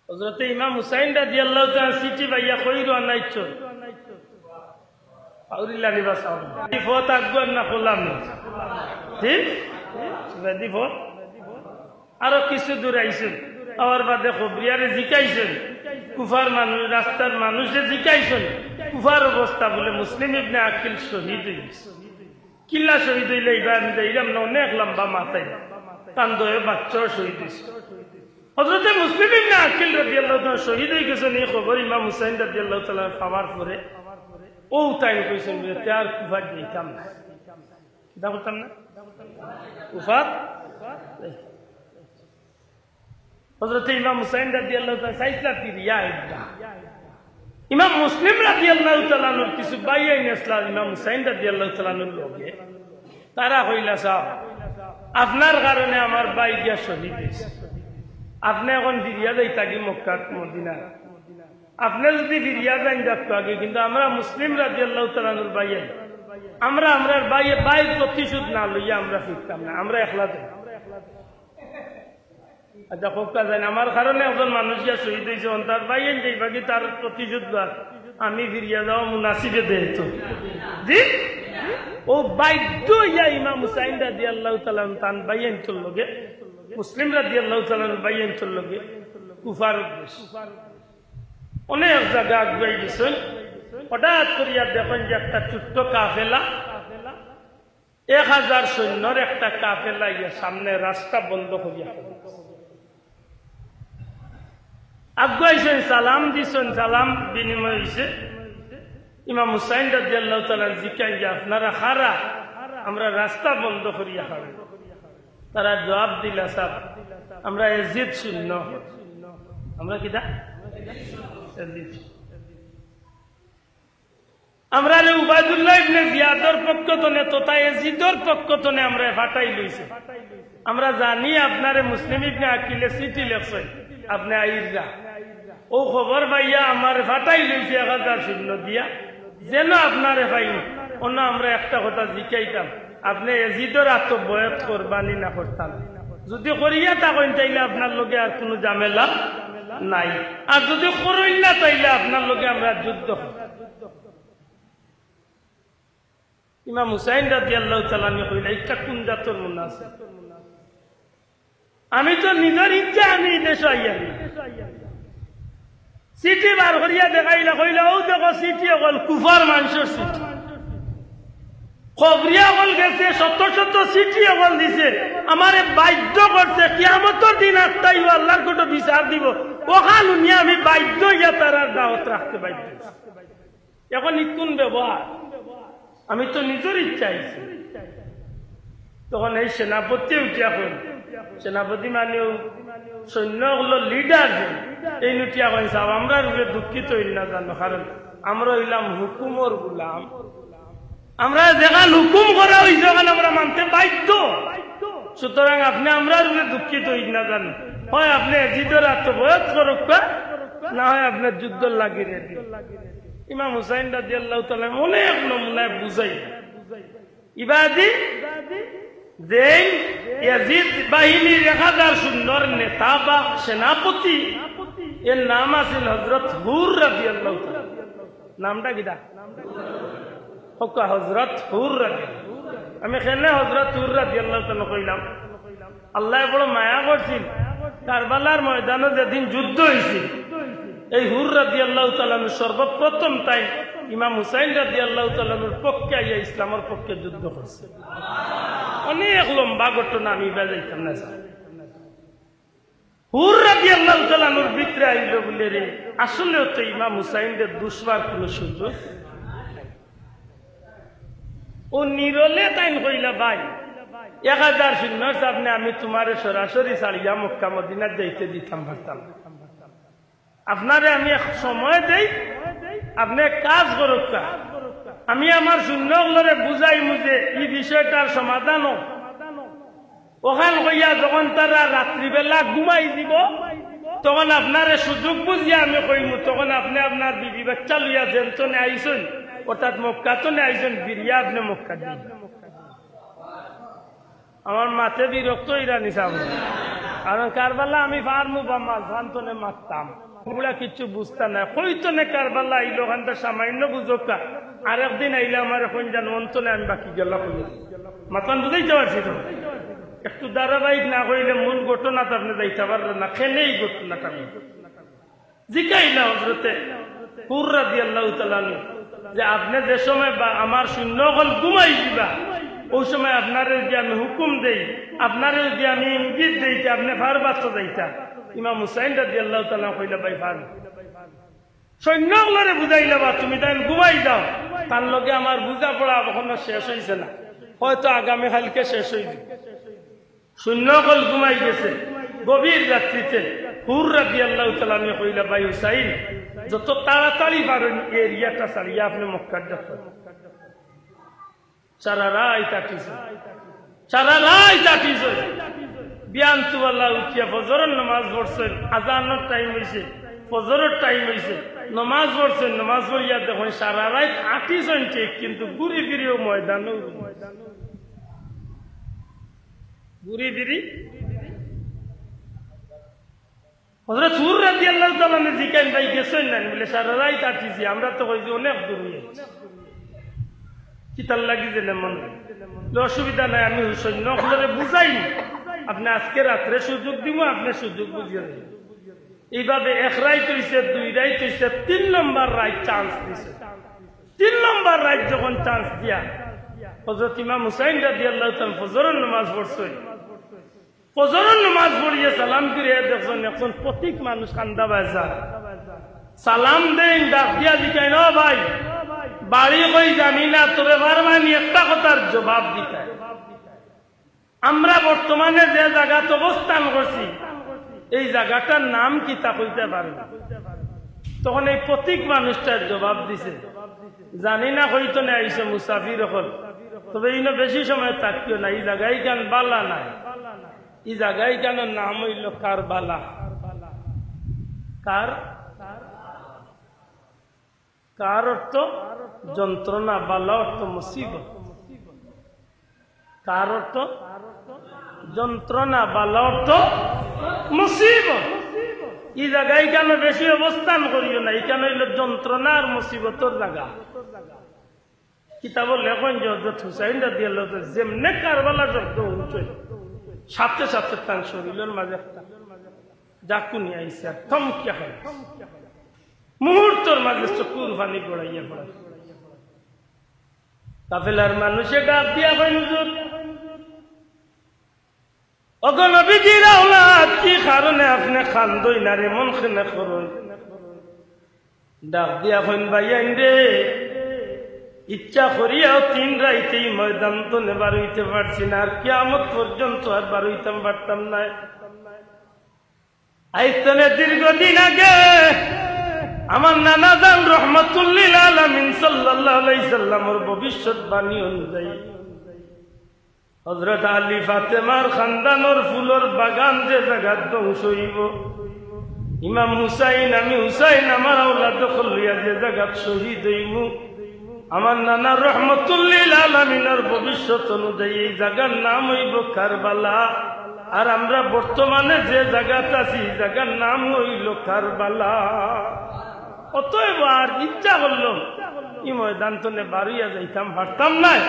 হযরতে ইমাম হুসাইন রাদিয়াল্লাহু তাআলা চিঠি পাইয়া কই রওয়ানা অইছইন? পাউরিলা নি বা সাব। ই পথ আগুয়ার না খোলা নি? ঠিক? সিধা দি পথ। আরো কিছু দূর আইছইন। আওয়ার বাদে খবরিয়ারে জিকাইছইন। কুফার মানুষ, রাস্তার মানুষরে জিকাইছইন। কুফার অবস্থা বুলে মুসলিম ইবনে আকিল শহীদ অইগেছে। কিলা শহীদ অইলা ইবা আমি যাইরাম না, অনেক লম্বা মাত আইবো। তান দুইও বাচ্চাও শহীদ অইছে। হযরতে মুসলিম ইবনে আকিল রাদিয়াল্লাহু তাআলা শহীদ অইগেছইন, ই খবর ইমাম হুসাইন রাদিয়াল্লাহু তাআলা পাওয়ার পরে অউ তাইন কইছইন বুলে, তে আর কুফাত যাইতাম না। কিতা করতাম না? কুফাত। হযরতে ইমাম হুসাইন রাদিয়াল্লাহু তাআলা চাইছলা ফিরিয়া আইবা। ইমাম মুসলিম রাদিয়াল্লাহু তাআলা আনহুর কিছু ভাইয়াইন আছলা ইমাম হুসাইন রাদিয়াল্লাহু তাআলা আনহুর লগে। তারা কইলা, সাব, আপনার কারণে আমার ভাই গিয়া শহীদ অইছে। আপনে অখন ফিরিয়া যাইতা কি মক্কাত, মদিনাত? আপনে যুদি ফিরিয়া যাইন যাইতো আগে, কিন্তু আমরা মুসলিম রাদিয়াল্লাহু তাআলা আনহুর ভাইয়াইন, আমরা আমরার ভাইয়ে, ভাইর প্রতিশোধ না লইয়া আমরা ফিরতাম না, আমরা একলা যাইতাম। আচ্ছা, খুব কাজ জানি, আমার কারণে একজন মানুষ গিয়া শহীদ অইছে, অন তার ভাইয়াইন যাইবা কি তার প্রতিশোধ লওয়ার? আমি ফিরিয়া যাওয়া মুনাসিবে দেয় তো। জি? অউ বাধ্য অইয়া ইমাম হুসাইন রাদিয়াল্লাহু তাআলা আনহু তান ভাইয়াইন্তর লগে, মুসলিম রাদিয়াল্লাহু তাআলা আনহুর ভাইয়াইন্তর লগে কুফার উদ্দেশ্যে অনেক জাগা আগুয়াই গেছইন। হঠাৎ করিয়া দেখইন যে একটা ছোট্ট কাফেলা, এক হাজার সৈন্যর একটা কাফেলা আইয়া সামনে রাস্তা বন্ধ করিয়া আগুয়াইছইন, সালাম দিছইন, সালাম বিনিময় অইছে। ইমাম হুসাইন রাদিয়াল্লাহু তাআলা আনহু জিকাইন যে, "আপনারা কারা? আমরা রাস্তা বন্ধ করিয়া খাড়া।" তারা জবাব দিলা, "সাব, আমরা এজিদ সৈন্য।" আমরা কিতা? এজিদ। আমরারে উবাইদুল্লাহ ইবনে জিয়াদর পক্ষ তনে তথা এজিদর পক্ষ তনে আমরারে ফাটাইল অইছে। আমরা জানি আপনারে মুসলিম ইবনে আকিলে চিঠি লেখছইন, আপনে আইরা। অউ খবর পাইয়া আমারে ফাটাইল অইছে এক হাজার সৈন্য দিয়া, যেন আপনারে পাইমু। অনো আমরা একটা কথা জিকাইতাম, আপনে এজিদর আতো বয়াত করবা নি না করতা না? যুদি করিয়া থাকইন, তাইলে আপনার লগে আর কুনু ঝামেলা নাই, আর যুদি করইন না, তাইলে আপনার লগে আমরা যুদ্ধ করমু। ইমাম হুসাইন রাদিয়াল্লাহু তাআলা আনহু কইলা, "ইটা কুন জাতর মুনাফিক? আমি তো নিজর ইচ্ছা আমি ই দেশো আইয়ার না।" চিঠি বার করিয়া দেখাইলা, কইলা, "অউ দেখো চিঠি অকল, কুফার মানষর চিঠি। খবরিয়া অকল গেছে, শত শত চিঠি অকল দিছে, আমারে বাধ্য করছে, কিয়ামতর দিন আটকাইবো, আল্লাহর কোর্টো বিচার দিবো, অখান হুনিয়া আমি বাধ্য অইয়া তারার দাওয়াত রাখতে বাধ্য অইছি।" অখন ই কুন ব্যবহার? আমি তো নিজর ইচ্ছা আইছি। তখন এই সেনাপতি উঠিয়া কইল, সেনাপতি মানে অউ সৈন্য অকলর লিডার যে, এইন উঠিয়া কইন, "সাব, আমরার উপরে দুঃখিত অইন না জানো, কারণ আমরা অইলাম হুকুমর গুলাম। আমরা যেখান হুকুম করা অইছে, অখান আমরা মানতে বাধ্য। সুতরাং আপনে আমরার উপরে দুঃখিত অইন না জানো, হয় আপনে এজিদর আতো বয়াত করউক্কা, না হয় আপনে যুদ্ধ লাগি রেডি।" ইমাম হুসাইন রাদিয়াল্লাহু তাআলা আনহু অনেক নমুনায় বুঝাইলা। ইবাদি যেইন ইয়াজিদ বাহিনীর এক হাজার সৈন্যর নেতা বা সেনাপতি, এর নাম আছিল হযরত হুর রাদিয়াল্লাহু তাআলা। নামটা কিতা? কউক্কা, হযরত হুর রাদিয়াল্লাহু। আমি কেনে হযরত হুর রাদিয়াল্লাহু তাআলা আনহু কইলাম? আল্লায় বড় মায়া করছিল। কারবালার ময়দানো যেদিন যুদ্ধ অইছিল, এই হুর রাদিয়াল্লাহু তাআলা আনহু সর্বপ্রথম তাইন ইমাম হুসাইন রাদিয়াল্লাহু তাআলা আনহুর পক্ষে আইয়া ইসলামর পক্ষে যুদ্ধ করছে। অনেক লম্বা ঘটনা, আমি ইবায় যাইতাম না, স্যার। হুর রাদিয়াল্লাহু তাআলা আনহুর ভিতরে আইলো বুলে, রে, আসলেও তো ইমাম হুসাইনরে দুষবার কুনু সুযোগ নাই। অউ নিরলে তাইন কইলা, "ভাই, এক হাজার সৈন্যর সামনে আমি তুমারে সরাসরি ছাড়িয়া মক্কা মদিনাত যাইতে দিতাম পারতাম না। আপনারে আমি এক সময় দেই, আপনে এক কাজ করউক্কা, আমি আমার সৈন্য অকলরে বুঝাইমু যে ই বিষয়টার সমাধান অউক।" অখান কইয়া যখন তারা রাত্রিবেলা ঘুমাই যিবো, তখন আপনারে সুযোগ বুঝিয়া আমি কইমু, তখন আপনে আপনার বিবি বাচ্চা লইয়া যেন তনে আইছইন, অর্থাৎ মক্কা তনে আইছইন, ফিরিয়া আপনে মক্কা দিন। আমার মাতে বিরক্ত অইরা নি, কারণ কারবালা আমি পারমু বা মাঝখান তনে মাততাম। বুড়া কিচ্ছু বুঝতা নায়। কই তনে কারবালা আইলো, অখানটা সামান্য বুঝউক্কা। আরেকদিন আইলে আমারে কইন জানো, অন তনে আমি বাকি গেলা কইয়া। মাতলাম বুঝাইতে পারছি তো? একটু ধারাবাহিক না কইলে মূল ঘটনাত আপনে যাইতা পাররা না। কেনে ই ঘটনাটা আমি জিকাইলা হযরতে হুর রাদিয়াল্লাহু তাআলা আনহু যে, "আপনে যে সময় বা আমার সৈন্য অকল ঘুমাই যিবা, অউ সময় আপনারে যুদি আমি হুকুম দেই, আপনারে যুদি আমি ইঙ্গিত দেই, তে আপনে পারবা তো যাইতা?" ইমাম হুসাইন রাদিয়াল্লাহু তাআলা আনহু কইলা, "ভাই, পারমু।" সৈন্য অকলরে বুঝাইলা, "বা তুমি তাইন ঘুমাই যাও, তান লগে আমার বুঝাপড়া অখনো শেষ অইছে না, হয়তো আগামী কাইলকে শেষ অইযিবো।" সৈন্য অকল ঘুমাই গেছে। গভীর রাত্রিতে হুর রাদিয়াল্লাহু তাআলা আনহু কইলা, "ভাই হুসাইন, যত তাড়াতাড়ি পারইন ই এরিয়াটা ছাড়িয়া আপনে মক্কাত যাইন।" সারা রাইত আটিছইন, সারা রাইত আটিছইন। বিয়ান তুবালা উঠিয়া ফজরর নমাজ পড়ছইন, আজানর টাইম অইছে, ফজরর টাইম অইছে, নমাজ পড়ছইন, নমাজ পড়িয়া দেখইন সারা রাইত আটিছইন ঠিক, কিন্তু ঘুরি ফিরিও ময়দানো ঘুরি ফিরি হযরত হুর রাদিয়াল্লাহু তাআলা আনহু জিকাইন, "ভাই, গেছইন না নি?" বলে, "সারা রাইত আটিছি, আমরা তো কইছি অনেক দূর অইছে।" "কিতার লাগি যেন মনে?" বলে, "অসুবিধা নাই, আমি সৈন্য অকলরে বুঝাইমু, আপনে আজকে রাত্রে সুযোগ দিমু, আপনে সুযোগ বুঝিয়া দিমু।" এইভাবে এক রাইত অইছে, দুই রাইত অইছে, তিন নম্বর রাইত chance দিছে। তিন নম্বর রাইত যখন chance দিয়া হযরত ইমাম হুসাইন রাদিয়াল্লাহু তাআলা ফজরর নামাজ পড়ছইন, ফজরর নামাজ পড়িয়া সালাম ফিরাইয়া দেখছইন একজন ফতিক মানুষ কান্দা বায় যার। সালাম দেইন, ডাক দিয়া জিকাইন, "ও ভাই, বাড়ি কই জানি না, তবে পারবায়নি একটা কথার জবাব দিতায়। আমরা বর্তমানে যে জাগাত অবস্থান করছি, এই জাগাটার নাম কিতা কইতা পারবায়?" তখন এই ফতিক মানুষটায় জবাব দিছে, "জানি না, কই থনে আইছো মুসাফির অকল, তবে ইনো বেশি সময় থাকিও না, ই জাগা ইখান বালা নায়। ই জাগা ইখানর নাম অইলো কারবালা।" কার? কার অর্থ যন্ত্রণা, বালা অর্থ মুসিবত। কার অর্থ যন্ত্রণা, বালা অর্থ মুসিবত। ই জাগা ইখানো বেশি অবস্থান করিও না, ইখান অইলো যন্ত্রণা আর মুসিবতর জাগা। কিতাবো লেখইন যে হযরত হুসাইন রাদিয়াল্লাহু তাআলা যেমনে কারবালা শব্দ হুনছইন, সাথে সাথে তান শরীরর মাঝে একটা জাকুনি আইছে আর থমকিয়া খাইছে। মুহূর্তর মাঝে চকুর পানি গড়াইয়া পড়ে। কাফেলার মানুষে ডাক দিয়া কইন, "হুজুর, ওগো নবীজির আওলাদ, কি কারণে আপনে কান্দইন আর এমন কেনে করইন?" ডাক দিয়া কইন, "ভাইয়াইন রে, ইচ্ছা করিয়াও তিন রাইত ই ময়দান থনে বারইতে পারছি না, আর কিয়ামত পর্যন্ত আর বারইতাম পারতাম নায়। আইজ থনে দীর্ঘদিন আগে আমার নানা জান রহমাতুল্লিল আলামিন সাল্লাল্লাহু আলাইহি সাল্লামর ভবিষ্যৎবাণী অনুযায়ী হযরত আলী ফাতেমার খান্দানর ফুলর বাগান যে জাগাত ধ্বংস অইবো, ইমাম হুসাইন, আমি হুসাইন, আমার আওলাদ অকল লইয়া যে জাগাত শহীদ অইমু, আমার নানা রহমাতুল্লিল আলামিনর ভবিষ্যৎ অনুযায়ী এই জাগার নাম অইবো কারবালা। আর আমরা বর্তমানে যে জাগাত আছি, এই জাগার নাম অইলো কারবালা। অতএব আর ইচ্ছা করলো ই ময়দান থনে বারইয়া যাইতাম পারতাম নায়।"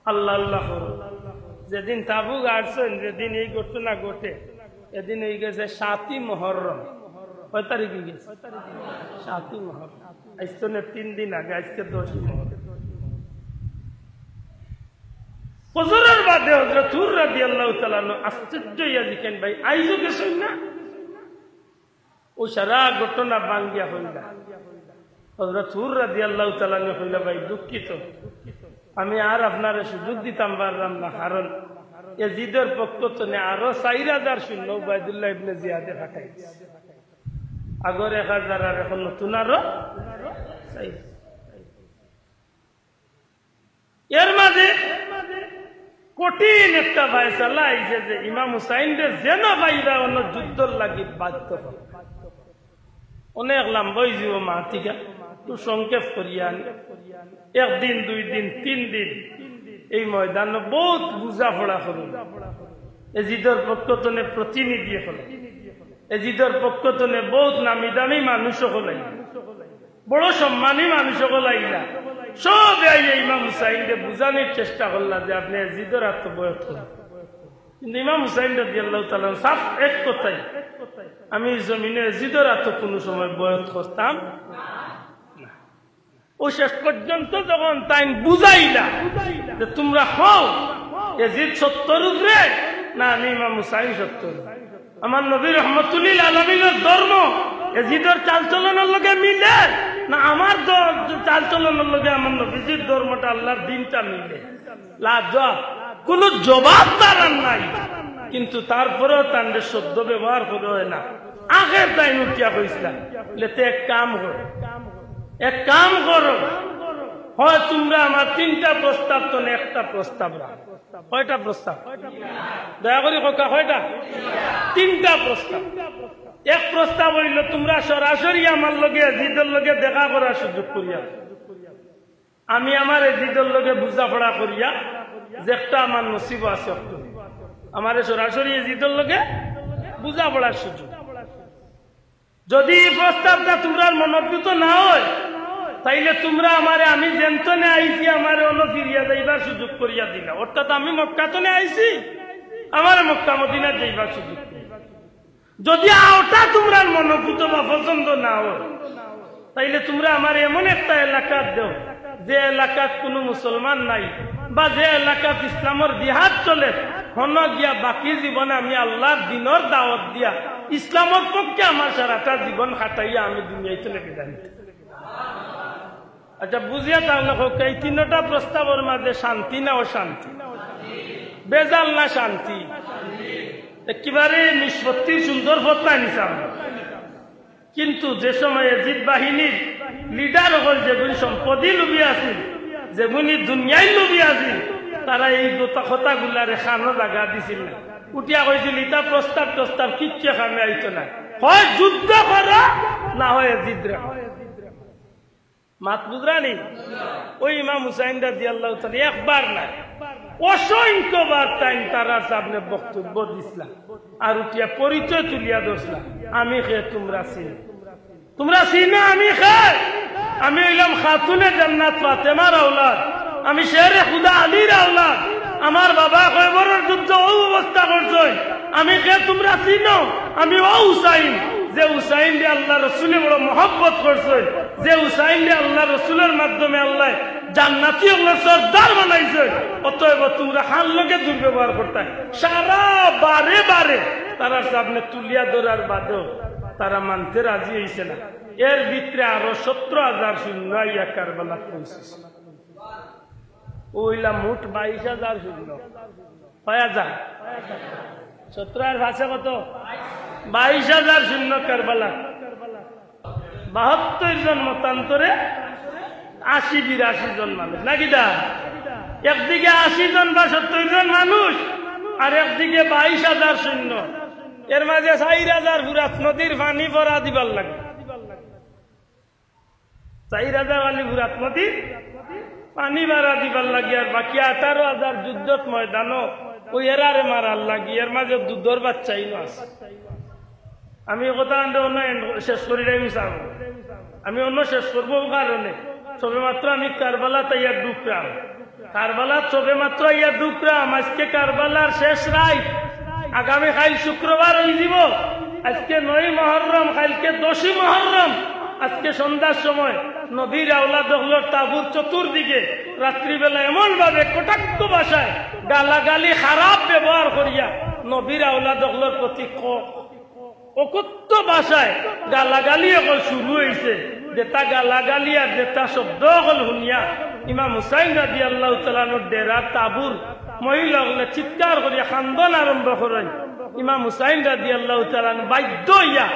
আল্লাহ আল্লাহ করো। যেদিন তাবু গাড়ছইন, যেদিন এই ঘটনা ঘটে, এদিন অইগেছে সাতই মহররম। কয় তারিখ অইগেছে? সাতই মহররম। আইজ থনে তিন দিন আগে, আইজকে দশই মহররম। ফজরর বাদে হযরত হুর রাদিয়াল্লাহু তাআলা আনহু আশ্চর্য অইয়া জিকাইন, "ভাই, আইজও গেছইন না?" অউ সারা ঘটনা ভাঙ্গিয়া কইলা। হযরত হুর রাদিয়াল্লাহু তাআলা আনহু কইলা, "ভাই, দুঃখিত, আমি আর আপনারে সুযোগ দিতাম পারলাম না, কারণ এজিদর পক্ষ থনে আরো চাইর হাজার সৈন্য উবাইদুল্লাহ ইবনে জিয়াদে পাঠাইছে। আগর এক হাজার আর এখন নতুন আরো চাইর।" এর মাঝে কঠিন একটা ফয়সালা আইছে যে ইমাম হুসাইনরে যেন পাইবা অনো যুদ্ধর লাগি বাধ্য করো। অনেক লম্বা অইযিবো মাতিকা, একটু সংক্ষেপ করিয়া আনি। একদিন, দুই দিন, তিন দিন এই ময়দানো বউত বুঝাপড়া করইন। এজিদর পক্ষ থনে প্রতিনিধি অকল, এজিদর পক্ষ থনে বউত নামি দামি মানুষ অকল আইলা। বড় সম্মানী মানুষ অকল আইলা। সবে আইয়া ইমাম হুসাইনরে বুঝানির চেষ্টা করলা যে, "আপনে এজিদর আতো বয়াত করইন।" কিন্তু ইমাম হুসাইন রাদিয়াল্লাহু তাআলা আনহু সাফ এক কথায়, "আমি জমিনে এজিদর আতো কুনু সময় বয়াত করতাম না।" অউ শেষ পর্যন্ত যখন তাইন বুঝাইলা যে, "তুমরা কও এজিদ সত্যর উপরে, না আমি ইমাম হুসাইন সত্যর উপরে?" আমার নবী রহমতুল্লিল আলামিনর ধর্ম এজিদর চালচলনর লগে মিলে, না আমার দ-, চালচলনর লগে আমার নবীজির ধর্মটা, আল্লাহর দ্বীনটা মিলে? লাজবাব, কুনু জবাব তারার নাই। কিন্তু তারপরেও তানরে শব্দ ব্যবহার করা অয় না। আখের তাইন উঠিয়া কইছলা, "লে তে এক কাম করো, এক কাম করো, হয় তুমরা আমার তিনটা প্রস্তাব থনে একটা প্রস্তাব রাখো।" কয়টা প্রস্তাব? দয়া করি কউক্কা, কয়টা? তিনটা প্রস্তাব। এক প্রস্তাব অইলো, তুমরা সরাসরি আমার লগে, এজিদর লগে দেখা করার সুযোগ করিয়া, আমি আমার এজিদর লগে বুঝাপড়া করিয়া যেটা আমার নসিবো আছে, অটা আমারে সরাসরি এজিদর লগে বুঝাপড়ার সুযোগ। যদি ই প্রস্তাবটা তুমরার মনোভূত না অয়, তাইলে তুমরা আমারে, আমি যেনতনে আইছি, আমারে অনো ফিরিয়া যাইবার সুযোগ করিয়া দিলাও। অর্থাৎ আমি মক্কা তনে আইছি, আমারে মক্কা মদিনাত যাইবার সুযোগ করিয়া। যদি অটা তুমরার মনোভূত বা পছন্দ না অয়, তাইলে তুমরা আমারে এমন একটা এলাকাত দেও, যে এলাকাত কুনু মুসলমান নাই, বা যে এলাকাত ইসলামর জিহাদ চলের, হনো গিয়া বাকি জীবনে আমি আল্লার দ্বীনর দাওয়াত দিয়া ইসলামর পক্ষে আমার সারাটা জীবন কাটাইয়া আমি দুনিয়া তনে বিদায় নিতাম। আচ্ছা, বুঝিয়া থাকলে কউক্কা, এই তিনটা প্রস্তাবর মাঝে শান্তি না অশান্তি? বেজাল না শান্তি? একেবারে নিষ্পত্তির সুন্দর পথ নায় নি সামনে। কিন্তু যে সময় এজিদ বাহিনীর লিডার অকল, যেগুন সম্পদর লোভী আছিল, যেগুন দুনিয়ার লোভী আছিল, তারা এই কথা, কথাগুলারে কানো জাগা দিছিল না। উঠিয়া কইছিল, "ইতা প্রস্তাব টস্তাব কিচ্ছু কামে আইতো না, হয় যুদ্ধ করো, না হয় এজিদরে।" মাত বুঝরা নি? ওই ইমাম হুসাইন রাদিয়াল্লাহু তাআলা একবার নায়, অসংখ্যবার তাইন তারার সামনে বক্তব্য দিছলা, আর উঠিয়া পরিচয় তুলিয়া ধরছলা, "আমি কে তুমরা চিনো, তুমরা চিনো আমি কে? আমি অইলাম খাতুনে জান্নাত ফাতেমার আওলাদ, আমি শেরে খুদা আলীর আওলাদ, আমার বাবা খয়বরর যুদ্ধ অউ অবস্থা করছইন, আমি কে তুমরা চিনো? আমি অউ হুসাইন, যে হুসাইনরে আল্লার রসুলে বড় মহব্বত করছইন, যে হুসাইনরে আল্লার রসুলর মাধ্যমে আল্লায় জান্নাতি অকলর সর্দার বানাইছইন। অতএব তুমরা কার লগে দুর্ব্যবহার করতায়?" সারা বারে বারে তারার সামনে তুলিয়া ধরার বাদেও তারা মানতে রাজি অইছে না। এর ভিতরে আরো সতেরো হাজার সৈন্য আইয়া কারবালাত পৌঁছিছে। অউ অইলা মোট বাইশ হাজার সৈন্য। কয় হাজার? সতেরো আর পাঁচে কত? বাইশ হাজার সৈন্য কারবালা। বাহাত্তর জন মতান্তরে আশি বিরাশি জন মানুষ, নাকি দা? একদিকে আশি জন বা সত্তর জন মানুষ, আর একদিকে বাইশ হাজার সৈন্য। এর মাঝে চাইর হাজার ফুরাত নদীর পানি ভরা দিবার লাগে। চাইর হাজার আলি ফুরাত নদীর পানি বাড়া দিবার লাগি, আর বাকি আঠারো হাজার যুদ্ধত ময়দানো অউ এরারে মারার লাগি। এর মাঝে দুধর বাচ্চাইনও আছে। আমি অউ কথা আনতে অনো end শেষ করিলাইমু সাব। আমি অনো শেষ করবো অউ কারণে, সবে মাত্র আমি কারবালাত আইয়া ঢুকরাম। কারবালাত সবে মাত্র আইয়া ঢুকরাম। আজকে কারবালার শেষ রাইত। আগামী কাইল শুক্রবার অইযিবো। আজকে নয় মহররম, কাইলকে দশই মহররম। আজকে সন্ধ্যার সময় নবীর আওলাদ অকলর তাবুর চতুর্দিকে রাত্রিবেলা এমন ভাবে কটাক্ষ ভাষায় গালাগালি, খারাপ ব্যবহার করিয়া নবীর আওলাদ অকলর প্রতি ক-, অকথ্য ভাষায় গালাগালি অকল শুরু অইছে। যেতা গালাগালি আর যেতা শব্দ অকল হুনিয়া ইমাম হুসাইন রাদিয়াল্লাহু তাআলা আনহুর ডেরার তাবুর মহিলা অকলে চিৎকার করিয়া কান্দন আরম্ভ করইন। ইমাম হুসাইন রাদিয়াল্লাহু তাআলা আনহু বাধ্য অইয়া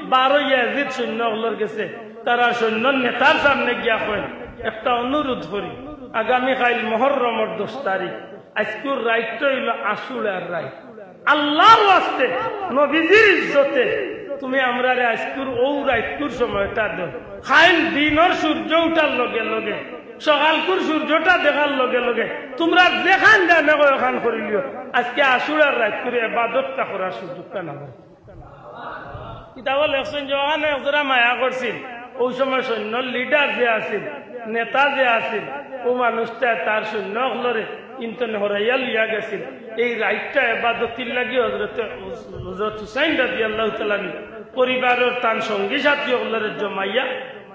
বার অইয়া এজিদ সৈন্য অকলর গেছে, তারার সৈন্যর নেতার সামনে গিয়া কইন, "একটা অনুরোধ করি, আগামী কাইল মহররমর দশ তারিখ, আইজকুর রাইতটা অইলো আশুরার রাইত। আল্লার ওয়াস্তে, নবীজির ইজ্জতে তুমি আমরারে আইজকুর অউ রাইতকুর সময়টা দেও। কাইল দিনর সূর্য উঠার লগে লগে, সকালকুর সূর্যটা দেখার লগে লগে তুমরা যেখান জানে কয় অখান করিলিও। আইজকে আশুরার রাইতকুর এবাদতটা করার সুযোগটা না অয়।" কিতাবো লেখছইন যে অখানো একজরা মায়া করছিল, অউ সময় সৈন্যর লিডার যে আছিল, নেতা যে আছিল, অউ মানুষটায় তার সৈন্য অকলরে ইনতনে হরাইয়া লইয়া গেছিল। এই রাইতটা এবাদতির লাগি হজরতে, হজরত হুসাইন রাদিয়াল্লাহু তাআলা আনহু পরিবারর তান সঙ্গী সাথী অকলরে জমাইয়া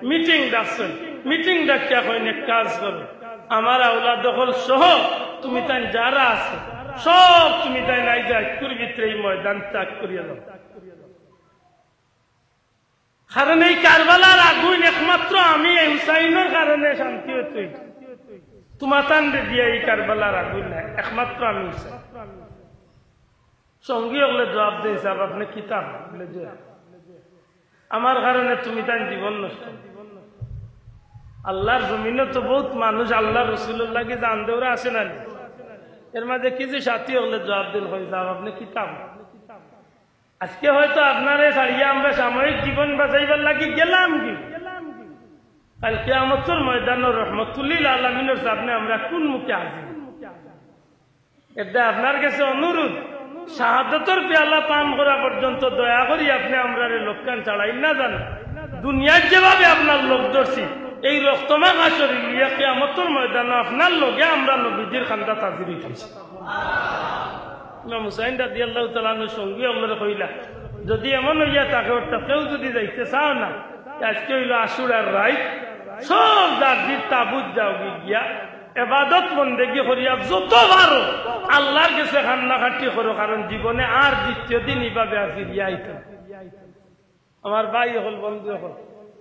মিটিং ডাকছইন। মিটিং ডাকিয়া কইন, "এক কাজ করো, আমার আওলাদ অকল সহ তুমি তাইন যারা আছো, সব তুমি তাইন আইজ আইজকুর ভিতরে এই ময়দান ত্যাগ করিয়া যাও।" কারণ এই কারবালার আগুইন একমাত্র আমি, এই হুসাইনর কারণে শান্তি অইতই। তুমাতানরে দিয়া এই কারবালার আগুইন নায়, একমাত্র আমি হুসাইন। সঙ্গী অকলে জবাব দেইন, "সাব, আপনে কিতা কইন?" বলে যে, "আমার কারণে তুমি তাইন জীবন নষ্ট।" আল্লার জমিনো তো বউত মানুষ আল্লার রসুলর লাগি জান দেওরা আছে না নি? এর মাঝে কিছু সাথী অকলে জবাব দেইন, কইন, "সাব, আপনে কিতা কইন?" আজকে হয়তো আপনারে ছাড়িয়া আমরা সাময়িক জীবন বাঁচাইবার লাগি গেলাম কি, কাইল কিয়ামতর ময়দানো রহমতুল্লিল আলামিনর সামনে আমরা কুন মুখে হাজির? এরদায় আপনার গেছে অনুরোধ, শাহাদতর পেয়ালা পান করা পর্যন্ত দয়া করি আপনে আমরারে লগ খান ছাড়াইন না জান। দুনিয়ার যেভাবে আপনার লগ ধরছি, এই রক্তমাখা শরীর লইয়া কিয়ামতর ময়দানো আপনার লগে আমরা নবীজির কান্দাত হাজির অইতাম। ইমাম হুসাইন রাদিয়াল্লাহু তাআলা আনহুর সঙ্গী অকলরে কইলা, "যদি এমন অইয়া থাকে, অর্থাৎ কেউ যদি যাইতে চাও না, আজকে অইলো আশুরার রাইত, সব যার যার তাবুত যাওগি গিয়া, এবাদত বন্দেগি করিয়া যত পারো আল্লাহর গেছে কান্নাকাটি করো, কারণ জীবনে আর দ্বিতীয় দিন ইভাবে আর ফিরিয়া আইতো না।" আমার ভাই অকল, বন্ধু অকল,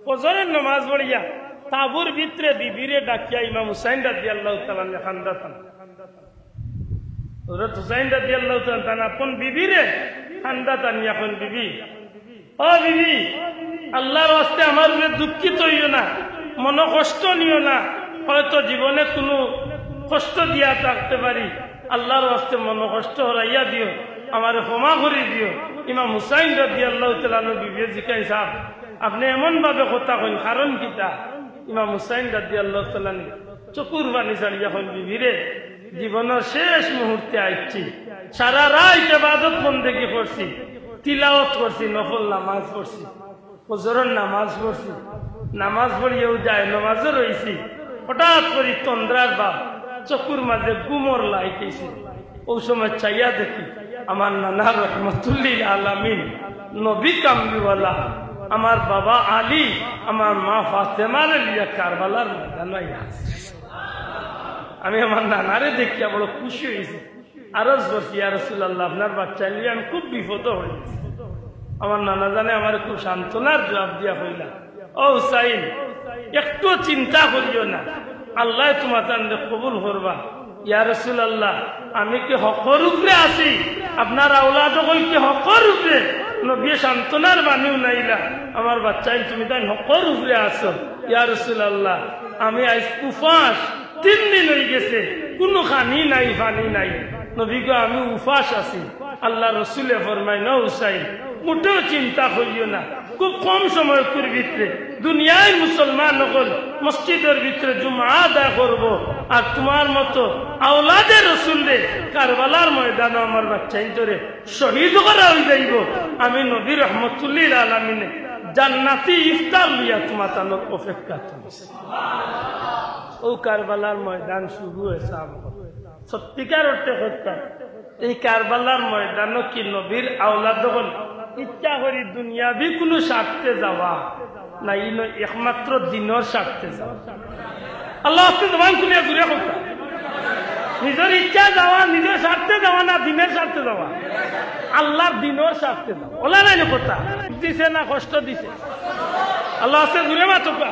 ফজরের নামাজ পড়িয়া তাবুর ভিতরে বিবিরে ডাকিয়া ইমাম হুসাইন রাদিয়াল্লাহু তাআলা আনহু কান্দাত আন। হযরত হুসাইন রাদিয়াল্লাহু তাআলা আনহু তান আপন বিবিরে কান্দাত আনিয়া কইন, "বিবি, ও বিবি, আল্লাহর ওয়াস্তে আমার উপরে দুঃখিত অইও না, মনো কষ্ট নিও না, হয়তো জীবনে কুনু কষ্ট দিয়া থাকতে পারি, আল্লাহর ওয়াস্তে মনো কষ্ট হরাইয়া দিও, আমারে ক্ষমা করি দিও।" ইমাম হুসাইন রাদিয়াল্লাহু তাআলা আনহুর বিবিয়ে জিকাইন, "সাব, আপনে এমন ভাবে কথা কইন, কারণ কিতা?" ইমাম হুসাইন রাদিয়াল্লাহু তাআলা আনহু চকুর পানি ছাড়িয়া কইন, "বিবিরে, জীবনর শেষ মুহূর্তে আইছি, সারা রাইত ইবাদত বন্দেগি করছি, তিলাওয়াত করছি, নফল নামাজ পড়ছি, ফজরর নামাজ পড়ছি, নামাজ পড়িয়াউ যায় নামাজও রইছি, হঠাৎ করি তন্দ্রার ভাব, চকুর মাঝে ঘুমর লাইট আইছে। অউ সময় চাইয়া দেখি আমার নানা রহমতুল্লিল আলামিন, নবী কামলিওয়ালা, আমার বাবা আলী, আমার মা ফাতেমারে লইয়া কারবালার ময়দানো আইয়া হাজির অইছে।" আমি আমার নানারে দেখিয়া বড় খুশি অইছি। আরজ করছি, "ইয়া রাসূলুল্লাহ, আপনার বাচ্চাইন লইয়া আমি খুব বিপদো পড়ি গেছি।" আমার নানা জানে আমারে খুব সান্ত্বনার জবাব দিয়া কইলা, "ও হুসাইন, একটু চিন্তা করিও না, আল্লায় তুমাতানরে কবুল করবা।" "ইয়া রাসূলুল্লাহ, আমি কি হকর উপরে আছি? আপনার আওলাদ অকল কি হকর উপরে?" নবীয়ে সান্ত্বনার বাণী হুনাইলা, "আমার বাচ্চাইন, তুমিতাইন হকর উপরে আছো।" "ইয়া রাসূলুল্লাহ, আমি আইজ উপাস, তিন দিন অইগেছে, কুনু খানি নাই, পানি নাই।" "নবী গো, আমি উপাস আছি।" আল্লাহর রসুলে ফরমাইন, "ও হুসাইন, মোটেও চিন্তা করিও না, খুব কম সময়কুর ভিতরে দুনিয়ার মুসলমান অকল মসজিদর ভিতরে জুমা আদায় করবো, আর তুমার মতো আওলাদে রসুলরে কারবালার ময়দানো আমার বাচ্চাইন্তরে শহীদ করা অইযাইবো। আমি নবী রহমতুল্লিল আলামিনে জান্নাতি ইফতার লইয়া তুমাতানর অপেক্ষাত আছি।" অউ কারবালার ময়দান শুরু অইছে আমরার। সত্যিকার অর্থে হত্যা। এই কারবালার ময়দানো কি নবীর আওলাদ অকল ইচ্ছা করি দুনিয়াবি কুনু স্বার্থে যাওয়া, না ইনো একমাত্র দিনর স্বার্থে যাওয়া? আল্লাহর ওয়াস্তে জবান খুলিয়া জুরে কউক্কা। নিজর ইচ্ছা যাওয়া, নিজর স্বার্থে যাওয়া না দিনর স্বার্থে যাওয়া? আল্লাহর দিনর স্বার্থে যাওয়া। অলা নায়নি কথা? দিছে না কষ্ট দিছে? আল্লাহর ওয়াস্তে জুরে মাতউক্কা।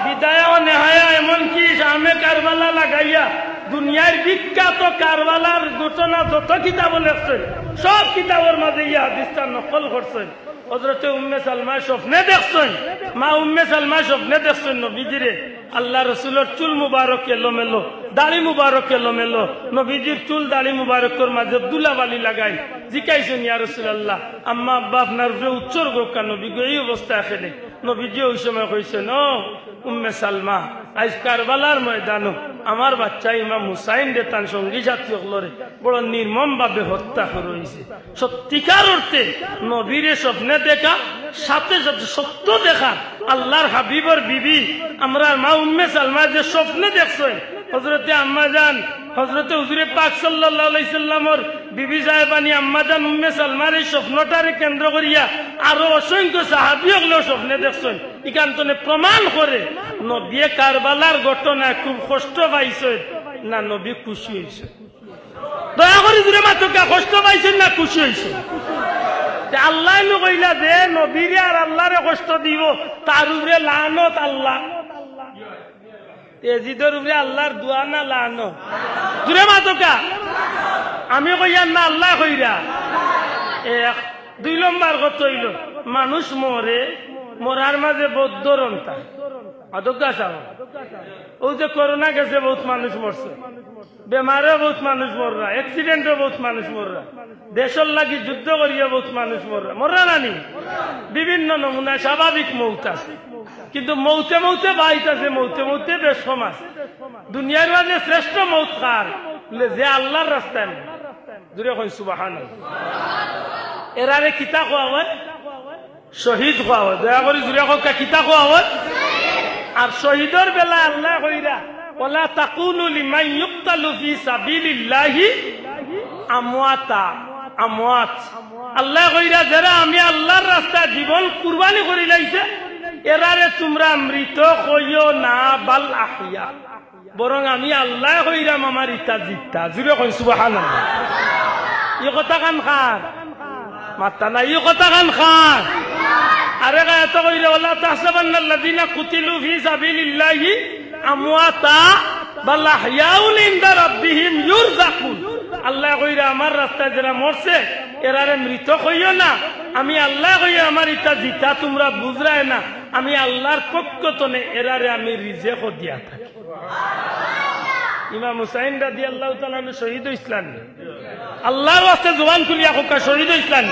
বিদায়া ও নেহায়া, এমনকি শামে কারবালা লাগাইয়া দুনিয়ার বিখ্যাত কারবালার ঘটনা যত কিতাবো লেখছইন, সব কিতাবর মাঝে ই হাদিসটা নকল করছইন। হজরতে উম্মে সালমায় স্বপ্নে দেখছইন, মা উম্মে সালমায় স্বপ্নে দেখছইন নবীজিরে, আল্লাহর রসুলর চুল মুবারক এলোমেলো, দাড়ি মুবারক এলোমেলো, নবীজির চুল দাড়ি মুবারকর মাঝে ধুলাবালি লাগাইল। জিকাইছইন, "ইয়া রাসূলুল্লাহ, আম্মা আব্বা আপনার উপরে উৎসর্গ অউক্কা নবী গো, এই অবস্থায় কেনে?" নবীজি ওই সময় কইছইন, "ও উম্মে সালমা, আইজ কারবালার ময়দানো আমার বাচ্চা ইমাম হুসাইনরে তান সঙ্গী সাথী অকলরে বড় নির্মমভাবে হত্যা করা অইছে।" সত্যিকার অর্থে নবীরে স্বপ্নে দেখা, সাথে সাথে সত্য দেখা, আল্লাহর হাবিবর বিবি, আমরার মা উম্মে সালমা যে স্বপ্নে দেখছইন, হজরতে আম্মাজান, হজরতে হুজুরে পাক সাল্লাল্লাহু আলাইহি সাল্লামর বিবি সাহেবানি আম্মাজান উম্মে সালমার এই স্বপ্নটারে কেন্দ্র করিয়া আরো অসংখ্য সাহাবী অকলেও স্বপ্নে দেখছইন। ইখান তনে প্রমাণ করে নবীয়ে কারবালার ঘটনায় খুব কষ্ট পাইছইন না নবী খুশি অইছইন? দয়া করি জুরে মাতউক্কা, কষ্ট পাইছইন না খুশি অইছইন? তে আল্লায় নু কইলা যে নবীরে আর আল্লাহরে কষ্ট দিবো, তার উপরে লানত আল্লাহ। তে এজিদর উপরে আল্লাহর দোয়া না লানত? জুরে মাতউক্কা। আমি কইয়ার না আল্লায় কইরা? এক। দুই নম্বর কথা অইলো, মানুষ মরে, মরার মাঝে বউত ধরন থাকে। অতজ্ঞা চাও। অউ যে করোনা গেছে, বউত মানুষ মরছে, বেমারে বউত মানুষ মররা, accident-ও বউত মানুষ মররা, দেশর লাগি যুদ্ধ করিয়া বউত মানুষ মররা, মররা না নি? বিভিন্ন নমুনায় স্বাভাবিক মউত আছে, কিন্তু মউতে মউতে বাইত আছে, মউতে মউতে বেশ কম আছে। দুনিয়ার মাঝে শ্রেষ্ঠ মউত কার? বুলে, যে আল্লাহর রাস্তায় মরে। জুরে কইন সুবহানাল্লাহ। এরারে কিতা কওয়া অয়? শহীদ কওয়া অয়। দয়া করি জুরে কউক্কা, কিতা কওয়া অয়? আর শহীদর বেলা আল্লায় কইরা, "ওয়ালা তাকুলু লিমান ইউকতালু ফি সাবিলিল্লাহি আমওয়াতা", আমওয়াত। আল্লায় কইরা, "যেরা আমি আল্লার রাস্তায় জীবন কুরবানি করিলাইছে, এরারে তুমরা মৃত কইও না, বাল আহইয়া।" বরং আমি আল্লায় কইরাম আমার ইতা জিতা। জুরে কইন সুবহানাল্লাহ। ই কথাখান কার? মাতরা না, ই কথাখান কার? আরেক আয়াতো কইরা, "ওয়ালা তাহসাবান্নাল্লাযীনা কুতিলু ফি সাবিলিল্লাহি আমওয়াতা বাল আহইয়াউন ইনদা রাব্বিহিম ইউরযাকুন।" আল্লায় কইরা, "আমার রাস্তায় যেরা মরছে, এরারে মৃত কইও না। আমি আল্লায় কইরাম আমার ইতা জিতা, তুমরা বুঝরায় না। আমি আল্লার পক্ষ তনে এরারে আমি রিজেকও দিয়া থাকি।" ইমাম হুসাইন রাদিয়াল্লাহু তাআলা আনহু শহীদ অইছলা নি? আল্লার ওয়াস্তে জুবান খুলিয়া কউক্কা, শহীদ অইছলা নি?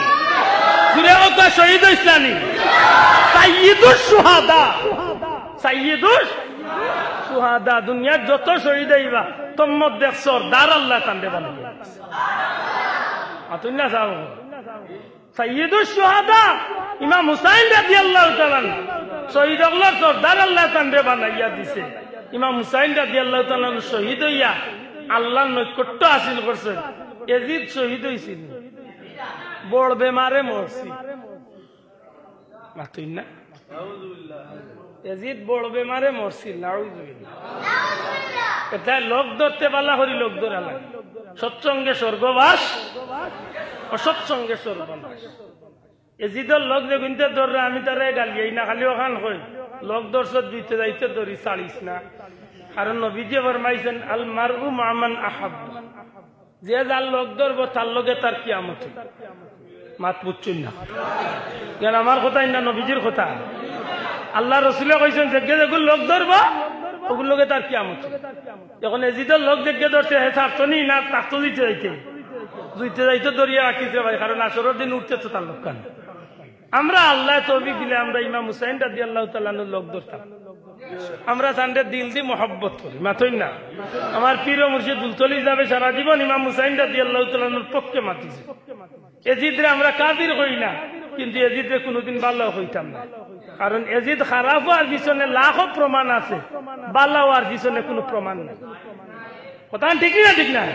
জুরে কউক্কা, শহীদ অইছলা নি? সাইয়্যিদুশ শুহাদা, সাইয়্যিদুশ শুহাদা, দুনিয়ার যত শহীদ অইবা, তন্মধ্যে এক সর্দার আল্লায় তানরে বানাইয়া দিছে। আতুন না সাব। সাইয়্যিদুশ শুহাদা ইমাম হুসাইন রাদিয়াল্লাহু তাআলা আনহু, শহীদ অকলর সর্দার আল্লায় তানরে বানাইয়া দিছে। ইমাম হুসাইন রাদিয়াল্লাহু তাআলা আনহু শহীদ অইয়া আল্লার নৈকট্য হাসিল করছইন। এজিদ শহীদ অইছিল, বড় বেমারে মরছিল। মাতইন না? এজিদ বড় বেমারে মরছিল, নাউজুবিল্লাহ। এটায় লগ ধরতে বালা করি লগ ধরা লাগে। সৎসঙ্গে স্বর্গবাস, অসৎসঙ্গে সর্বনাশ। এজিদর লগ যেগুইন্তে ধররা, আমি তারে গালিয়াই না, খালি অখান কই, লগ ধরছস, জুইতে যাইতে ধরি, ছাড়িস না। কারণ নবীজিয়ে ফরমাইছইন, "আল মারউ মা'আ মান আহাব্বা।" যে যার লগ ধরবো, তার লগে তার কিয়ামত অইবো। মাত বুঝছইন না? ইয়ান আমার কথা না, নবীজির কথা। আল্লার রসুলে কইছইন, "যেগু যেগুর লগ ধরবো, অগুর লগে তার কিয়ামত অইবো।" অখন এজিদর লগ যেগু ধরছে, হে ছাড়তো নি না, থাকতো জুইতে যাইতে, জুইতে যাইতে ধরিয়া রাখিছে ভাই, কারণ হাশরর দিন উঠতে তো তার লগ কান। আমরা আল্লায় তৌফিক দিলে আমরা ইমাম হুসাইন রাদিয়াল্লাহু তাআলা আনহুর লগ ধরতাম। আমরা তানরে দিল দি মহব্বত করি, মাতইন না? আমার পীর ও মুর্শিদ দুলতলি যাবে সারা জীবন ইমাম হুসাইন রাদিয়াল্লাহু তাআলা আনহুর পক্ষে মাতিছে। এজিদরে আমরা কাফির কই না, কিন্তু এজিদরে কুনুদিন বালা কইতাম না। কারণ এজিদ খারাপ অওয়ার পিছনে লাখো প্রমাণ আছে, বালা অওয়ার পিছনে কুনু প্রমাণ নাই। কথা ঠিক না, ঠিক না?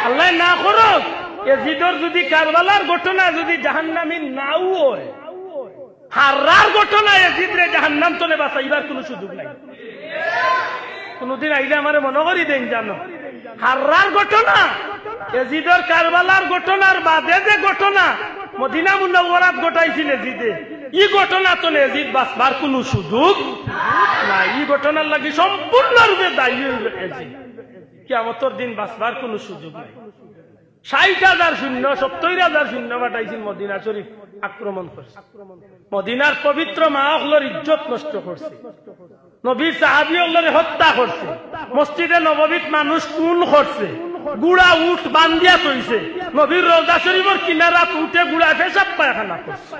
আল্লায় না করউক, এজিদর যুদি কারবালার ঘটনা যুদি জাহান্নামী নাও অয়, হাররার ঘটনা এজিদরে জাহান্নাম তনে বাঁচাইবার কুনু সুযোগ নাই। কুনুদিন আইলে আমারে মনো করি দেইন জানো, হাররার ঘটনা, এজিদর কারবালার ঘটনার বাদে যে ঘটনা মদিনা মুনাওয়ারাত ঘটাইছিল এজিদে, ই ঘটনা তনে এজিদ বাঁচবার কুনু সুযোগ নাই। ই ঘটনার লাগি সম্পূর্ণরূপে দায়ী অইলো এজিদ। কিয়ামতর দিন বাঁচবার কুনু সুযোগ নাই। ষাইট হাজার সৈন্য, সত্তইর হাজার সৈন্য পাঠাইছিল মদিনা শরীফ আক্রমণ করছে। মদিনার পবিত্র মা অকলর ইজ্জত নষ্ট করছে, নবীর সাহাবী অকলরে হত্যা করছে, মসজিদে নববীত মানুষ খুন করছে, ঘুড়া উট বান্ধিয়া থইছে, নবীর রওজা শরীফর কিনারাত উটে ঘুড়ায় পেশাব পায়খানা করছে।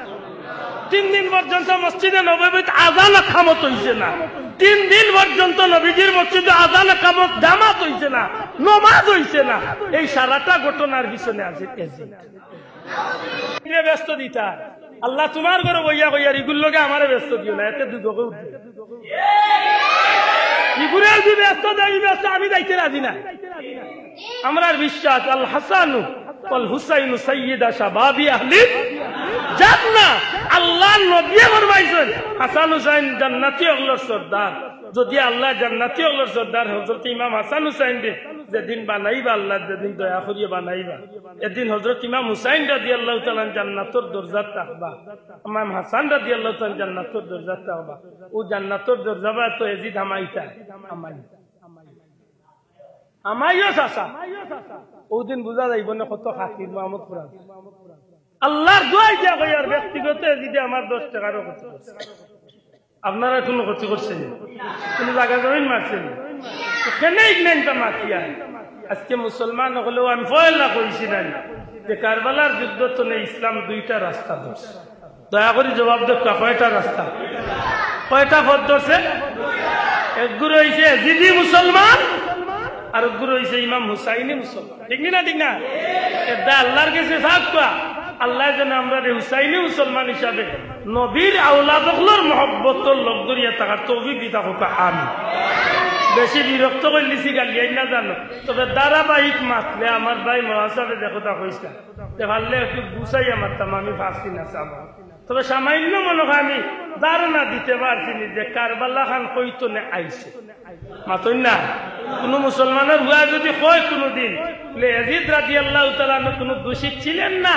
তিন দিন পর্যন্ত মসজিদে নববীত আজান একামত অইছে না। তিন দিন পর্যন্ত নবীজির মসজিদে আজান একামত জামাত অইছে না, নমাজ অইছে না। এই সারাটা ঘটনার পিছনে আছে এজিদ। কিরে ব্যস্ত দিতা? আল্লাহ তুমার ঘরো বইয়া কইয়ার ইগুর লগে আমারে ব্যস্ত দিও না, এতে দুজখে উঠবে। ইগুরে যদি ব্যস্ত দেয়, ই ব্যস্ত আমি যাইতে রাজি না। আমরার বিশ্বাস, আল হাসানু ওয়াল হুসাইনু সাইয়্যিদা শাবাবি আহলিল জান্নাহ। আল্লাহর নবীয়ে ফরমাইছইন, হাসান হুসাইন জান্নাতি অকলর সর্দার। যদি আল্লাহ জান্নাতি অকলর সর্দার হযরত ইমাম হাসান হুসাইনরে যেদিন বানাইবা, আল্লাহ যেদিন দয়া করিয়া বানাইবা, এদিন হযরত ইমাম হুসাইন রাদিয়াল্লাহু তাআলা আনহু জান্নাতর দরজাত থাকবা, ইমাম হাসান রাদিয়াল্লাহু তাআলা আনহু জান্নাতর দরজাত থাকবা। অউ জান্নাতর দরজা বায় তো এজিদ হামাইতা, হামাই। হামাইও চাচা। অউ দিন বুঝা যাইবো নে কত খাতির মোহাম্মদ কুরআন। আল্লাহর দোয়াই দিয়া কইয়ার, ব্যক্তিগত এজিদে আমার দশ টেকারও ক্ষতি করছে। আপনারার কুনু ক্ষতি করছে নি? কুনু জাগা জমিন মারছে নি? তো কেনে ইগনাইনটা মাতিয়া? আজকে মুসলমান অকলেও আমি পয়লা কইছি না নি যে কারবালার যুদ্ধ তনে ইসলাম দুইটা রাস্তা ধরছে। দয়া করি জবাব দেউক্কা, কয়টা রাস্তা? কয়টা পথ ধরছে? একগুরে অইছে এজিদি মুসলমান, আর গুরু অইছে ইমাম হুসাইনি মুসলমান, ঠিক নি না? ঠিক না? এরদায় আল্লাহর গেছে চাউক্কা, আল্লায় যেন আমরারে হুসাইনি মুসলমান হিসাবে নবীর আওলাদ অকলর মহব্বতর লগ ধরিয়া থাকার তৌফিক দিতা কউক্কা, আমিন। বেশি বিরক্ত করিলিছি, গালিয়াইন না জানো, তবে ধারাবাহিক মাতলে আমার ভাই মহাসাবে দেখো তা কইছলা, তে পারলে একটু গুছাইয়া মাততাম, আমি পারছি না চাবা। তবে সামান্য মনে হয় আমি ধারণা দিতে পারছি নি যে কারবালা খান কইতনে আইছে। মাতইন না, কুনু মুসলমানর পুয়ায় যদি কয় কুনুদিন, লে ইয়াজিদ রাদিয়াল্লাহু তাআলা আনহু কুনু দোষী ছিলেন না,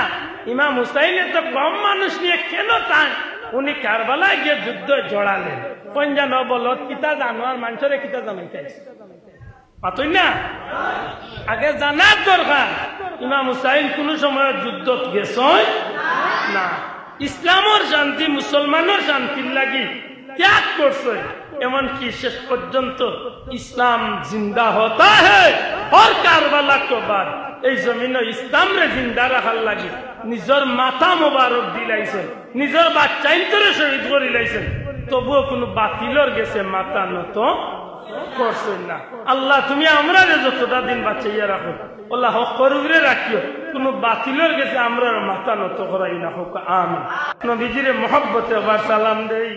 ইমাম হুসাইনে তো কম মানুষ নিয়া কেন তান, উনি কারবালায় গিয়া যুদ্ধ জড়াইলেন। কইন জানো বলো, কিতা জানো আর মানষরে কিতা জানাইতা আইছো? মাতইন না? আগে জানার দরকার, ইমাম হুসাইন কুনু সময় যুদ্ধত গেছইন না। ইসলামর শান্তি, মুসলমানর শান্তির লাগি ত্যাগ করছইন, এমনকি শেষ পর্যন্ত ইসলাম জিন্দা হতা হ্যায় অর কারবালা কে বাদ, এই জমিনো ইসলামরে জিন্দা রাখার লাগি নিজর মাথা মোবারক দিলাইছইন, নিজর বাচ্চাইন্তরে শহীদ করিলাইছইন, তবুও কুনু বাতিলর গেছে মাথা নত করছইন না। আল্লাহ, তুমি আমরারে যতটা দিন বাঁচাইয়া রাখো, আল্লাহ, হকর উপরে রাখিও, কুনু বাতিলর গেছে আমরার মাথা নত করাইও না, কউক্কা আমিন। নবীজিরে মহব্বতে আবার সালাম দেই।